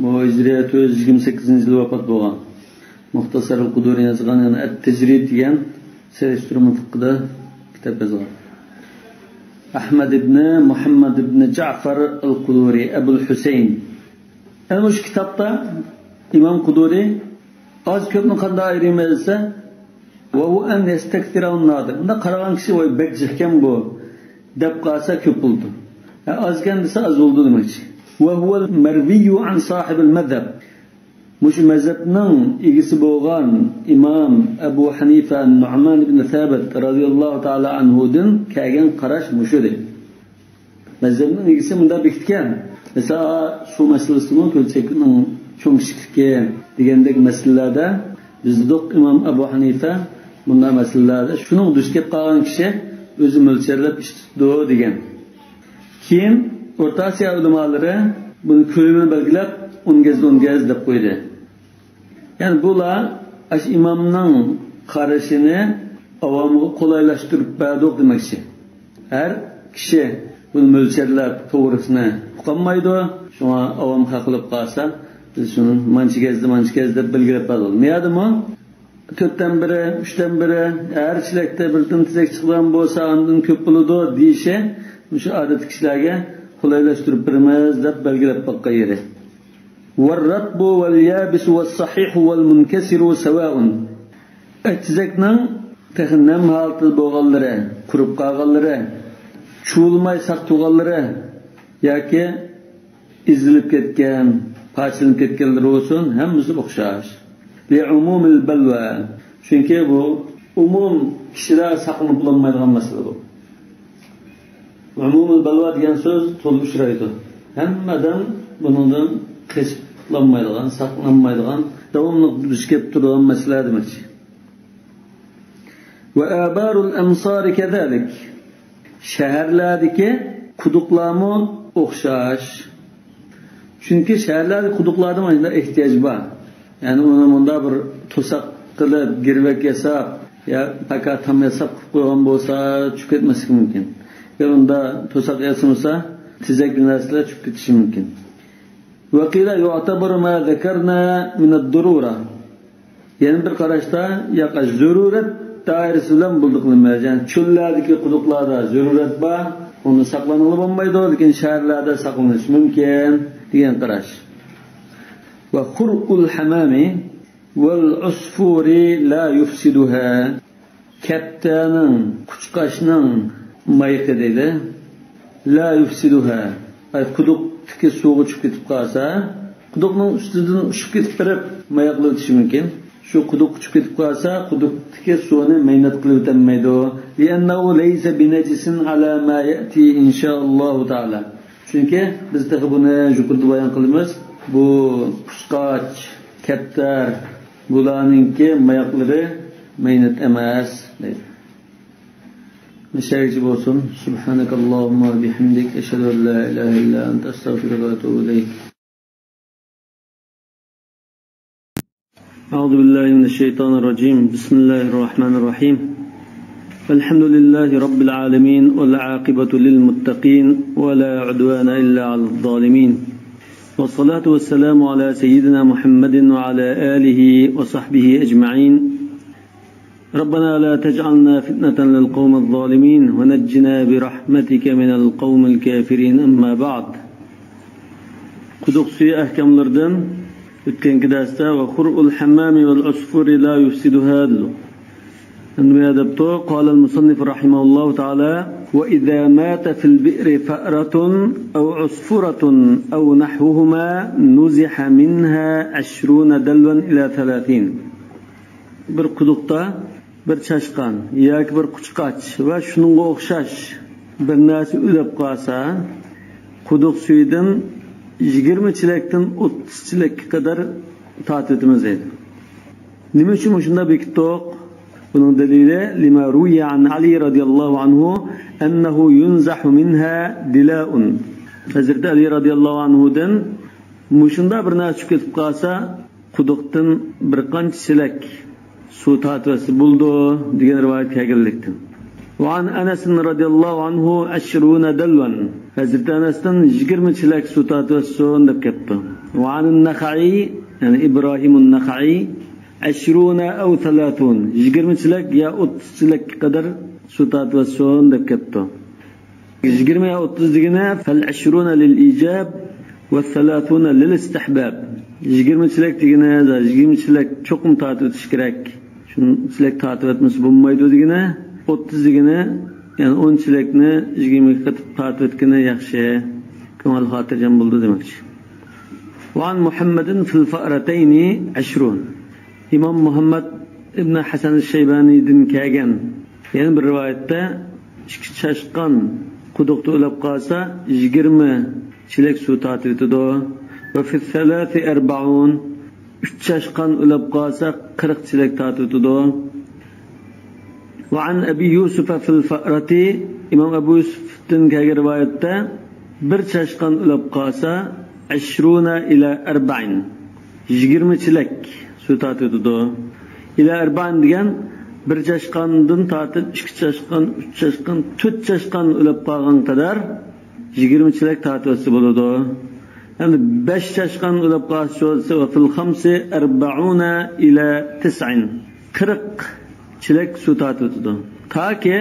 bu hijriya 428-yilda vafot bo'lgan. Muxtasarul Quduri yozgan, ya'ni At-Tajrid degan surishtirma fiqhida kitob yozgan. Ahmad ibn Muhammad ibn Ja'far al-Quduri Abul Husayn. Ana shu kitobda Imom Quduri oz ko'pni qanday ayirmaydi desa, va u an yastaktirun nadir. Unda qaragan kishi voy bek jiqkan bu deb qolsa ko'p bo'ldi. Ozgan desa oz bo'ldi demoqchi. Va huwa al-marviyu an sahib al-madhhab. Mushu mazhabning egisi bo'lgan Imom Abu Hanifa Nu'man ibn Thabit radhiyallohu ta'ala anhudan kelgan qarash mushu dedi. Mazhabning egisi bunda bekitgan. Masalan, shu masalasini ko'lchakning cho'ng kichikligi degandek masalalarda bizda Imom Abu Hanifa bunday masalalarda shuning duch kelib qolgan kishi o'zi mo'ljalab ish tutdi degan. Keyin O'rta Osiyo ulamolari buni ko'lamini belgilab 10 gaz 10 gaz deb qo'ydi. Ya'ni bular ash imomning qarashini avomga qulaylashtirib berdik demoqchi. Har kishi buni mo'ljallab to'g'risini uqolmaydi. Shunga avom haqlab qolsa, biz shuni mancha gaz mancha gaz deb belgilab berdik. Niyadimi? 1/4, 1/3 har chelakda birdan tezak chiqqan bo'lsa, undan ko'p bo'ladi deyishi shu odat kishilarga qulaylashtirib beramiz deb belgilab boqqan yeri. والرطب واليابس والصحيح والمنكسر سواء. Tezakning nam holatida bo'lganlari, qurib qolganlari, chuvilmay saq turganlari yoki ezilib ketgan, parchalanib ketganlari bo'lsin, hammasi o'xshash. Li'umumil balwa. Chunki bu umum kishilar saqlanib bo'lmaydigan masala bu. Umumul balwa degan so'z to'liq uchraydi. Hammadan bundan qochib qutulolmaydigan, saqlanmaydigan, davomli duch kelib turadigan masala demakchi. Va abarul amsar kazalik. Shaharlardagi quduqlarmi o'xshash. Chunki shaharlardagi quduqlarda mana ehtiyoj bor. Ya'ni uni bunda bir to'saq qilib, girvak yasab, ya faqat tam yasab qilib qo'ygan bo'lsa, tushib ketmasligi mumkin. Ya unda to'saq yasamasa, tezak narsalar tushib ketishi mumkin. وقيل يعتبر ما ذكرنا من الضرورة. Yani bir qarashda yaqa zarurat doirasi bilan bulduqlanmaydi. Yani cho'llardagi quduqlarda zarurat bor, uni saqlanib bo'lmaydi, lekin shaharlarda saqlanish mumkin degan qarash. Va khurqul hamami val usfuri la yufsiduha. Kattaning, quchqashning mayqi deydi. La yufsiduha. Ay quduq Quduqdagi suvga tushib ketib qolsa, quduqning ustidan uchib ketib berib mayoq qilib o'tishi mumkin. Shu quduqqa tushib ketib qolsa, quduqdagi suvni maynat qilib o'tolmaydi. لأنه ليس بنجس على ما يأتي إن شاء الله تعالى. Chunki biz tahi buni yuqorida bayon qilamiz. Bu qusqoch, kaptar bularninki mayoqlari maynat emas deydi. Müşerci bolsun. Subhanakallahumma bihamdik. Eşhedü en la ilahe illa ente estağfiruke ve etûbü ileyk. Euzu billahi mineşşeytanirracim. Bismillahirrahmanirrahim. Elhamdülillahi rabbil alamin ve'l akibetu lil muttaqin ve la udvane illa alel zalimin. Vessalatu vesselamu ala seyyidina Muhammedin ve ala alihi ve sahbihi ecmaîn. ربنا لا تجعلنا فتنة للقوم الظالمين ونجنا برحمتك من القوم الكافرين أما بعد. Quduq suyu ahkamlardan ötkenki derste ve khur'ul hammami vel usfuri la yufsiduha dedik. قال المصنف رحمه الله تعالى وإذا مات في البئر فأرة أو عصفرة أو نحوهما نزح منها 20 دلوا إلى 30. Bir quduqda bir chashqon yoki bir quchqach va shuningga o'xshash bir narsa o'lib qolsa, quduq suyidan 20 chelakdan 30 chelakka qadar tortib o'tamiz deydi. Nima uchun shunda bekitdik? Buning dalili lima ruwiya an Ali radhiyallohu anhu annahu yunzahu minha dila'un. Hazrati Ali radhiyallohu anhudan mushunda bir narsa tushib ketib qolsa, quduqdan bir qancha chelak suv tortib bo'ldi degan rivoyat kelganlikdan. Va an Anas radhiyallohu anhu 20 dalwan. Hazrati Anasdan 20 chelak suv tortib deb ketdi. Va an Nakhai, ya'ni Ibrohim an-Nakhai 20 أو 30 20 chelak ya 30 chelak qadar suv tortib deb ketdi. 20 ya 30 degani fal 20 lil ijab va 30 lil istihbab. 20 chelak degani 20 chelak cho'qim tortib o'tish kerak. Shuni chelak tortib o'tmasa bo'lmaydi degani, 30 degani ya'ni 10 chelakni 20 ga qatib tortib o'tgani yaxshi, ko'ngil xotirjam bo'ldi demakchi. Va an Muhammadin fil fa'ratayni 20. İmam Muhammad ibn Hasan Şeybani'den kelgan yana bir rivoyatda ikki chashqon quduqda o'lib qolsa 20 chelak suv tortib o'tadi va fi thalathi arba'un 3 chashqon o'lib qolsa 40 chelak tortib o'tadi. Va an Abi Yusuf fil fa'rati İmam Abu Yusufdan kelgan rivoyatda bir chashqon o'lib qolsa 20 ila 40 20 chelak suv tortib o'tadi. Ila arba'in degan bir chashqondan tortib ikki chashqon, uch chashqon, to'rt chashqon o'lib qolgan qadar 20 chelak tortib o'tsa bo'ladi. Endi 5 chashqon o'lib qolsa va fil khamsi 40 ila 9 40 chelak suv tortib o'tadi. Toki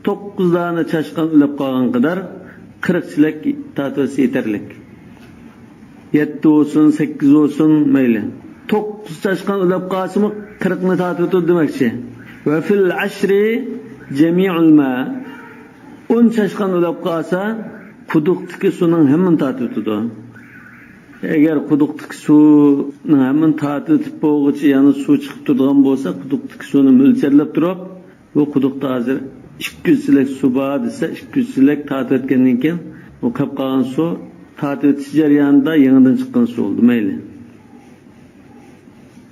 9 dona chashqon o'lib qolgan qadar 40 chelak tortib o'tsa yetarlik. 7 olsun, 8 olsun mayli. 9 chashqon o'lib qolsa 40 ni tortib o'tadi demakchi. Va fil ashri jami'ul ma 10 chashqon o'lib qolsa quduqdagi suvning hammani tortib o'tadi. Agar quduqdagi suvning hammani tortib o'tib bo'lg'icha yana suv chiqib turgan bo'lsa, quduqdagi suvni mo'lcharlab turib, bu quduqda hozir 200 chelak suv bor desa, 200 chelak tortib o'tgandan keyin u qolib qolgan suv tortib o'tish jarayonida yangidan chiqqan suv bo'ldi, mayli.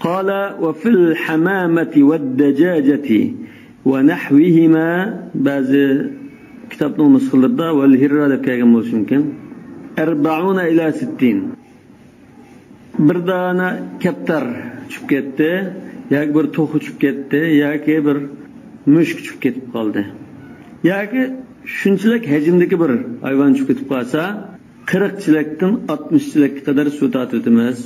قال وفي الحمامة والدجاجة ونحوهما بعض kitapning nusxalarida والهرة deb kelgan bo'lishi mumkin. 40 ila 60 bir dona kaptar tushib ketdi, yoki bir to'xi tushib ketdi, yoki bir mushuk tushib ketib qoldi, yoki shunchalik hajmdagi bir hayvon tushib ketib qolsa 40 chelakdan 60 chelakka qadar suv tortib o'tamiz.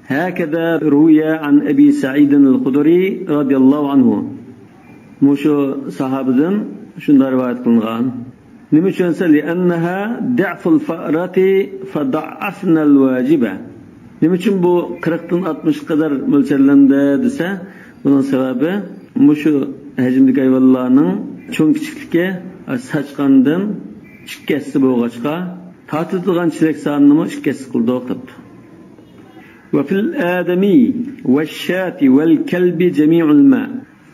هكذا روي عن أبي سعيد الخدري رضي الله عنه. مشو صحابدن شunda rivoyat qilingan. Nima uchun esa لأنها ضعف الفأرة فضعفنا الواجبة. Nima uchun bu 40 dan 60 qadar mo'ljallandı desa, buning sababi mushu hajmdagi hayvonlarning cho'ng kichikligi sachqondan 2 hassa bo'lg'achqa Tartılgan çilek sanını 2 hisse qildi debdi. Ve fil ademi ve şati vel kelbi cemi'ul ma.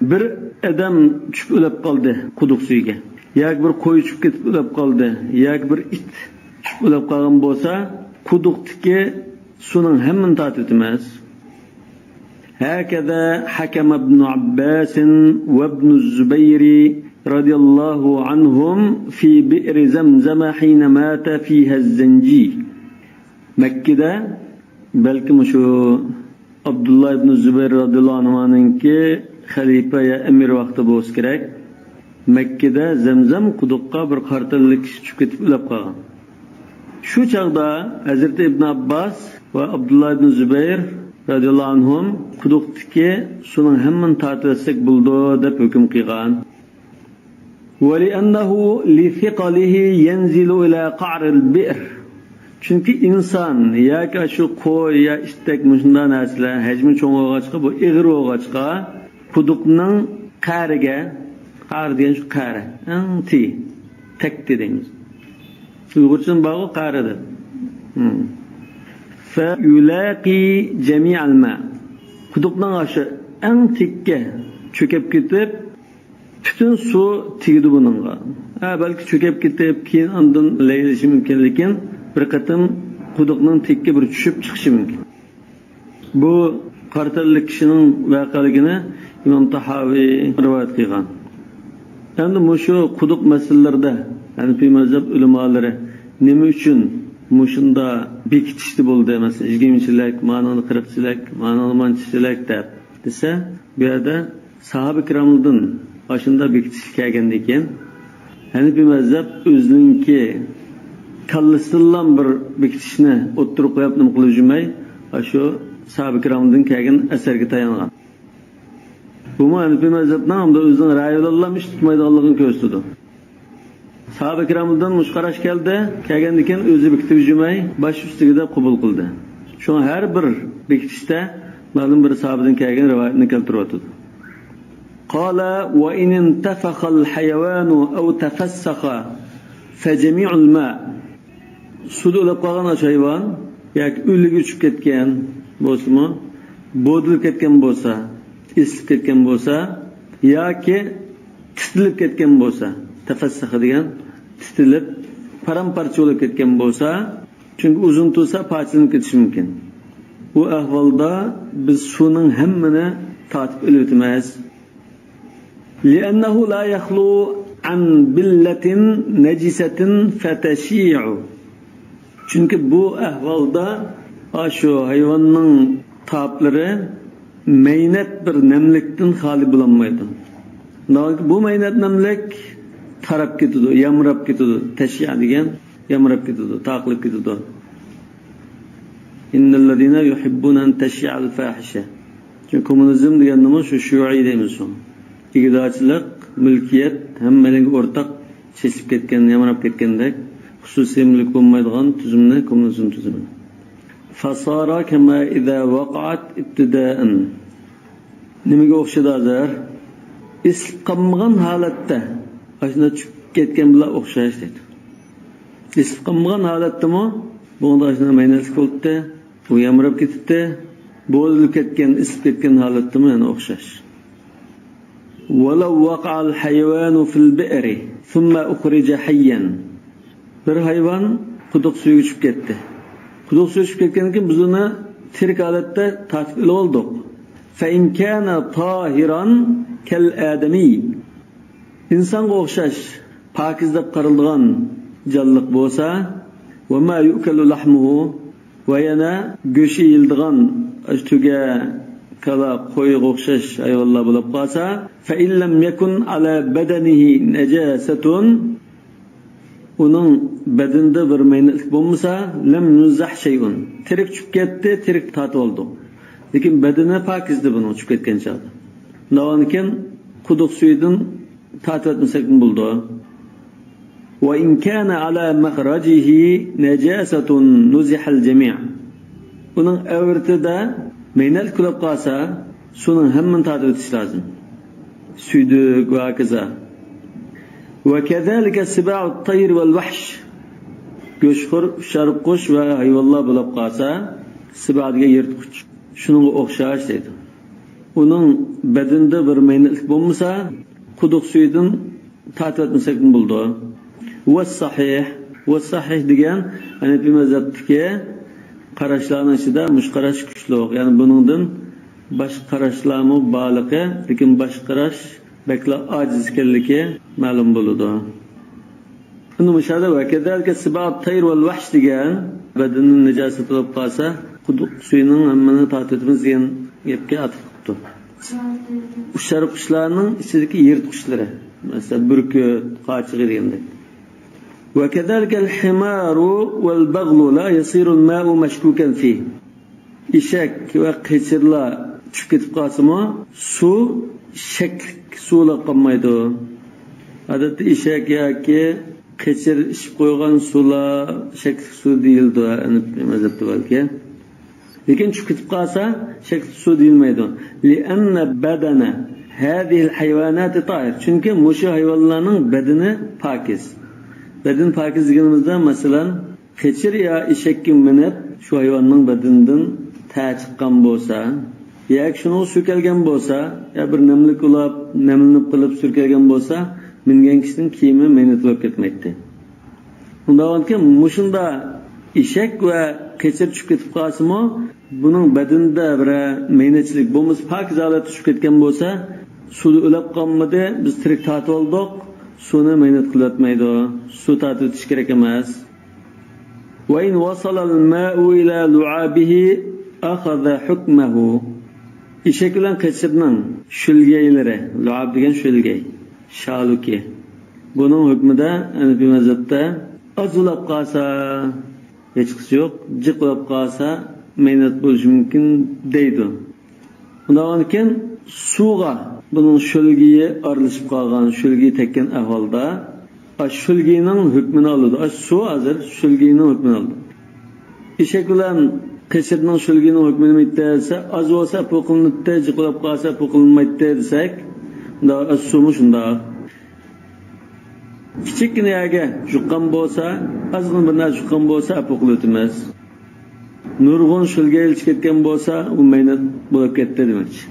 Bir adam tushib o'lib qoldi quduq suyiga. Yoki bir qo'y tushib ketib o'lib qoldi, yoki bir it tushib o'lib qolgan bo'lsa, quduqdagi suvning hammani tortib o'tamiz. هكذا حكم ابن عباس وابن الزبير رضي الله عنهم في بئر زمزم حين مات فيها الزنجي. Mekke'de belki şu Abdullah ibn Zübeyir radıyallahu anh'ınki xalife ya emir vaqti bo'lsa kerak. Mekke'de Zemzem quduqqa bir qartallik kishi tushib ketib o'lib qolgan. Shu chog'da Hazreti İbn Abbas va Abdullah ibn Zübeyir radıyallahu anhum quduqdagi suvning hammani tortib bo'ldi deb hukm qilgan. ولأنه لثقله ينزل إلى قعر البئر. Çünkü insan yoki shu qo'y ya itdek mushunday narsalar hajmi cho'ng bo'lg'achqa, bu ig'ir bo'lg'achqa quduqning qa'riga, qa'ri degan shu qa'ri, eng tekti deymiz. Uyg'urchaning bog'i qa'ri deb. فيلاقي جميع الماء. Quduqning shu eng tekka cho'kib ketib bütün su tegdi buningga. Ha, balki cho'kib ketib keyin ondan laylishi mumkin, lekin bir qatim quduqning tekka bir tushib chiqishi mumkin. Bu qartallik kishining voqeligini Imom Tahaviy rivoyat qilgan. Endi mushu quduq masalalarida Hanafiy mazhab ulamolari nima uchun mushunda bekitishdi bo'ldi, masalan 20 chilak, ma'noni 40 chilak, ma'noni 10 chilak deb desa, bu yerda sahoba ikromlardan shunda bekitish kelgandan keyin Hanafiy mazhab o'zininki kallasidan bir bekitishni o'ttirib qo'yib nima qilib yurmay, shu sahoba ikromlardan kelgan asarga tayangan. Bu Hanafiy mazhabning hamda o'zining ra'yi bilan ish tutmaydiganligini ko'rsatdi. Sahoba ikromlardan mush qarash keldi, kelgandan keyin o'zi bekitib yurmay, bosh ustiga deb qabul qildi. Shunga har bir bekitishda ma'lum bir sahobadan kelgan rivoyatni keltiryotdi. قال وإن انتفخ الحيوان أو تفسخ فجميع الماء. Suda o'lib qolgan hayvon yoki o'ligi uchib ketgan bo'lsa, bo'dilib ketgan bo'lsa, esib ketgan bo'lsa yoki titilib ketgan bo'lsa, tafassax degan titilib paramparcha bo'lib ketgan bo'lsa, chunki uzun tursa parchalanib ketishi mumkin. Bu ahvolda biz suvning hammani tortib o'tamiz. لأنه لا يخلو عن بلة نجسة فتشيع. Çünkü bu ahvolda shu hayvonning toplari maynat bir namlikdan xoli bo'lolmaydi. Bu maynat namlik tarab ketadi, yamrab ketadi, tashya degan yamrab ketadi, taqilib ketadi. Innallazina yuhibbuna an tashya al-fahisha. Chunki kommunizm degan nima shu shuyuiy deymiz shuni. Iqtisodchilik, mulkiyat hammaning o'rtaq chesib ketgan, yamrab ketgandek xususiy mulk bo'lmaydigan tuzumni kommunizm tuzumi. Fasara kama iza waqa'at ibtida'an. Nimaga o'xshadi hozir? Esib qolmagan holatda ashuna tushib ketgan bilan o'xshash deydi. Esib qolmagan holatdami bunda ashuna maynatlik bo'libdi, u yamrab ketibdi, bo'zilib ketgan, isib ketgan holatdami yana o'xshash. ولو وقع الحيوان في البئر ثم أخرج حيا. Bir hayvon quduq suyiga tushib ketdi. Quduq suyiga tushib ketgandan keyin biz uni tirik holatda tortib oldik. فإن كان طاهرا كالآدمي. Insonga o'xshash pokiz deb qaralgan jonliq bo'lsa, وما يؤكل لحمه va yana go'shti yeyiladigan tuga, kala, qo'yga o'xshash hayvonlar bo'lib qolsa, فإن لم يكن على بدنه نجاسة, uning badanida bir maynatlik bo'lmasa, lam yuzah shay'un. Tirik tushib ketdi, tirik tortib oldi. Lekin badani pokizdi buni tushib ketgan chog'da. Undan keyin quduq suyidan tortib o'tmasak bo'ldi. وإن كان على مخرجه نجاسة نزح الجميع. Uning avrtida maynat kulib qolsa, suvning hammani tortib o'tish lozim. Suydik va hokazo. وكذلك سباع الطير والوحش. Go'shtxo'r uchar qush va hayvonlar bo'lib qolsa, siba degan yirtqich shunga o'xshash deydi. Uning badanida bir maynatlik bo'lmasa, quduq suyidan tortib o'tmasak bo'ldi. Va sahih, va sahih degan Hanafi mazhabdagi qarashlarning ichida mush qarash kuchli, ya'ni buningdan boshqa qarashlarmi borligi, lekin boshqa qarash bakla ojiz ekanligi ma'lum bo'ladi. Uni mushada va kedalka sibat tayr val vahsh degan badanning najosati bo'lib qolsa, quduq suyining hammani tortib o'tamiz degan gapga atif qilibdi. Uchar qushlarning ichidagi yirtqichlari, masalan burkut, qochig'i degandek. وكذلك الحمار والبغل لا يصير الماء مشكوكا فيه. Eshak va qechirlar tushib ketib qolsa-mu, suv shaklik suvla qolmaydi. Odatda eshak yoki qechir ichib qo'ygan suvlar shaklik suv deyildi, mazhabda balki. Lekin tushib ketib qolsa shaklik suv deyilmaydi. لأن بدن هذه الحيوانات طاهر. Chunki mushu hayvonlarning badani pokiz. Badan pokiz deganimizda, masalan, qechir yo eshakka minib shu hayvonning badanidan ta chiqqan bo'lsa, yoki shuni surkalgan bo'lsa, yo bir namlik ulab, namlanib qilib surkalgan bo'lsa, mingan kishining kiyimi maynat bo'lib ketmaydi. Undan keyin mushunda eshak va qechir tushib ketib qolsa-mu, buning badanida bir maynatchilik bo'lmasa, pokiz holatda tushib ketgan bo'lsa, suvda o'lib qolmadi, biz tirik tortib oldik, suvni maynat qilatmaydi, suv tortib o'tish kerak emas. Va in wasala al-ma'u ila lu'abihi akhadha hukmahu. Eshak bilan qechirning shulgaylari, lu'ab degan shulgay, shaluki. Buning hukmida Hanafi mazhabda oz ulab qolsa hechqisi yo'q, jiq ulab qolsa maynat bo'lishi mumkin deydi. Undan keyin suvga buning shulgiyi aralashib qolgan, shulgi tekkan ahvolda shulgining hukmini oladi. Suv hozir shulgining hukmini oldi. Eshak bilan qechirning shulgining hukmini nima desa, oz bo'lsa bu qilinadi, jiq ulab qolsa bu qilinmaydi desak, unda suvmi shundoq. Kichikgina yerga juqqan bo'lsa, ozgina bir narsa juqqan bo'lsa, bu qilib o'tamiz. Nurg'un shulga ilchib ketgan bo'lsa, u maynat bo'lib ketdi demakchi.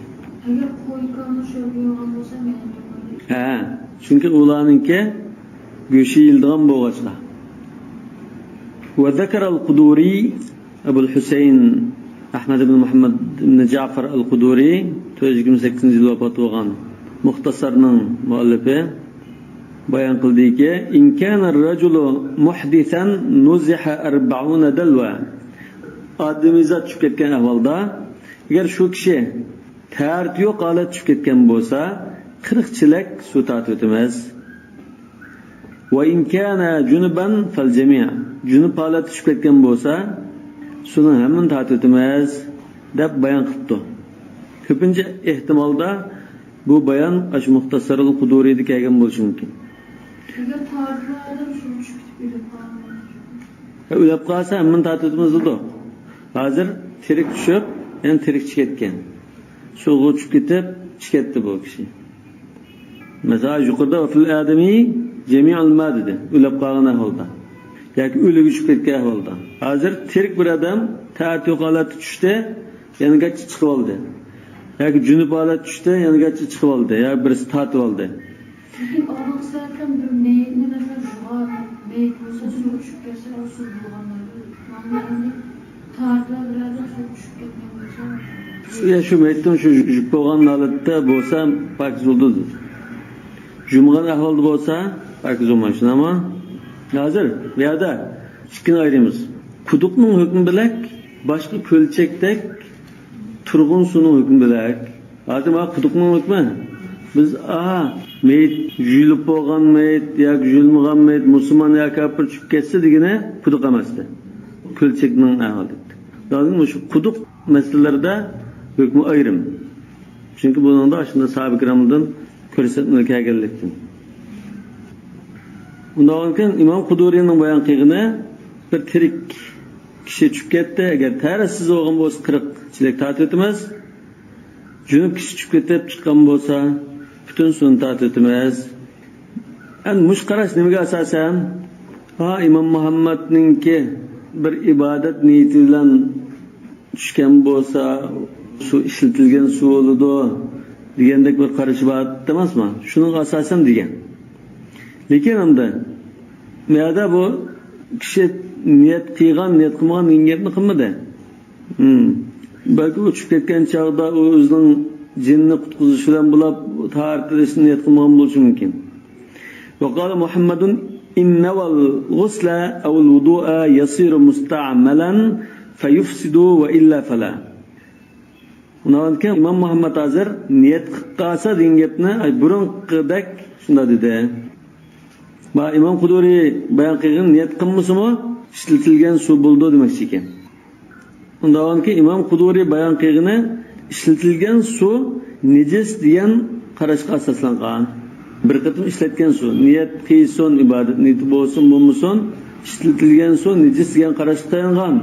Agar qo'yganni shulga yo'g'on bo'lsa, maynat bo'ladi. Ha, chunki ularninki go'shi yeyildigan bo'lg'achlar. Va zakara al-Quduri Abu al-Husayn Ahmad ibn Muhammad ibn Ja'far al-Quduri 428 yil vafot bo'lgan Muxtasarning muallifi bayon qildiki, in kana ar-rajulu muhdisan nuziha 40 dalwa. Odamizat tushib ketgan ahvolda, agar shu kishi tart yo'q holat tushib ketgan bo'lsa, 40 chelak suv tortib o'tamiz. Va in kana junuban fal jami'. Junub holat tushib ketgan bo'lsa, suvni hammani tortib o'tamiz deb bayon qilibdi. Ko'pincha ehtimolda bu bayon ash Muxtasarul Quduriyda kelgan bo'lishi mumkin. Agar tortib odam suv tushib ketib o'lib qolsa, o'lib qolsa hammani tortib o'tamiz dedi. Hozir tirik tushib, yana tirik chiqib ketgan. Suvga tushib ketib, chiqib ketdi bu kishi. Masalan, yuqorida fil adami jami'ul ma dedi, o'lib qolgan ahvolda yoki o'ligi tushib ketgan ahvolda. Hozir tirik bir odam ta'ti yo'q holatda tushdi, yana gacha chiqib oldi. Yoki junub holat tushdi, yana gacha chiqib oldi, yoki birisi tortib oldi. Lekin oldingi safar bir meyitni masalan jug'or meyit bo'lsa, suv tushib ketsa, u suv bulg'anadi. Tortib bir odam suv tushib ketgan bo'lsa, ya shu meyitning shu yujib bo'lgan holatda bo'lsa, pokiz bo'ldi dedi. Yumgan ahvolda bo'lsa, pokiz bo'lmaydi. Shunami? Hozir bu yerda ikkini ayiramiz. Quduqning hukmi bilak, boshqa ko'lchakdek turg'un suvning hukmi bilak. Hozir mana quduqning hukmi. Biz meyit yuyilib bo'lgan meyit yoki yuyilmagan meyit, musulmon yoki kofir tushib ketsa degani quduq emasdi. Ko'lchakning ahvoli. Lekin shu quduq masalalarida hukmi ayrim. Chunki buningda shunda sahoba ikramdan ko'rsatma kelganlikdan. Undan keyin Imom Quduriyning bayon qilgani bir tirik kishi tushib ketdi, agar tarasiz bo'lgan bo'lsa 40 chelak tortib o'tamiz. Junub kishi tushib ketib chiqqan bo'lsa, butun suvni tortib o'tamiz. Endi mush qarash nimaga asosan? Ha İmam Muhammedninki bir ibadet niyeti bilan tushgan bo'lsa, suv ishlatilgan suv bo'ladi degandek bir qarashi bor emasmi? Shuning asosan degan. Lekin endi bu yerda bu kishi niyat qilgan, niyat qilmagan degan gapni qilmadi. Balki uchib ketgan chog'da u o'zining jinni qutqizish bilan bulab tahorat qilishni niyat qilmagan bo'lishi mumkin. وقال محمد إن الغسل أو الوضوء يصير مستعملا فيفسد وإلا فلا. Undan keyin İmam Muhammad hozir niyat qilib qolsa degan gapni burunqidek shunda dedi. Va İmam Quduri bayon qilgan niyat qilmasimi ishlatilgan suv bo'ldi demoqchi ekan. Undan keyin İmam Quduri bayon qilgani ishlatilgan suv nejis degan qarashga asoslangan. Bir qatim ishlatgan suv niyat qilsin, ibodat niyati bo'lsin, bo'lmasin, ishlatilgan suv nejis degan qarashga tayangan.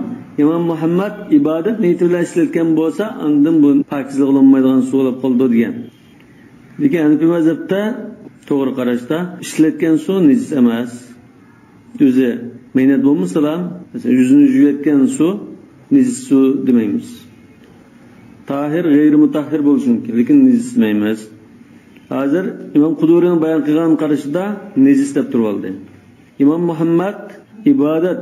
İmam Muhammad ibodat niyati bilan ishlatgan bo'lsa, undan bu pokizlik olmaydigan suv bo'lib qoldi degan. Lekin Hanafi mazhabda to'g'ri qarashda ishlatgan suv nejis emas. O'zi mehnat bo'lmasa ham, masalan, yuzini yuvayotgan suv nejis suv demaymiz. Tahir g'ayri mutahhir bo'lishi mumkin, lekin nejis demaymiz. Hozir İmam Qudurining bayon qilgan qarashida nejis deb turib oldi. İmam Muhammad ibodat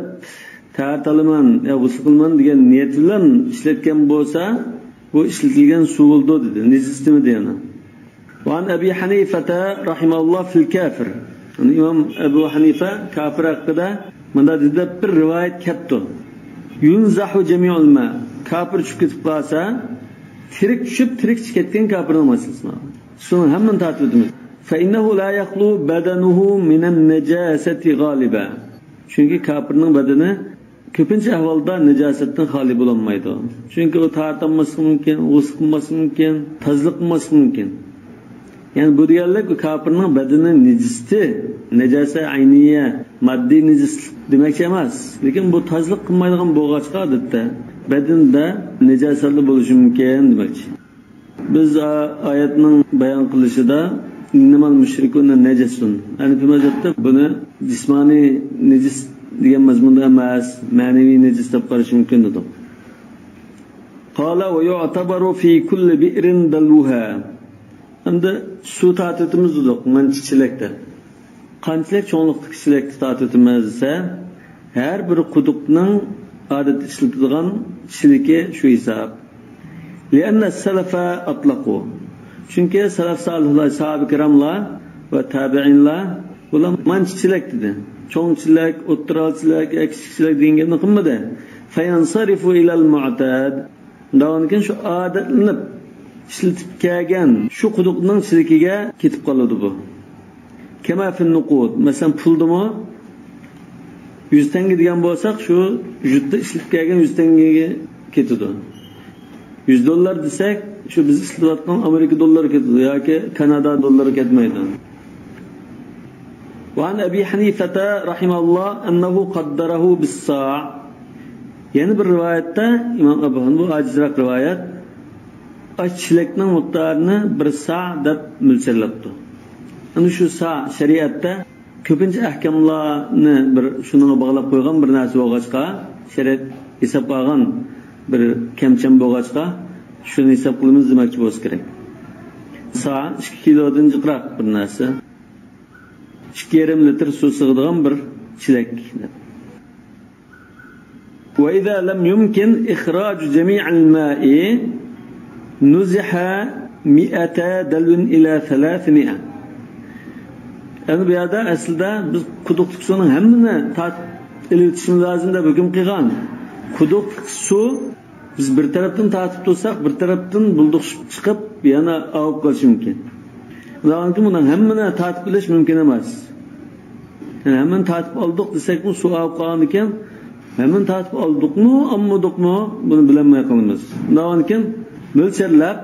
tahorat olaman yo g'usl qilaman degan niyat bilan ishlatgan bo'lsa, bu ishlatilgan suv bo'ldi dedi. Nejis demadi yana. Va an Abi Hanifata rahimahulloh fil kafir. Yani İmam Ebu Hanife kafir haqida munda dedi bir rivoyat kelibdi. Yunzahu jami'ul ma. Kafir tushib ketib qolsa, tirik tushib tirik chiqib ketgan kafirning masalasi. Shuni hammani tortib o'tamiz. Fa innahu la yakhlu badanuhu minan najasati g'aliba. Chunki kafirning badani ko'pincha ahvolda najosatdan xoli bo'lolmaydi. Chunki u tortolmasligi mumkin, g'usl qilmasligi mumkin, tozalik qilmasligi mumkin. Ya'ni bu deganlik kafirning badani nejisti, najosa ayniya, moddiy nejislik demakchi emas. Lekin bu tozalik qilmaydigan bo'lg'achqa odatda badanda najosatli bo'lishi mumkin demakchi. Biz oyatning bayon qilishida innamal mushrikuna najasun. Hanafi mazhabda buni jismoniy nejis degan mazmunda emas, ma'naviy nejis deb qarash mumkin dedik. Qala va yu'tabaru fi kulli bi'rin dalluha. Endi suv tortib dedik, manchi chelakda. Qanchalik cho'nglikdagi chelakda tortib desa, har bir quduqning odatda ishlatilgan chelaki shu hisob. لأن السلف أطلقوا. Çünkü salaf salihlar, sahabe kiramlar ve tabiinlar bular manchi chelak dedi. Cho'ng chelak, o'ttiral chelak, kichik chelak degan gapni qilmadi. Fayansarifu ilal mu'tad. Undan keyin shu odatlanib ishlatib kelgan shu quduqning chelakiga ketib qoladi bu. Kama fin nuqud. Masalan, puldimi 100 tanga degan bo'lsak, shu yurtda ishlatib kelgan 100 tangaga ketadi. 100 dollar desak, shu biz ishlatayotgan Amerika dollari ketadi yoki Kanada dollari ketmaydi. Va an Abi Hanifata rahimahulloh annahu qaddarahu bis-sa'. Yana bir rivoyatda Imom Abu Hanifa, bu ajizroq rivoyat, chelakning miqdorini bir sa' deb mo'ljalabdi. Ana shu sa' shariatda ko'pincha ahkamlarni bir shunga bog'lab qo'ygan bir narsa bo'lg'achqa, shariat hisoblagan bir kamcham bo'lg'achqa shuni hisob qilamiz demoqchi bo'lsa kerak. Sa' 2 kilodan jiqroq bir narsa. 2,5 litr suv sig'adigan bir chelak. Va iza lam yumkin ikhraj jami'al ma'i nuziha mi'ata dalvin ila 300. Endi bu yerda aslida biz quduqlik suvning hammani tortib ilitishimiz lozim deb hukm qilgan. Quduqlik suv biz bir tarafdan tortib tursak, bir tarafdan bulduqshib chiqib yana og'ib qolishi mumkin. Undan keyin buni hammani tortib ilish mumkin emas. Yani hammani tortib oldik desak, bu suv og'ib qolgan ekan, hammani tortib oldikmi, olmadikmi, buni bilolmay qolamiz. Undan keyin mo'ljalab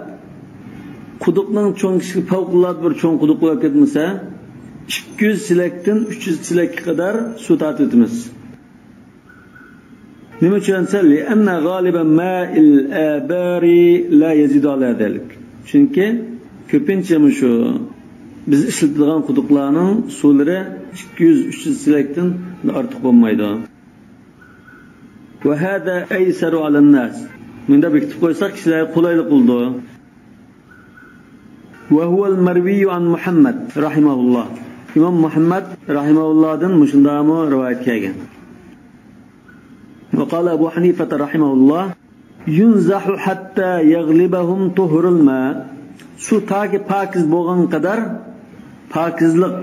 quduqning cho'ng kichik favqulodda bir cho'ng quduq bo'lib ketmasa, 200 chelakdan 300 chelakka qadar suv tortib o'tamiz. Nima uchun desa, li'anna g'aliban ma'il abari la yazidu ala zalik. Chunki ko'pincha shu biz ishlatadigan quduqlarning suvlari 200-300 chelakdan Ortiq bo'lmaydi. Va hada aysaru alan-nas. Bunda bekitib qo'ysak kishilarga qulaylik bo'ldi. Va huval marviyu an Muhammad rahimahulloh. İmam Muhammad rahimahullahdan mushundami rivoyat kelgan. Va qala Abu Hanifa rahimahulloh yunzahu hatta yaglibahum tuhrul ma. Su taki pokiz bo'lgan qadar, pokizlik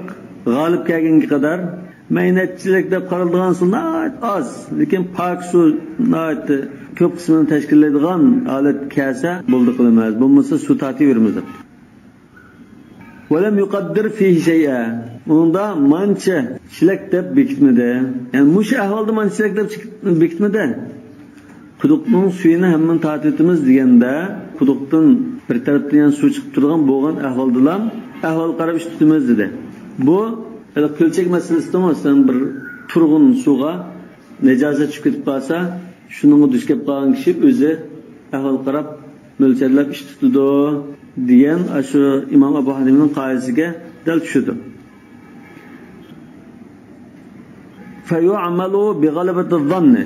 g'olib kelganga qadar maynatchilik deb qaraladigan suv oz, lekin pok suv ko'p qismini tashkillaydigan holat kelsa bo'ldi qilamiz, bo'lmasa suv tortaveramiz deb. ولم يقدر فيه شيئا. Unda mancha chilak deb bekitmadi. Ya'ni mush ahvolda mancha chilak deb bekitmadi. Quduqning suyini hammani tortib deganda, quduqdan bir tarafdan suv chiqib turgan bo'lgan ahvolda ahvol qarab ish tutamiz dedi. Bu ko'lchak masalasida masalan bir turg'un suvga najosat tushib ketib qolsa, shuningga duch kelib qolgan kishi o'zi ahvol qarab mo'ljalab ish tutadi degan shu Imom Abu Hanifaning qoidasiga dal tushadi. Fayu'malu bi g'alabati zanni.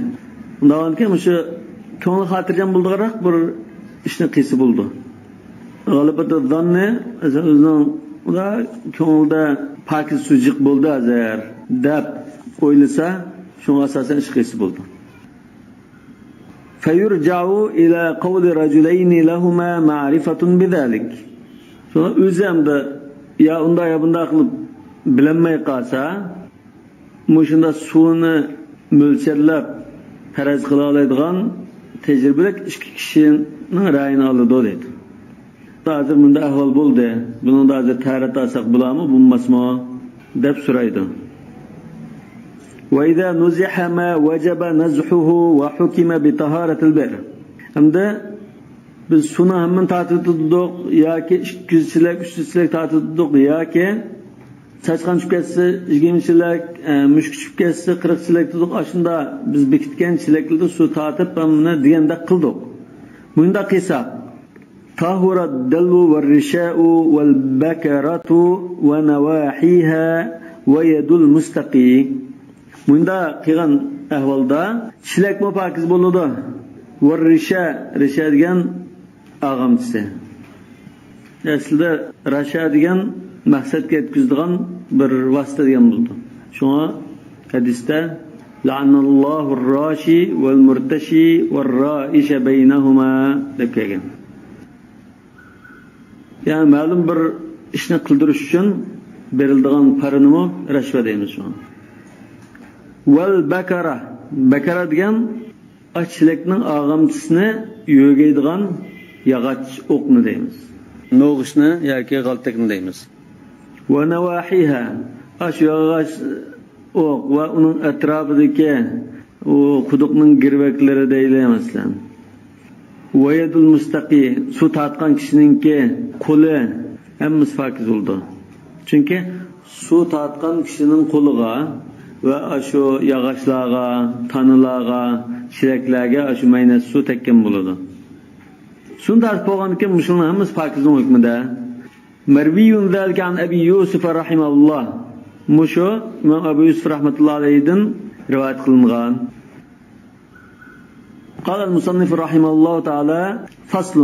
Undan keyin shu ko'ngil xotirjam bo'ldiroq bir ishni qilsa bo'ldi. G'alabati zanni o'zining ular ko'ngilda pokiz sujiq bo'ldi azar deb o'ylasa, shunga asosan ish qilsa bo'ldi. Fayurja'u ila qawli rajulayni lahuma ma'rifatun bidhalik. Sonra o'zi hamda ya unda ya bunda qilib bilinmay qolsa, mushunda suvni mo'lchallab faraz qila oladigan tejribalik ikki kishining ra'yini oladi deydi. Hozir bunda ahvol bo'ldi. Buni hozir tarat olsak bo'ladimi, bo'lmasmi deb so'raydi. وإذا نزح ما وجب نزحه وحكم بطهارة البئر. Hamda biz suvni hammani tortib yoki 200 chilak, 300 chilak tortib yoki chachqon tushib ketsa 20 chilak, mushuk tushib ketsa 40 chilak dedik. Shunda biz bekitgan chilaklarda suv tortib buni deganda qildik. Bunda qilsak tahura dallu var-risha'u wal-bakaratu va nawahiha va yadul mustaqi. Bunda qilgan ahvolda chilakmi pokiz bo'ladi. Va risha, risha degan ag'amchisi. Aslida rasha degan maqsadga yetkazadigan bir vosita degan bo'ldi. Shunga hadisda la'anallohu ar-rashi wal-murtashi war-raisha baynahuma deb kelgan. Ya'ni ma'lum bir ishni qildirish uchun beriladigan paranimi rashva deymiz shuni. Val bakara, bakara degan ochlikning og'amchisini yo'gaydigan yog'och o'qni deymiz. No'g'ishni yoki g'altakni deymiz. Va nawahiha, ash yog'och o'q va uning atrofidagi u quduqning girvaklari deyiladi masalan. Va yadul mustaqi, suv tortgan kishininki qo'li hammasi pokiz bo'ldi. Chunki suv tortgan kishining qo'liga va shu yog'ochlarga, tanilarga, chilaklarga shu mayna suv tekkan bo'ladi. Suvni tortib bo'lgandan keyin musulmon hammasi pokizning hukmida. Marviyun zalika an Abi Yusuf rahimahulloh. Mushu Imom Abu Yusuf rahmatullohi alayhidan rivoyat qilingan. قال المصنف رحمه الله تعالى فصل.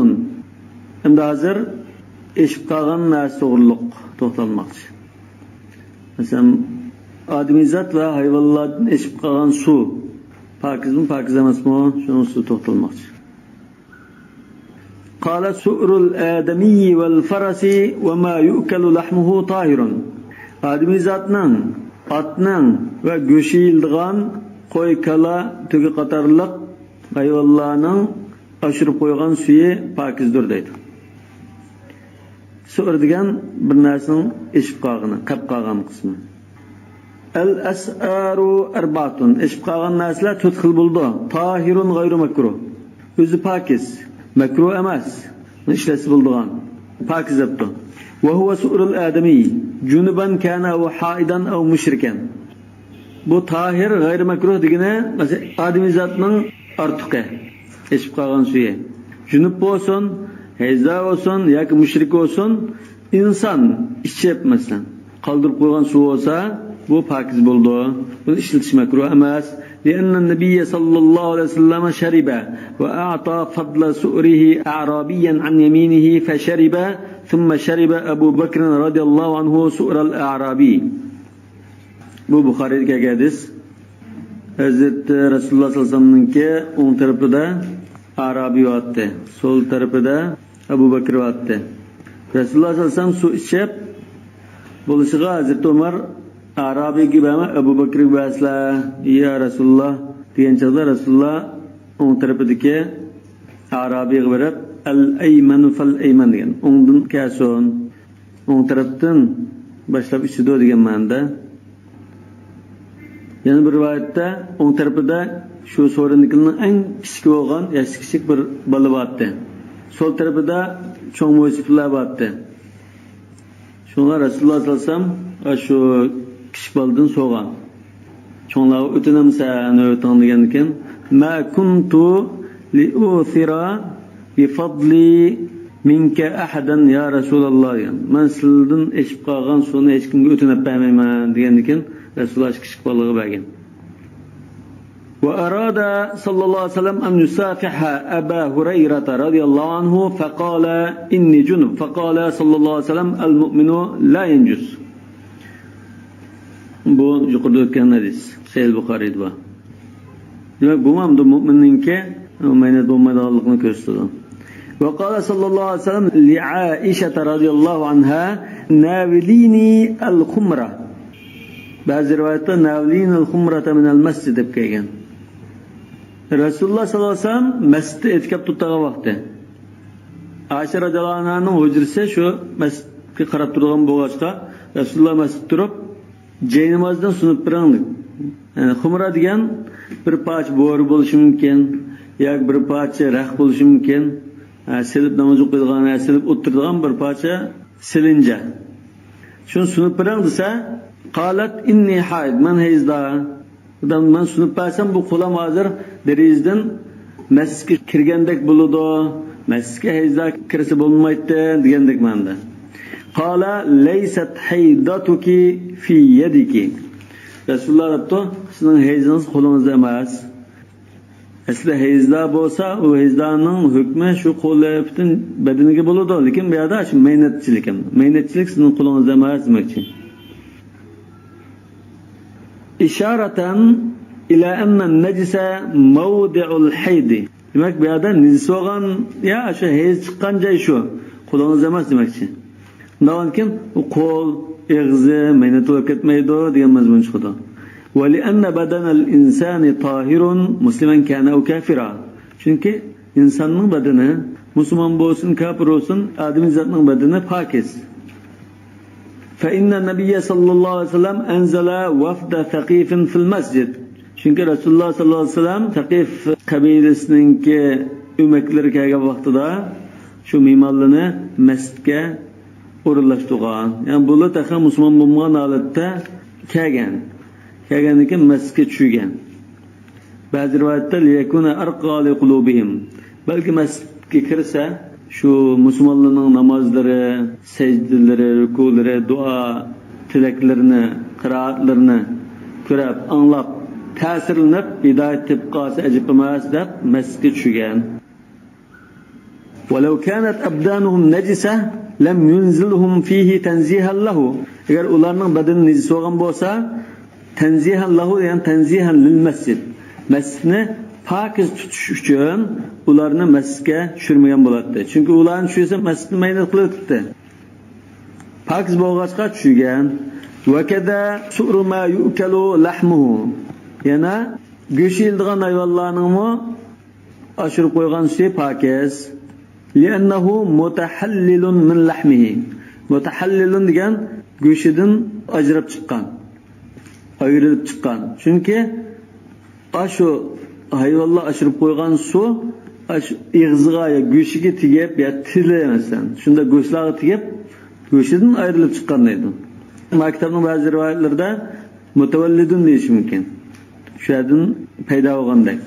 Endi hozir eshib qolgan narsa to'g'riliq to'xtalmoqchi. Masalan, odamzod va hayvonlardan eshib qolgan suv pokizmi, pokiz emasmi? Shuni ustida to'xtalmoqchi. قال سؤر الآدمي والفرس وما يؤكل لحمه طاهر. Odamzodning, otning va go'shi yeyiladigan qo'y, kala, tugi qatorliq hayvonlarning oshirib qo'ygan suyi pokizdir deydi. Su'r degan bir narsaning eshib qolgani, qap qolgan qismi. Al-as'aru arbaatun. Eshib qolgan narsalar to'rt xil bo'ldi. Tahirun g'ayru makruh. O'zi pokiz, makruh emas. Ishlasi bo'ldigan. Pokiz debdi. Va huwa su'rul adami junuban kana aw haidan aw mushrikan. Bu tahir g'ayri makruh degani masalan odamzodning ortiqi eshib qolgan suyi. Junub bo'lsin, hayza bo'lsin yoki mushrik bo'lsin, inson ichib masalan qoldirib qo'ygan suv bo'lsa, Bu pokiz bo'ldi. Buni ishlatish makruh emas. لأن النبي صلى الله عليه وسلم شرب وأعطى فضل سؤره أعرابيا عن يمينه فشرب ثم شرب أبو بكر رضي الله عنه سؤر الأعرابي. Bu Buxoriyga hadis. Hazreti Rasululloh sollallohu alayhi vasallamninki o'ng tarafida Arabiy otdi, so'l tarafida Abu Bakr otdi. Rasululloh sollallohu alayhi vasallam suv ichib bo'lishiga Hazreti Umar Arabiyga berma, Abu Bakrga berasizlar, ya Rasululloh degan chog'da Rasululloh o'ng tarafidagi Arabiyga berib al-aymanu fal-ayman degan, o'ngdan kelsin, o'ng tarafdan boshlab ichidi degan ma'noda. Yana bir rivoyatda o'ng tarafida shu so'rinikining eng kichik bo'lgan, yoshi kichik bir bola bordi. So'l tarafida cho'ng mo'ysiflar bordi. Shunga Rasululloh sollallohu alayhi vasallam shu kichik boladan so'rgan. Cho'nglar o'tinamsan, o'ting degan ekan. Ma kuntu liuthira bi fadli minka ahadan ya Rasululloh degan. Men sizdan eshitib qolgan suvni hech kimga o'tinib bermayman degan ekan. Rasululloh kichik bolaga bergan. وأراد صلى الله عليه وسلم أن يصافح أبا هريرة رضي الله عنه فقال إني جنب فقال صلى الله عليه وسلم المؤمن لا ينجس. Bu yuqorida o'tgan hadis Sahih Buxoriyda bor. Demak, bu ham mu'minninki maynat bo'lmaydiganligini ko'rsatadi. وقال صلى الله عليه وسلم لعائشة رضي الله عنها ناوليني الخمرة. Ba'zi rivoyatda navlin al-xumrata min al-masjid deb kelgan. Rasululloh sollallohu alayhi vasallam masjidda e'tikof tutgan vaqti Aisha radhiyallohu anhaning hujrasi shu masjidga qarab turgan bo'lg'achqa Rasululloh masjid turib jay namozdan sunib bering dedi. Yani xumra degan bir parcha bo'ri bo'lishi mumkin yoki bir parcha rax bo'lishi mumkin. Silib namoz o'qiydigan, silib o'tiradigan bir parcha silinja. Shuni sunib bering desa qalat inni haid, man hayzda. Man sunib bersam bu qo'lam hozir derazadan masjidga kirgandek bo'ladi, masjidga hayzda kirsa bo'lmaydi degandek ma'noda. Qala laysat haydatuki fi yadiki. Rasululloh aytdi, sizning hayzingiz qo'lingizda emas. Aslida hayzda bo'lsa, u hayzdaning hukmi shu qo'li butun badaniga bo'ladi, lekin bu yerda shu maynatchilik ham. Maynatchilik sizning qo'lingizda emas demoqchi. İşareten ila enne necise mevdi'ul haydi. Demek bu yerda nejis bo'lgan ya shu hayz chiqqan joy shu qo'lingiz emas demoqchi. Undan keyin u qo'l, og'zi maynat bo'lib ketmaydi degan mazmun chiqadi. Ve li'anna badanal insani tahirun musliman kana aw kafira. Chunki insonning badani musulmon bo'lsin, kofir bo'lsin, odamzodning badani pokiz. فإن النبي صلى الله عليه وسلم أنزل وفد ثقيف في المسجد. Çünkü Resulullah sallallahu aleyhi ve sellem Thaqif kabilesininki ümekleri kelgan vaqtida shu mehmonlarni masjidga o'rinlashtirgan. Yani bular taxa musulmon bo'lmagan holatda kelgan. Kelgandan keyin masjidga tushgan. Ba'zi rivoyatda liyakuna arqa li qulubihim. Balki masjidga kirsa shu musulmonlarning namozlari, sajdelari, rukulari, duo tilaklarini, qiroatlarini ko'rib, anglab, ta'sirlanib hidoyat topib qolsa ajib emas deb masjidga tushgan. ولو كانت أبدانهم نجسة لم ينزلهم فيه تنزيها له. Agar ularning badani najis bo'lgan bo'lsa, tanzihan lahu ya'ni tanzihan lil masjid. Masjidni pokiz tutish uchun ularni masjidga tushirmagan bo'ladi. Chunki ularni tushirsa masjidni maynat qilib o'tdi. Pokiz bo'lg'achqa tushgan. Va kada su'ru ma yu'kalu lahmuhu. Yana go'sht yeyiladigan hayvonlarningmi oshirib qo'ygan suyi pokiz. Li'annahu mutahallilun min lahmihi. Mutahallilun degan go'shidan ajrab chiqqan, ayrilib chiqqan. Chunki shu hayvonlar oshirib qo'ygan suv og'ziga yo go'shiga tegib yo tili masalan, shunda go'shtlarga tegib go'shidan ayrilib chiqqan deydi. Maktabning ba'zi rivoyatlarida mutavallidun deyish mumkin. Shu yerdan paydo bo'lgandek.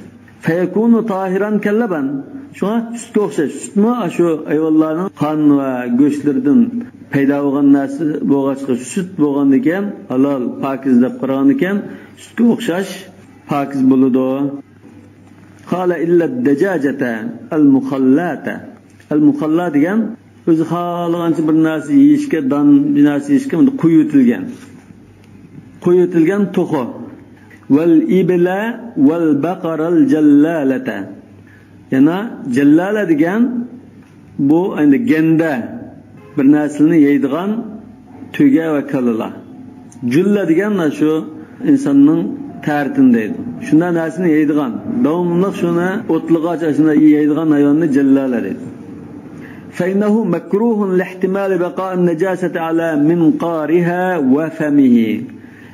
Fayakunu tahiran kallaban. Shunga sutga o'xshash. Sutmi shu hayvonlarning qon va go'shtlaridan paydo bo'lgan narsa bo'lg'achqa sut bo'lgan ekan, halol pokiz deb qaragan ekan, sutga o'xshash pokiz bo'ladi. Qala illa ad-dajajata al-mukhallata. Al-mukhalla degan o'zi xohlagancha bir narsa yeyishga, don bir narsa yeyishga bunda quyutilgan. Quyutilgan to'xi. Val ibla val baqaral jallalata. Yana jallala degan bu endi ganda bir narsani yeydigan tuga va kalala. Julla degan shu insonning tartini deydi. Shunday narsani yeydigan, davomli shuni o'tlig'ach shuni yeydigan hayvonni jallala deydi. فإنه مكروه لاحتمال بقاء النجاسة على منقارها وفمه.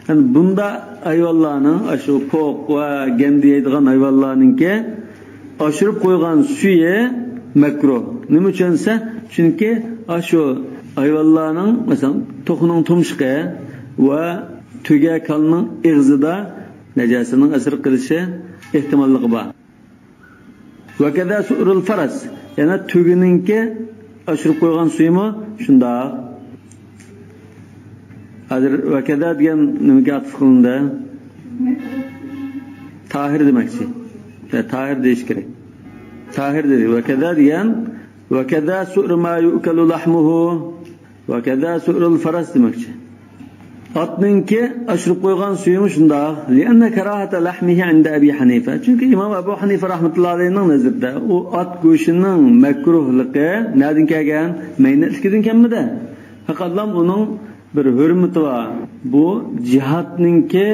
Yani bunda hayvanlarning shu po'q va gandi yeydigan hayvanlarninki oshirib qo'ygan suyi makruh. Nima uchun desa, chunki shu hayvonlarning masalan to'qining tumshuqi va tuga kalning ig'zida najosatning asir qilishi ehtimolligi bor. Va kaza su'rul faras, yana tugininki oshirib qo'ygan suyimi shundoq. Hozir va kaza degan nimaga atf qilindi? Tahir demakchi. Tahir deyish kerak. Tahir dedi. Va kaza degan va kaza su'ru ma yu'kalu lahmuhu va kaza su'rul faras demakchi. Otninki oshirib qo'ygan suyimi shundoq. Lianna karahata lahmihi inda Abi Hanifa. Chunki Imom Abu Hanifa rahmatullohi alayhining nazarida u ot go'shining makruhligi nadan kelgan? Maynatligidan kelmadi. Faqatlam uning bir hurmati bor. Bu jihatninki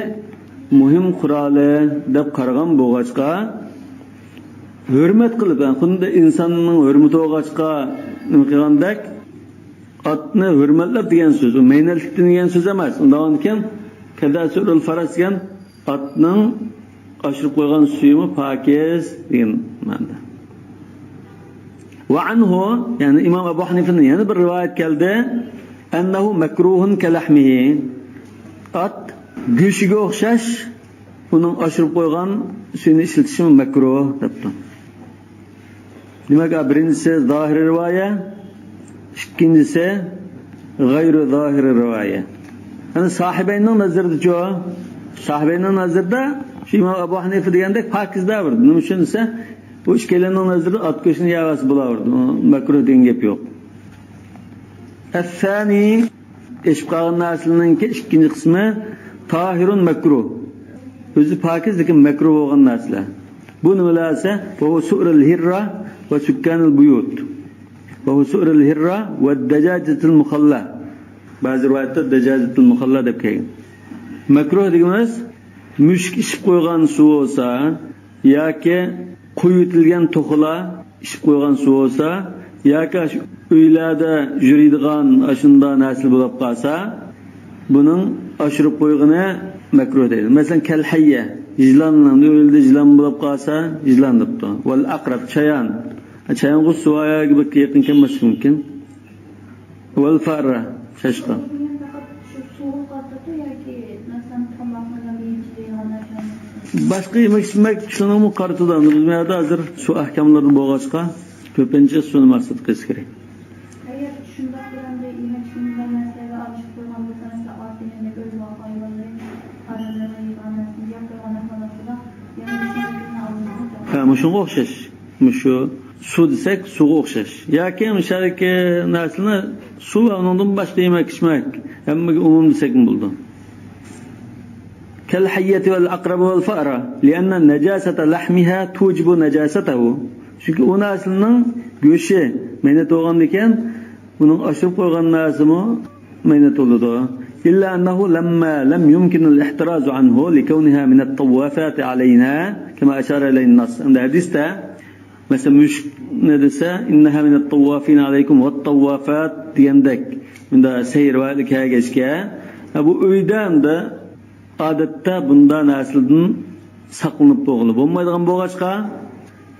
muhim quroli deb qaragan bo'lg'achqa hurmat qilib, xuddi insonning hurmati bo'lg'achqa nima qilgandek otni hurmatlab degan so'z, u maynatlikdan degan so'z emas. Undan keyin kaza surul faras degan otning oshirib qo'ygan suyimi pokiz degan ma'noda. Va anhu, ya'ni Imom Abu Hanifaning yana bir rivoyat keldi, annahu makruhun kalahmihi. Ot go'shiga o'xshash uning oshirib qo'ygan suyini ishlatishi makruh debdi. Demak, birinchisi zohir rivoya, ikkinchisi g'ayri zohir rivoya. Ya'ni sahibaynning nazarida-chu, sahibaynning nazarida shu Imom Abu Hanifa degandek pokizda bir. Nima uchun desa, bu ikkalaning nazarida ot go'shtini yavasi bo'laverdi. Makruh degan gap yo'q. As-sani eshib qolgan narsalarning ikkinchi qismi tahirun makruh. O'zi pokiz lekin makruh bo'lgan narsalar. Bu nimalar esa? Bu su'rul hirra va sukkanul buyut. Va su'rul hirra va dajajatul mukhalla. Ba'zi rivoyatda dajajatul mukhalla deb kelgan. Makruh deganimiz mushuk ichib qo'ygan suv bo'lsa yoki quyutilgan to'xila ichib qo'ygan suv bo'lsa yoki uylarda yuradigan shunda narsa bo'lib qolsa, buning oshirib qo'ygani makruh deydi. Masalan, kalhayya, jilonning uyda jilon bo'lib qolsa, jilon debdi. Val aqrab, chayan. Chayonga suvaga bir yaqin kelmashi mumkin. Val farra, chashqon. Boshqa yemak ichmak shuningmi qaratidan biz bu yerda hozir suv ahkomlari bo'lg'achqa ko'pincha suvni maqsad qilish kerak. Agar shundoq bilan bir yemak ichmak narsaga alishib qo'ygan bo'lsa, masalan, ot degandek o'zi hayvonlar, odamlar yegan narsani yeb qo'ygan holatida yana ha, shunga o'xshash. Shu suv desak suvga o'xshash. Yoki mishalki narsani suv va undan boshqa yemak ichmak hammaga umum desak bo'ldi. كالحية والأقرب والفأرة لأن نجاسة لحمها توجب نجاسته. Çünkü o narsaning go'shi maynat bo'lgan ekan, uning oshirib qo'ygan narsami maynat bo'ladi. إلا أنه لما لم يمكن الاحتراز عنه لكونها من الطوافات علينا كما أشار إليه النص. عند حديثة مثلا مش ندسة إنها من الطوافين عليكم والطوافات degandek. Bunda seyir va kelgachga bu uydan da odatda bunda narsadan saqlanib bo'g'ili bo'lmaydigan bo'lg'achqa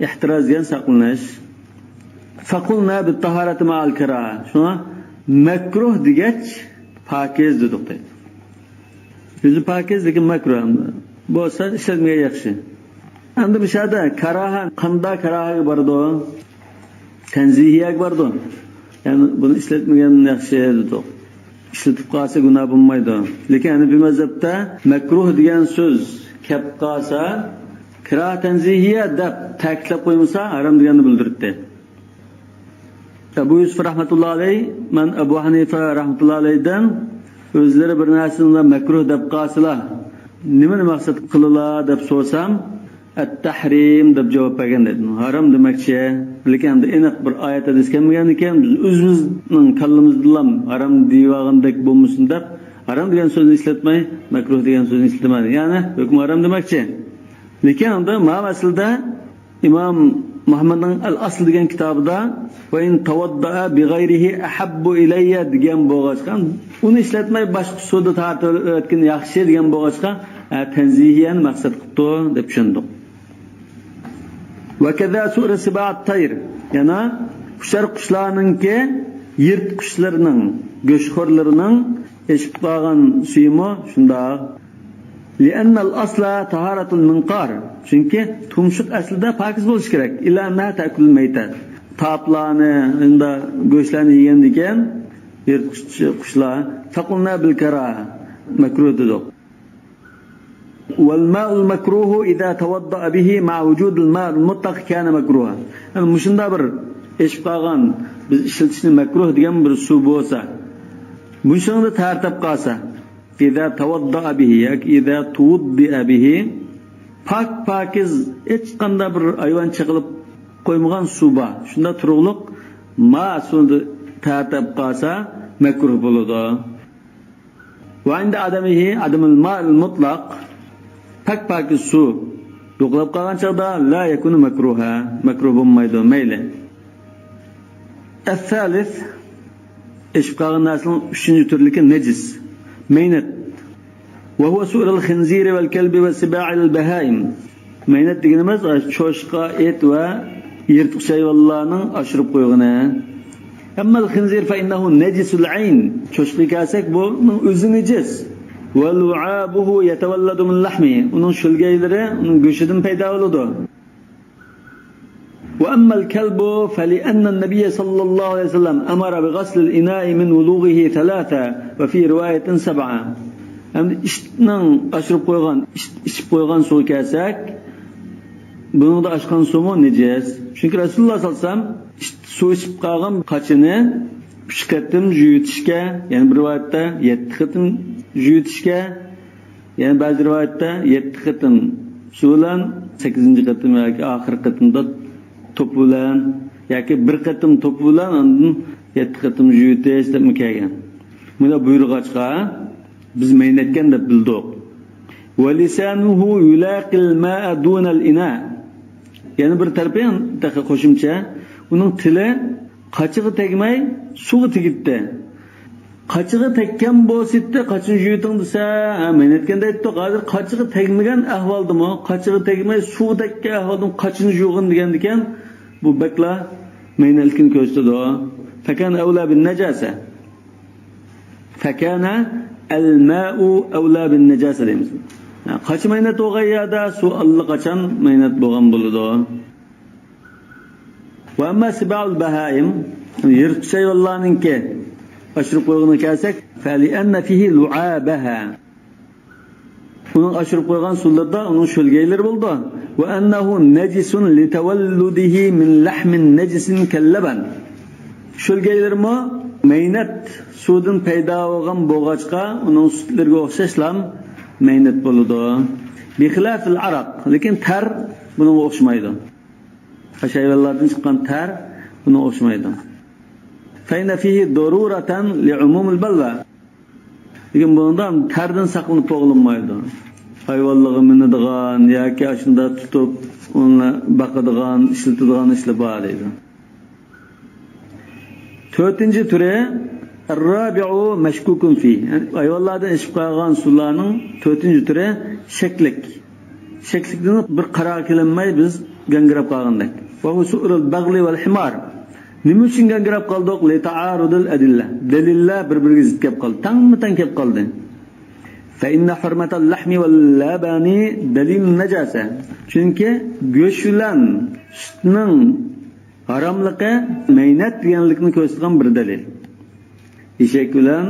ehtiroz degan saqlanish. Faqulna bit taharati ma'al kiraha. Shuna makruh degach pokiz dedik deydi. O'zi pokiz lekin makruh bo'lsa ishlatmagan yaxshi. Endi bu yerda karaha qanday karahaga bordi? Tanzihiyaga bordi. Yani bunu ishlatmagan yaxshi dedik. Ishlatib qolsa gunoh bo'lmaydi. Lekin Hanafi mazhabda makruh degan so'z kep qolsa kira tanzihiya deb ta'kidlab qo'ymasa harom deganni bildirdi. Abu Yusuf rahmatullohi alayhi, man Abu Hanifa rahmatullohi alayhidan o'zlari bir narsani makruh deb qolsalar, nimani maqsad qildilar deb so'rasam, at-tahrim deb javob bergan dedim. Harom demakchi, lekin endi aniq bir oyat hadis kelmagan ekan, biz o'zimizning kallamizdan harom deyvagandek bo'lmasin deb harom degan so'zni ishlatmay, makruh degan so'zni ishlatmadi. Ya'ni hukm harom demakchi. Lekin unda ma aslida Imom Muhammadning Al-Asl degan kitobida va in tawaddaa bi g'ayrihi ahabbu ilayya degan bo'lg'achqa, uni ishlatmay boshqa suvda tortib o'tgan yaxshi degan bo'lg'achqa, tanzihiyani maqsad qildi deb tushundik. Va kaza sura sibat tayr, yana qushlar qushlarninki yirtqushlarning go'shtxo'rlarining eshib qolgan suyimi shundoq. لأن الأصل طهارة المنقار. Çünkü tumşuk aslida pokiz bo'lishi kerak. Illa anna ta'kul maytat. Toplarni, unda go'shtlarni yegan ekan, yirtqich qushlar faqulna bil karaha makruh dedik. Wal ma'ul makruhu idza tawadda'a bihi ma'a wujudil ma'il mutlaq kana makruha. Yani mushunda bir eshib qolgan biz ishlatishni makruh degan bir suv bo'lsa, bushunda tartib qolsa, إذا توضأ به yoki إذا تودئ به pak pokiz hech qanday bir hayvon chiqilib qo'ymagan suv bor. Shunda turug'liq ma suvni tartib qolsa makruh bo'ladi. Va inda adamihi adamul ma'il mutlaq pak pokiz suv yo'qlab qolgan chaqda la yakunu makruha, makruh bo'lmaydi, mayli. As-salis eshib qolgan narsaning 3-turligi najis. مينت وهو سؤر الخنزير والكلب والسباع البهائم. مينت deganimiz cho'shqa, et va yirtqich hayvonlarning oshirib qo'ygani. Amma al-khinzir fa innahu najisul ayn. Cho'shqa kelsak buning o'zi najis. Va lu'abuhu yatawalladu min lahmi. Uning shulgaylari uning go'shidan paydo bo'ladi. وأما الكلب فلأن النبي صلى الله عليه وسلم أمر بغسل الإناء من ولوغه 3 وفي رواية 7. Hem itning oshirib qo'ygan, ichib qo'ygan suv kelsak, buning da oshgan suvi najis. Chunki Rasululloh sollallohu alayhi vasallam suv ichib qolgan qochini 3 qatim yuvitishga, ya'ni bir rivoyatda 7 qatim yuvitishga, ya'ni ba'zi rivoyatda 7 qatim suv bilan 8-qatim yoki oxirgi qatimda to'p bilan yoki bir qatim to'p bilan ondan 7 qatim yuvitish deb kelgan. Bunda buyurg'achqa biz maynatgan deb bildik. Va lisanuhu yulaqil ma'a dunal ina. Ya'ni bir tarafi ham qo'shimcha, uning tili qochig'i tegmay suvga tegibdi. Qochig'i tekkan bo'lsa, qochini yuviting desa, maynatgan deydi. Hozir qochig'i tegmagan ahvoldimi, qochig'i tegmay suvga tekkan ahvolda qochini yuvg'in degan ekan. Bu bakla maynatlikni ko'rsatadi. Fakana awla bin najasa. Fakana al-ma'u awla bin najasa deymiz. Qachi maynat bo'lgan yerda suv allaqachon maynat bo'lgan bo'ladi. Va amma siba'ul bahaim, yirtqich hayvonlarninki oshirib qo'ygani kelsak, falianna fihi lu'abaha. Uning oshirib qo'ygan suvlarda uning shulgaylari bo'ldi. Va annahu najisun litawalludihi min lahmin najisin kallaban. Shulgaylarmi maynat suvdan paydo bo'lgan bo'g'achqa uning sutlariga o'xshashlam maynat bo'ladi. Bi xilafil araq, lekin tar bunga o'xshamaydi. Hayvonlardan chiqqan tar bunga o'xshamaydi. Fa inna fihi daruratan li'umumil balwa. Lekin bundan tardan saqlanib bo'g'ilmaydi. Hayvonlarga minadigan yoki shunda tutib uni boqadigan, ishlatadigan ishlar bor deydi. 4-turi ar-rabi'u mashkukun fi. Yani hayvonlardan ichib qolgan suvlarning 4-turi shaklik. Shaklikdan bir qaror kelinmay biz gangirab qolgandik. Va hu su'rul bag'li val himar. Nima uchun gangirab qoldik? Li ta'arudul adilla. Dalillar bir-biriga zid kelib qoldi. Tangma-tang kelib qoldi. Fa inna hurmatal lahmi wal labani dalil najasa. Chunki go'sht bilan sutning Haramlıqı meynət deganlikni ko'rsatgan bir dalil. Eshak bilan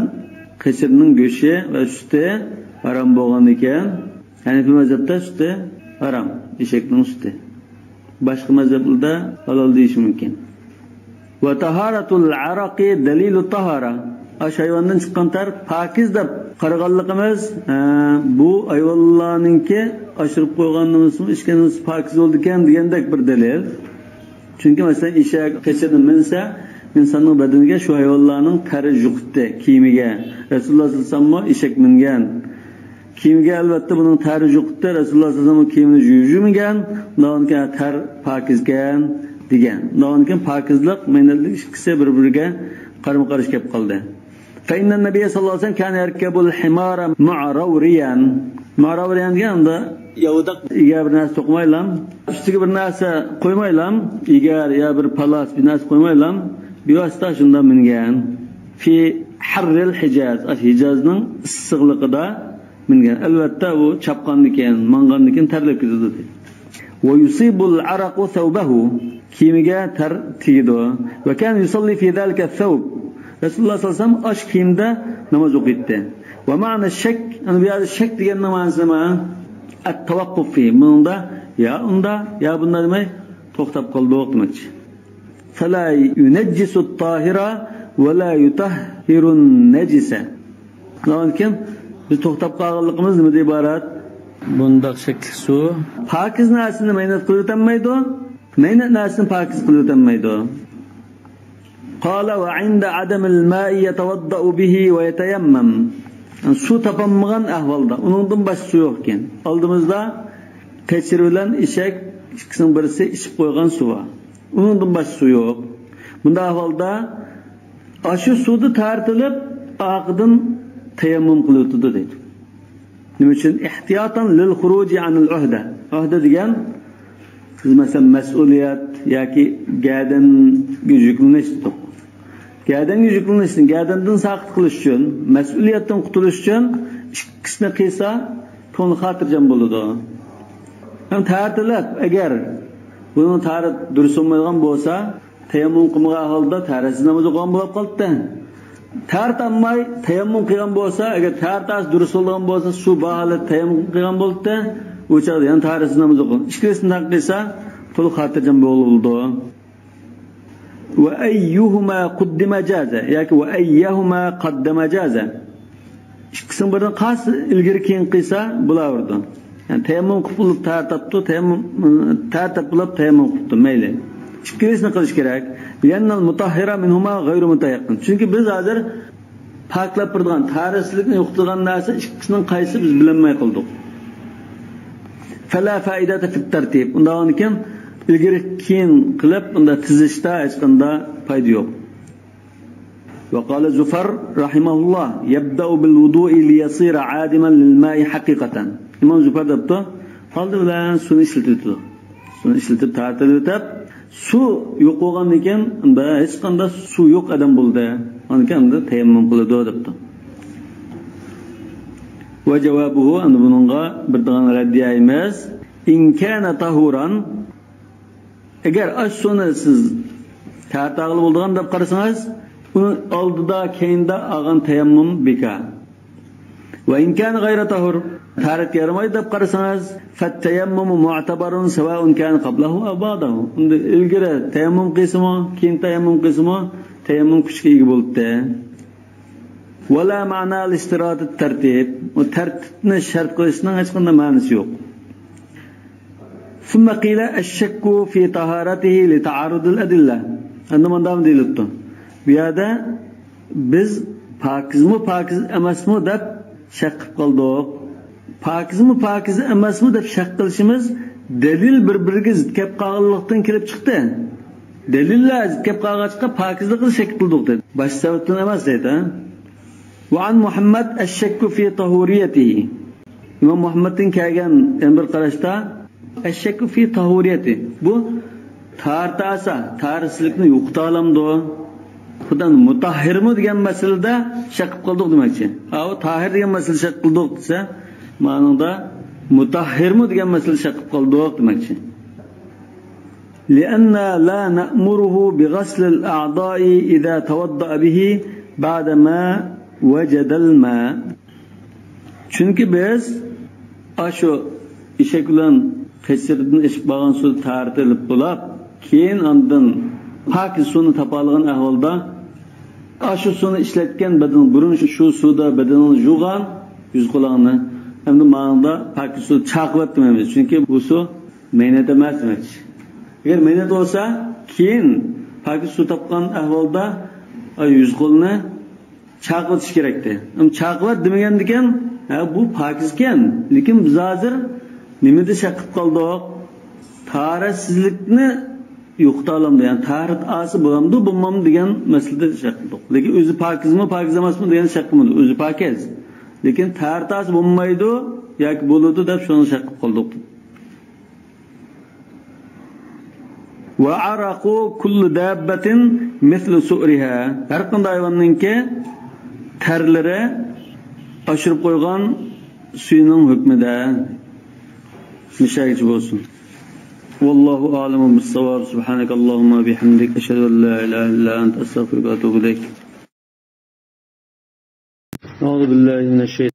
qechirning go'shti va suti harom bo'lgan ekan. Hanifi mazhabda suti harom, eshakning suti. Boshqa mazhablarda halol deyish mumkin. Va taharatul araqi dalilu tahara. Ash hayvondan chiqqan tar pokiz deb qaraganligimiz, bu hayvonlarninki oshirib qo'yganimiz, ichganimiz pokiz bo'ldi ekan degandek bir dalil. Chunki masalan eshak qechirni minsa, insonning badaniga shu hayvonlarning tari juqdi kiyimiga. Rasululloh sollallohu alayhi vasallam eshak mingan. Kiyimiga albatta buning tari juqdi. Rasululloh sollallohu alayhi vasallam kiyimini yuvib mingan, undan keyin tar pokizgan degan. Undan keyin pokizlik, maynatlik ikkisi bir-biriga qarama-qarshi kelib qoldi. فإن النبي صلى الله عليه وسلم كان يركب الحمار معروريا. معروريا deganda yovdaq egar bir narsa to'qmaylam, ustiga bir narsa qo'ymaylam, egar ya bir palas bir narsa qo'ymaylam, bevosita shundan mingan. Fi harril Hijaz, Hijazning issiqligida mingan. Albatta u chapqandan keyin, mangandan keyin terlab ketadi. Va yusibul araqu thawbahu, kiyimiga ter tegdi. Va kan yusalli fi zalika thawb. Rasululloh sollallohu alayhi vasallam osh kiyimda namoz o'qiydi. Va ma'na shak, ana bu yerda shak deganning ma'nosi nima? At-tavaqquf fi. Bunda ya unda ya bunda demay to'xtab qoldi demakchi. Fala yunajjisu at-tahira va la yutahhiru an-najisa. Lekin biz to'xtab qolganligimiz nimadan iborat? Bundaq shakli suv pokiz narsani maynat qilib o'tolmaydi, maynat narsani pokiz qilib o'tolmaydi. قال وعند عدم الماء يتوضأ به ويتيمم. Su topolmagan ahvolda, uningdan boshqa suv yo'q ekan. Oldimizda qechir bilan eshak ikkisining birisi ichib qo'ygan suv bor. Uningdan boshqa suv yo'q. Bunda ahvolda shu suvni tortilib, oqidan tayammum qilib o'tdi deydi. Nima uchun? Ihtiyotan lil xuruji anil uhda. Uhda degan biz masalan mas'uliyat yoki gadanga yuklanish. Gadanga yuklanishni, gadandan saqit qilish uchun, mas'uliyatdan qutulish uchun ikkisini qilsa, ko'ngli xotirjam bo'ladi. Ham tartilab, agar buni tarit durust bo'lmaydigan bo'lsa, tayammum qilmagan holda tarasiz namoz o'qigan bo'lib qoldi. Tartanmay tayammum qilgan bo'lsa, agar tartasi durust bo'lgan bo'lsa, shu baholat tayammum qilgan bo'ldi, u chaqda yana tarasiz namoz o'qigan. Ikkisini qilsa, to'liq xotirjam bo'ladi. Va ayyuhuma quddima jaza yoki va ayyuhuma qaddama jaza. Ikkisining birini qaysi ilgari keyin qilsa bo'laverdi. Ya'ni tayammum qilib tartibdi, tayammum tartib qilib tayammum qilibdi, mayli. Ikkilisini qilish kerak. Liannal mutahhira minhuma g'ayru mutayaqqin. Chunki biz hozir poklab turgan, tarislikni yo'qotgan narsa ikkisining qaysi biz bilinmay qoldik. Fala faidata fit tartib. Undan keyin ilgari keyin qilib unda tizishda hech qanday foyda yo'q. Va qala Zufar rahimahulloh yabda'u bil wudu'i liyasira 'adiman lil ma'i haqiqatan. Imom Zufar debdi, oldi bilan suvni ishlatib, suvni ishlatib tartilib o'tib, suv yo'q bo'lgandan keyin unda hech qanday suv yo'q odam bo'ldi. Undan keyin unda tayammum qiladi debdi. Va javobuhu ana buningga bir degan raddiya emas. In kana tahuran, agar ash suvni siz tartag'il bo'lgan deb qarasangiz, uni oldida keyinda olgan tayammum beka. Va in kana g'ayra tahur, tarat yaramaydi deb qarasangiz, fattayammumu mu'tabarun sawa'un kana qablahu aw ba'dahu. Unda ilgari tayammum qilsimi, keyin tayammum qilsimi, tayammum kuchga ega bo'ldi. Va la ma'na al-ishtirat at-tartib. U tartibni shart qilishning hech qanday ma'nosi yo'q. ثم قيل الشك في طهارته لتعارض الأدلة. Endi mundam deyilibdi. Bu yerda biz pokizmi, pokiz emasmi deb shak qilib qoldik. Pokizmi, pokiz emasmi deb shak qilishimiz dalil bir-biriga zid kelib qolganlikdan kelib chiqdi. Dalillar zid kelib qolgachqa pokizlikni shak qildik dedi. Boshqa sababdan emas deydi. Va an Muhammad ash-shakku fi tahuriyatihi. Imom Muhammaddan kelgan bir qarashda ash-shakku fi tahuriyati. Bu tartasa, tarislikni yo'qotalamdi. Xudan mutahhirmi degan masalada shak qilib qoldik demakchi. U tahir degan masala shak qildik desa, ma'noda mutahhirmi degan masala shak qilib qoldik demakchi. لأن لا نأمره بغسل الأعضاء إذا توضأ به بعدما وجد الماء. Chunki biz shu eshak bilan qechirdan ichib qolgan suvni tahorat ilib bo'lib, keyin ondan pokiz suvni topolgan ahvolda shu suvni ishlatgan badan burun shu suvda badanini yuvgan yuz qo'lini endi ma'noda pokiz suv chaqib demaymiz, chunki bu suv maynat emas demak. Agar maynat bo'lsa, keyin pokiz suv topgan ahvolda yuz qo'lni chaqib kerakdi. Chaqib demagan ekan, bu pokiz ekan, lekin biz hozir nimada shaq qilib qoldik? Tahoratsizlikni yo'qota olamdi, ya'ni tahorat osi bo'lamdi, bo'lmamdi degan masalada shaq qildik. Lekin o'zi pokizmi, pokiz emasmi degan shaq qilmadi. O'zi pokiz. Lekin tahorat osi bo'lmaydi yoki bo'ladi deb shuni shaq qilib qoldik. Va araqu kullu dabbatin mislu su'riha. Har qanday hayvonninki terlari oshirib qo'ygan suyuning hukmida mishagichi bo'lsin. Vallohu a'lamu bis-savob. Subhanakallahumma bihamdik ashhadu an la ilaha illa anta astag'firuka va atubu ilayk. A'udhu billahi minash shaytanir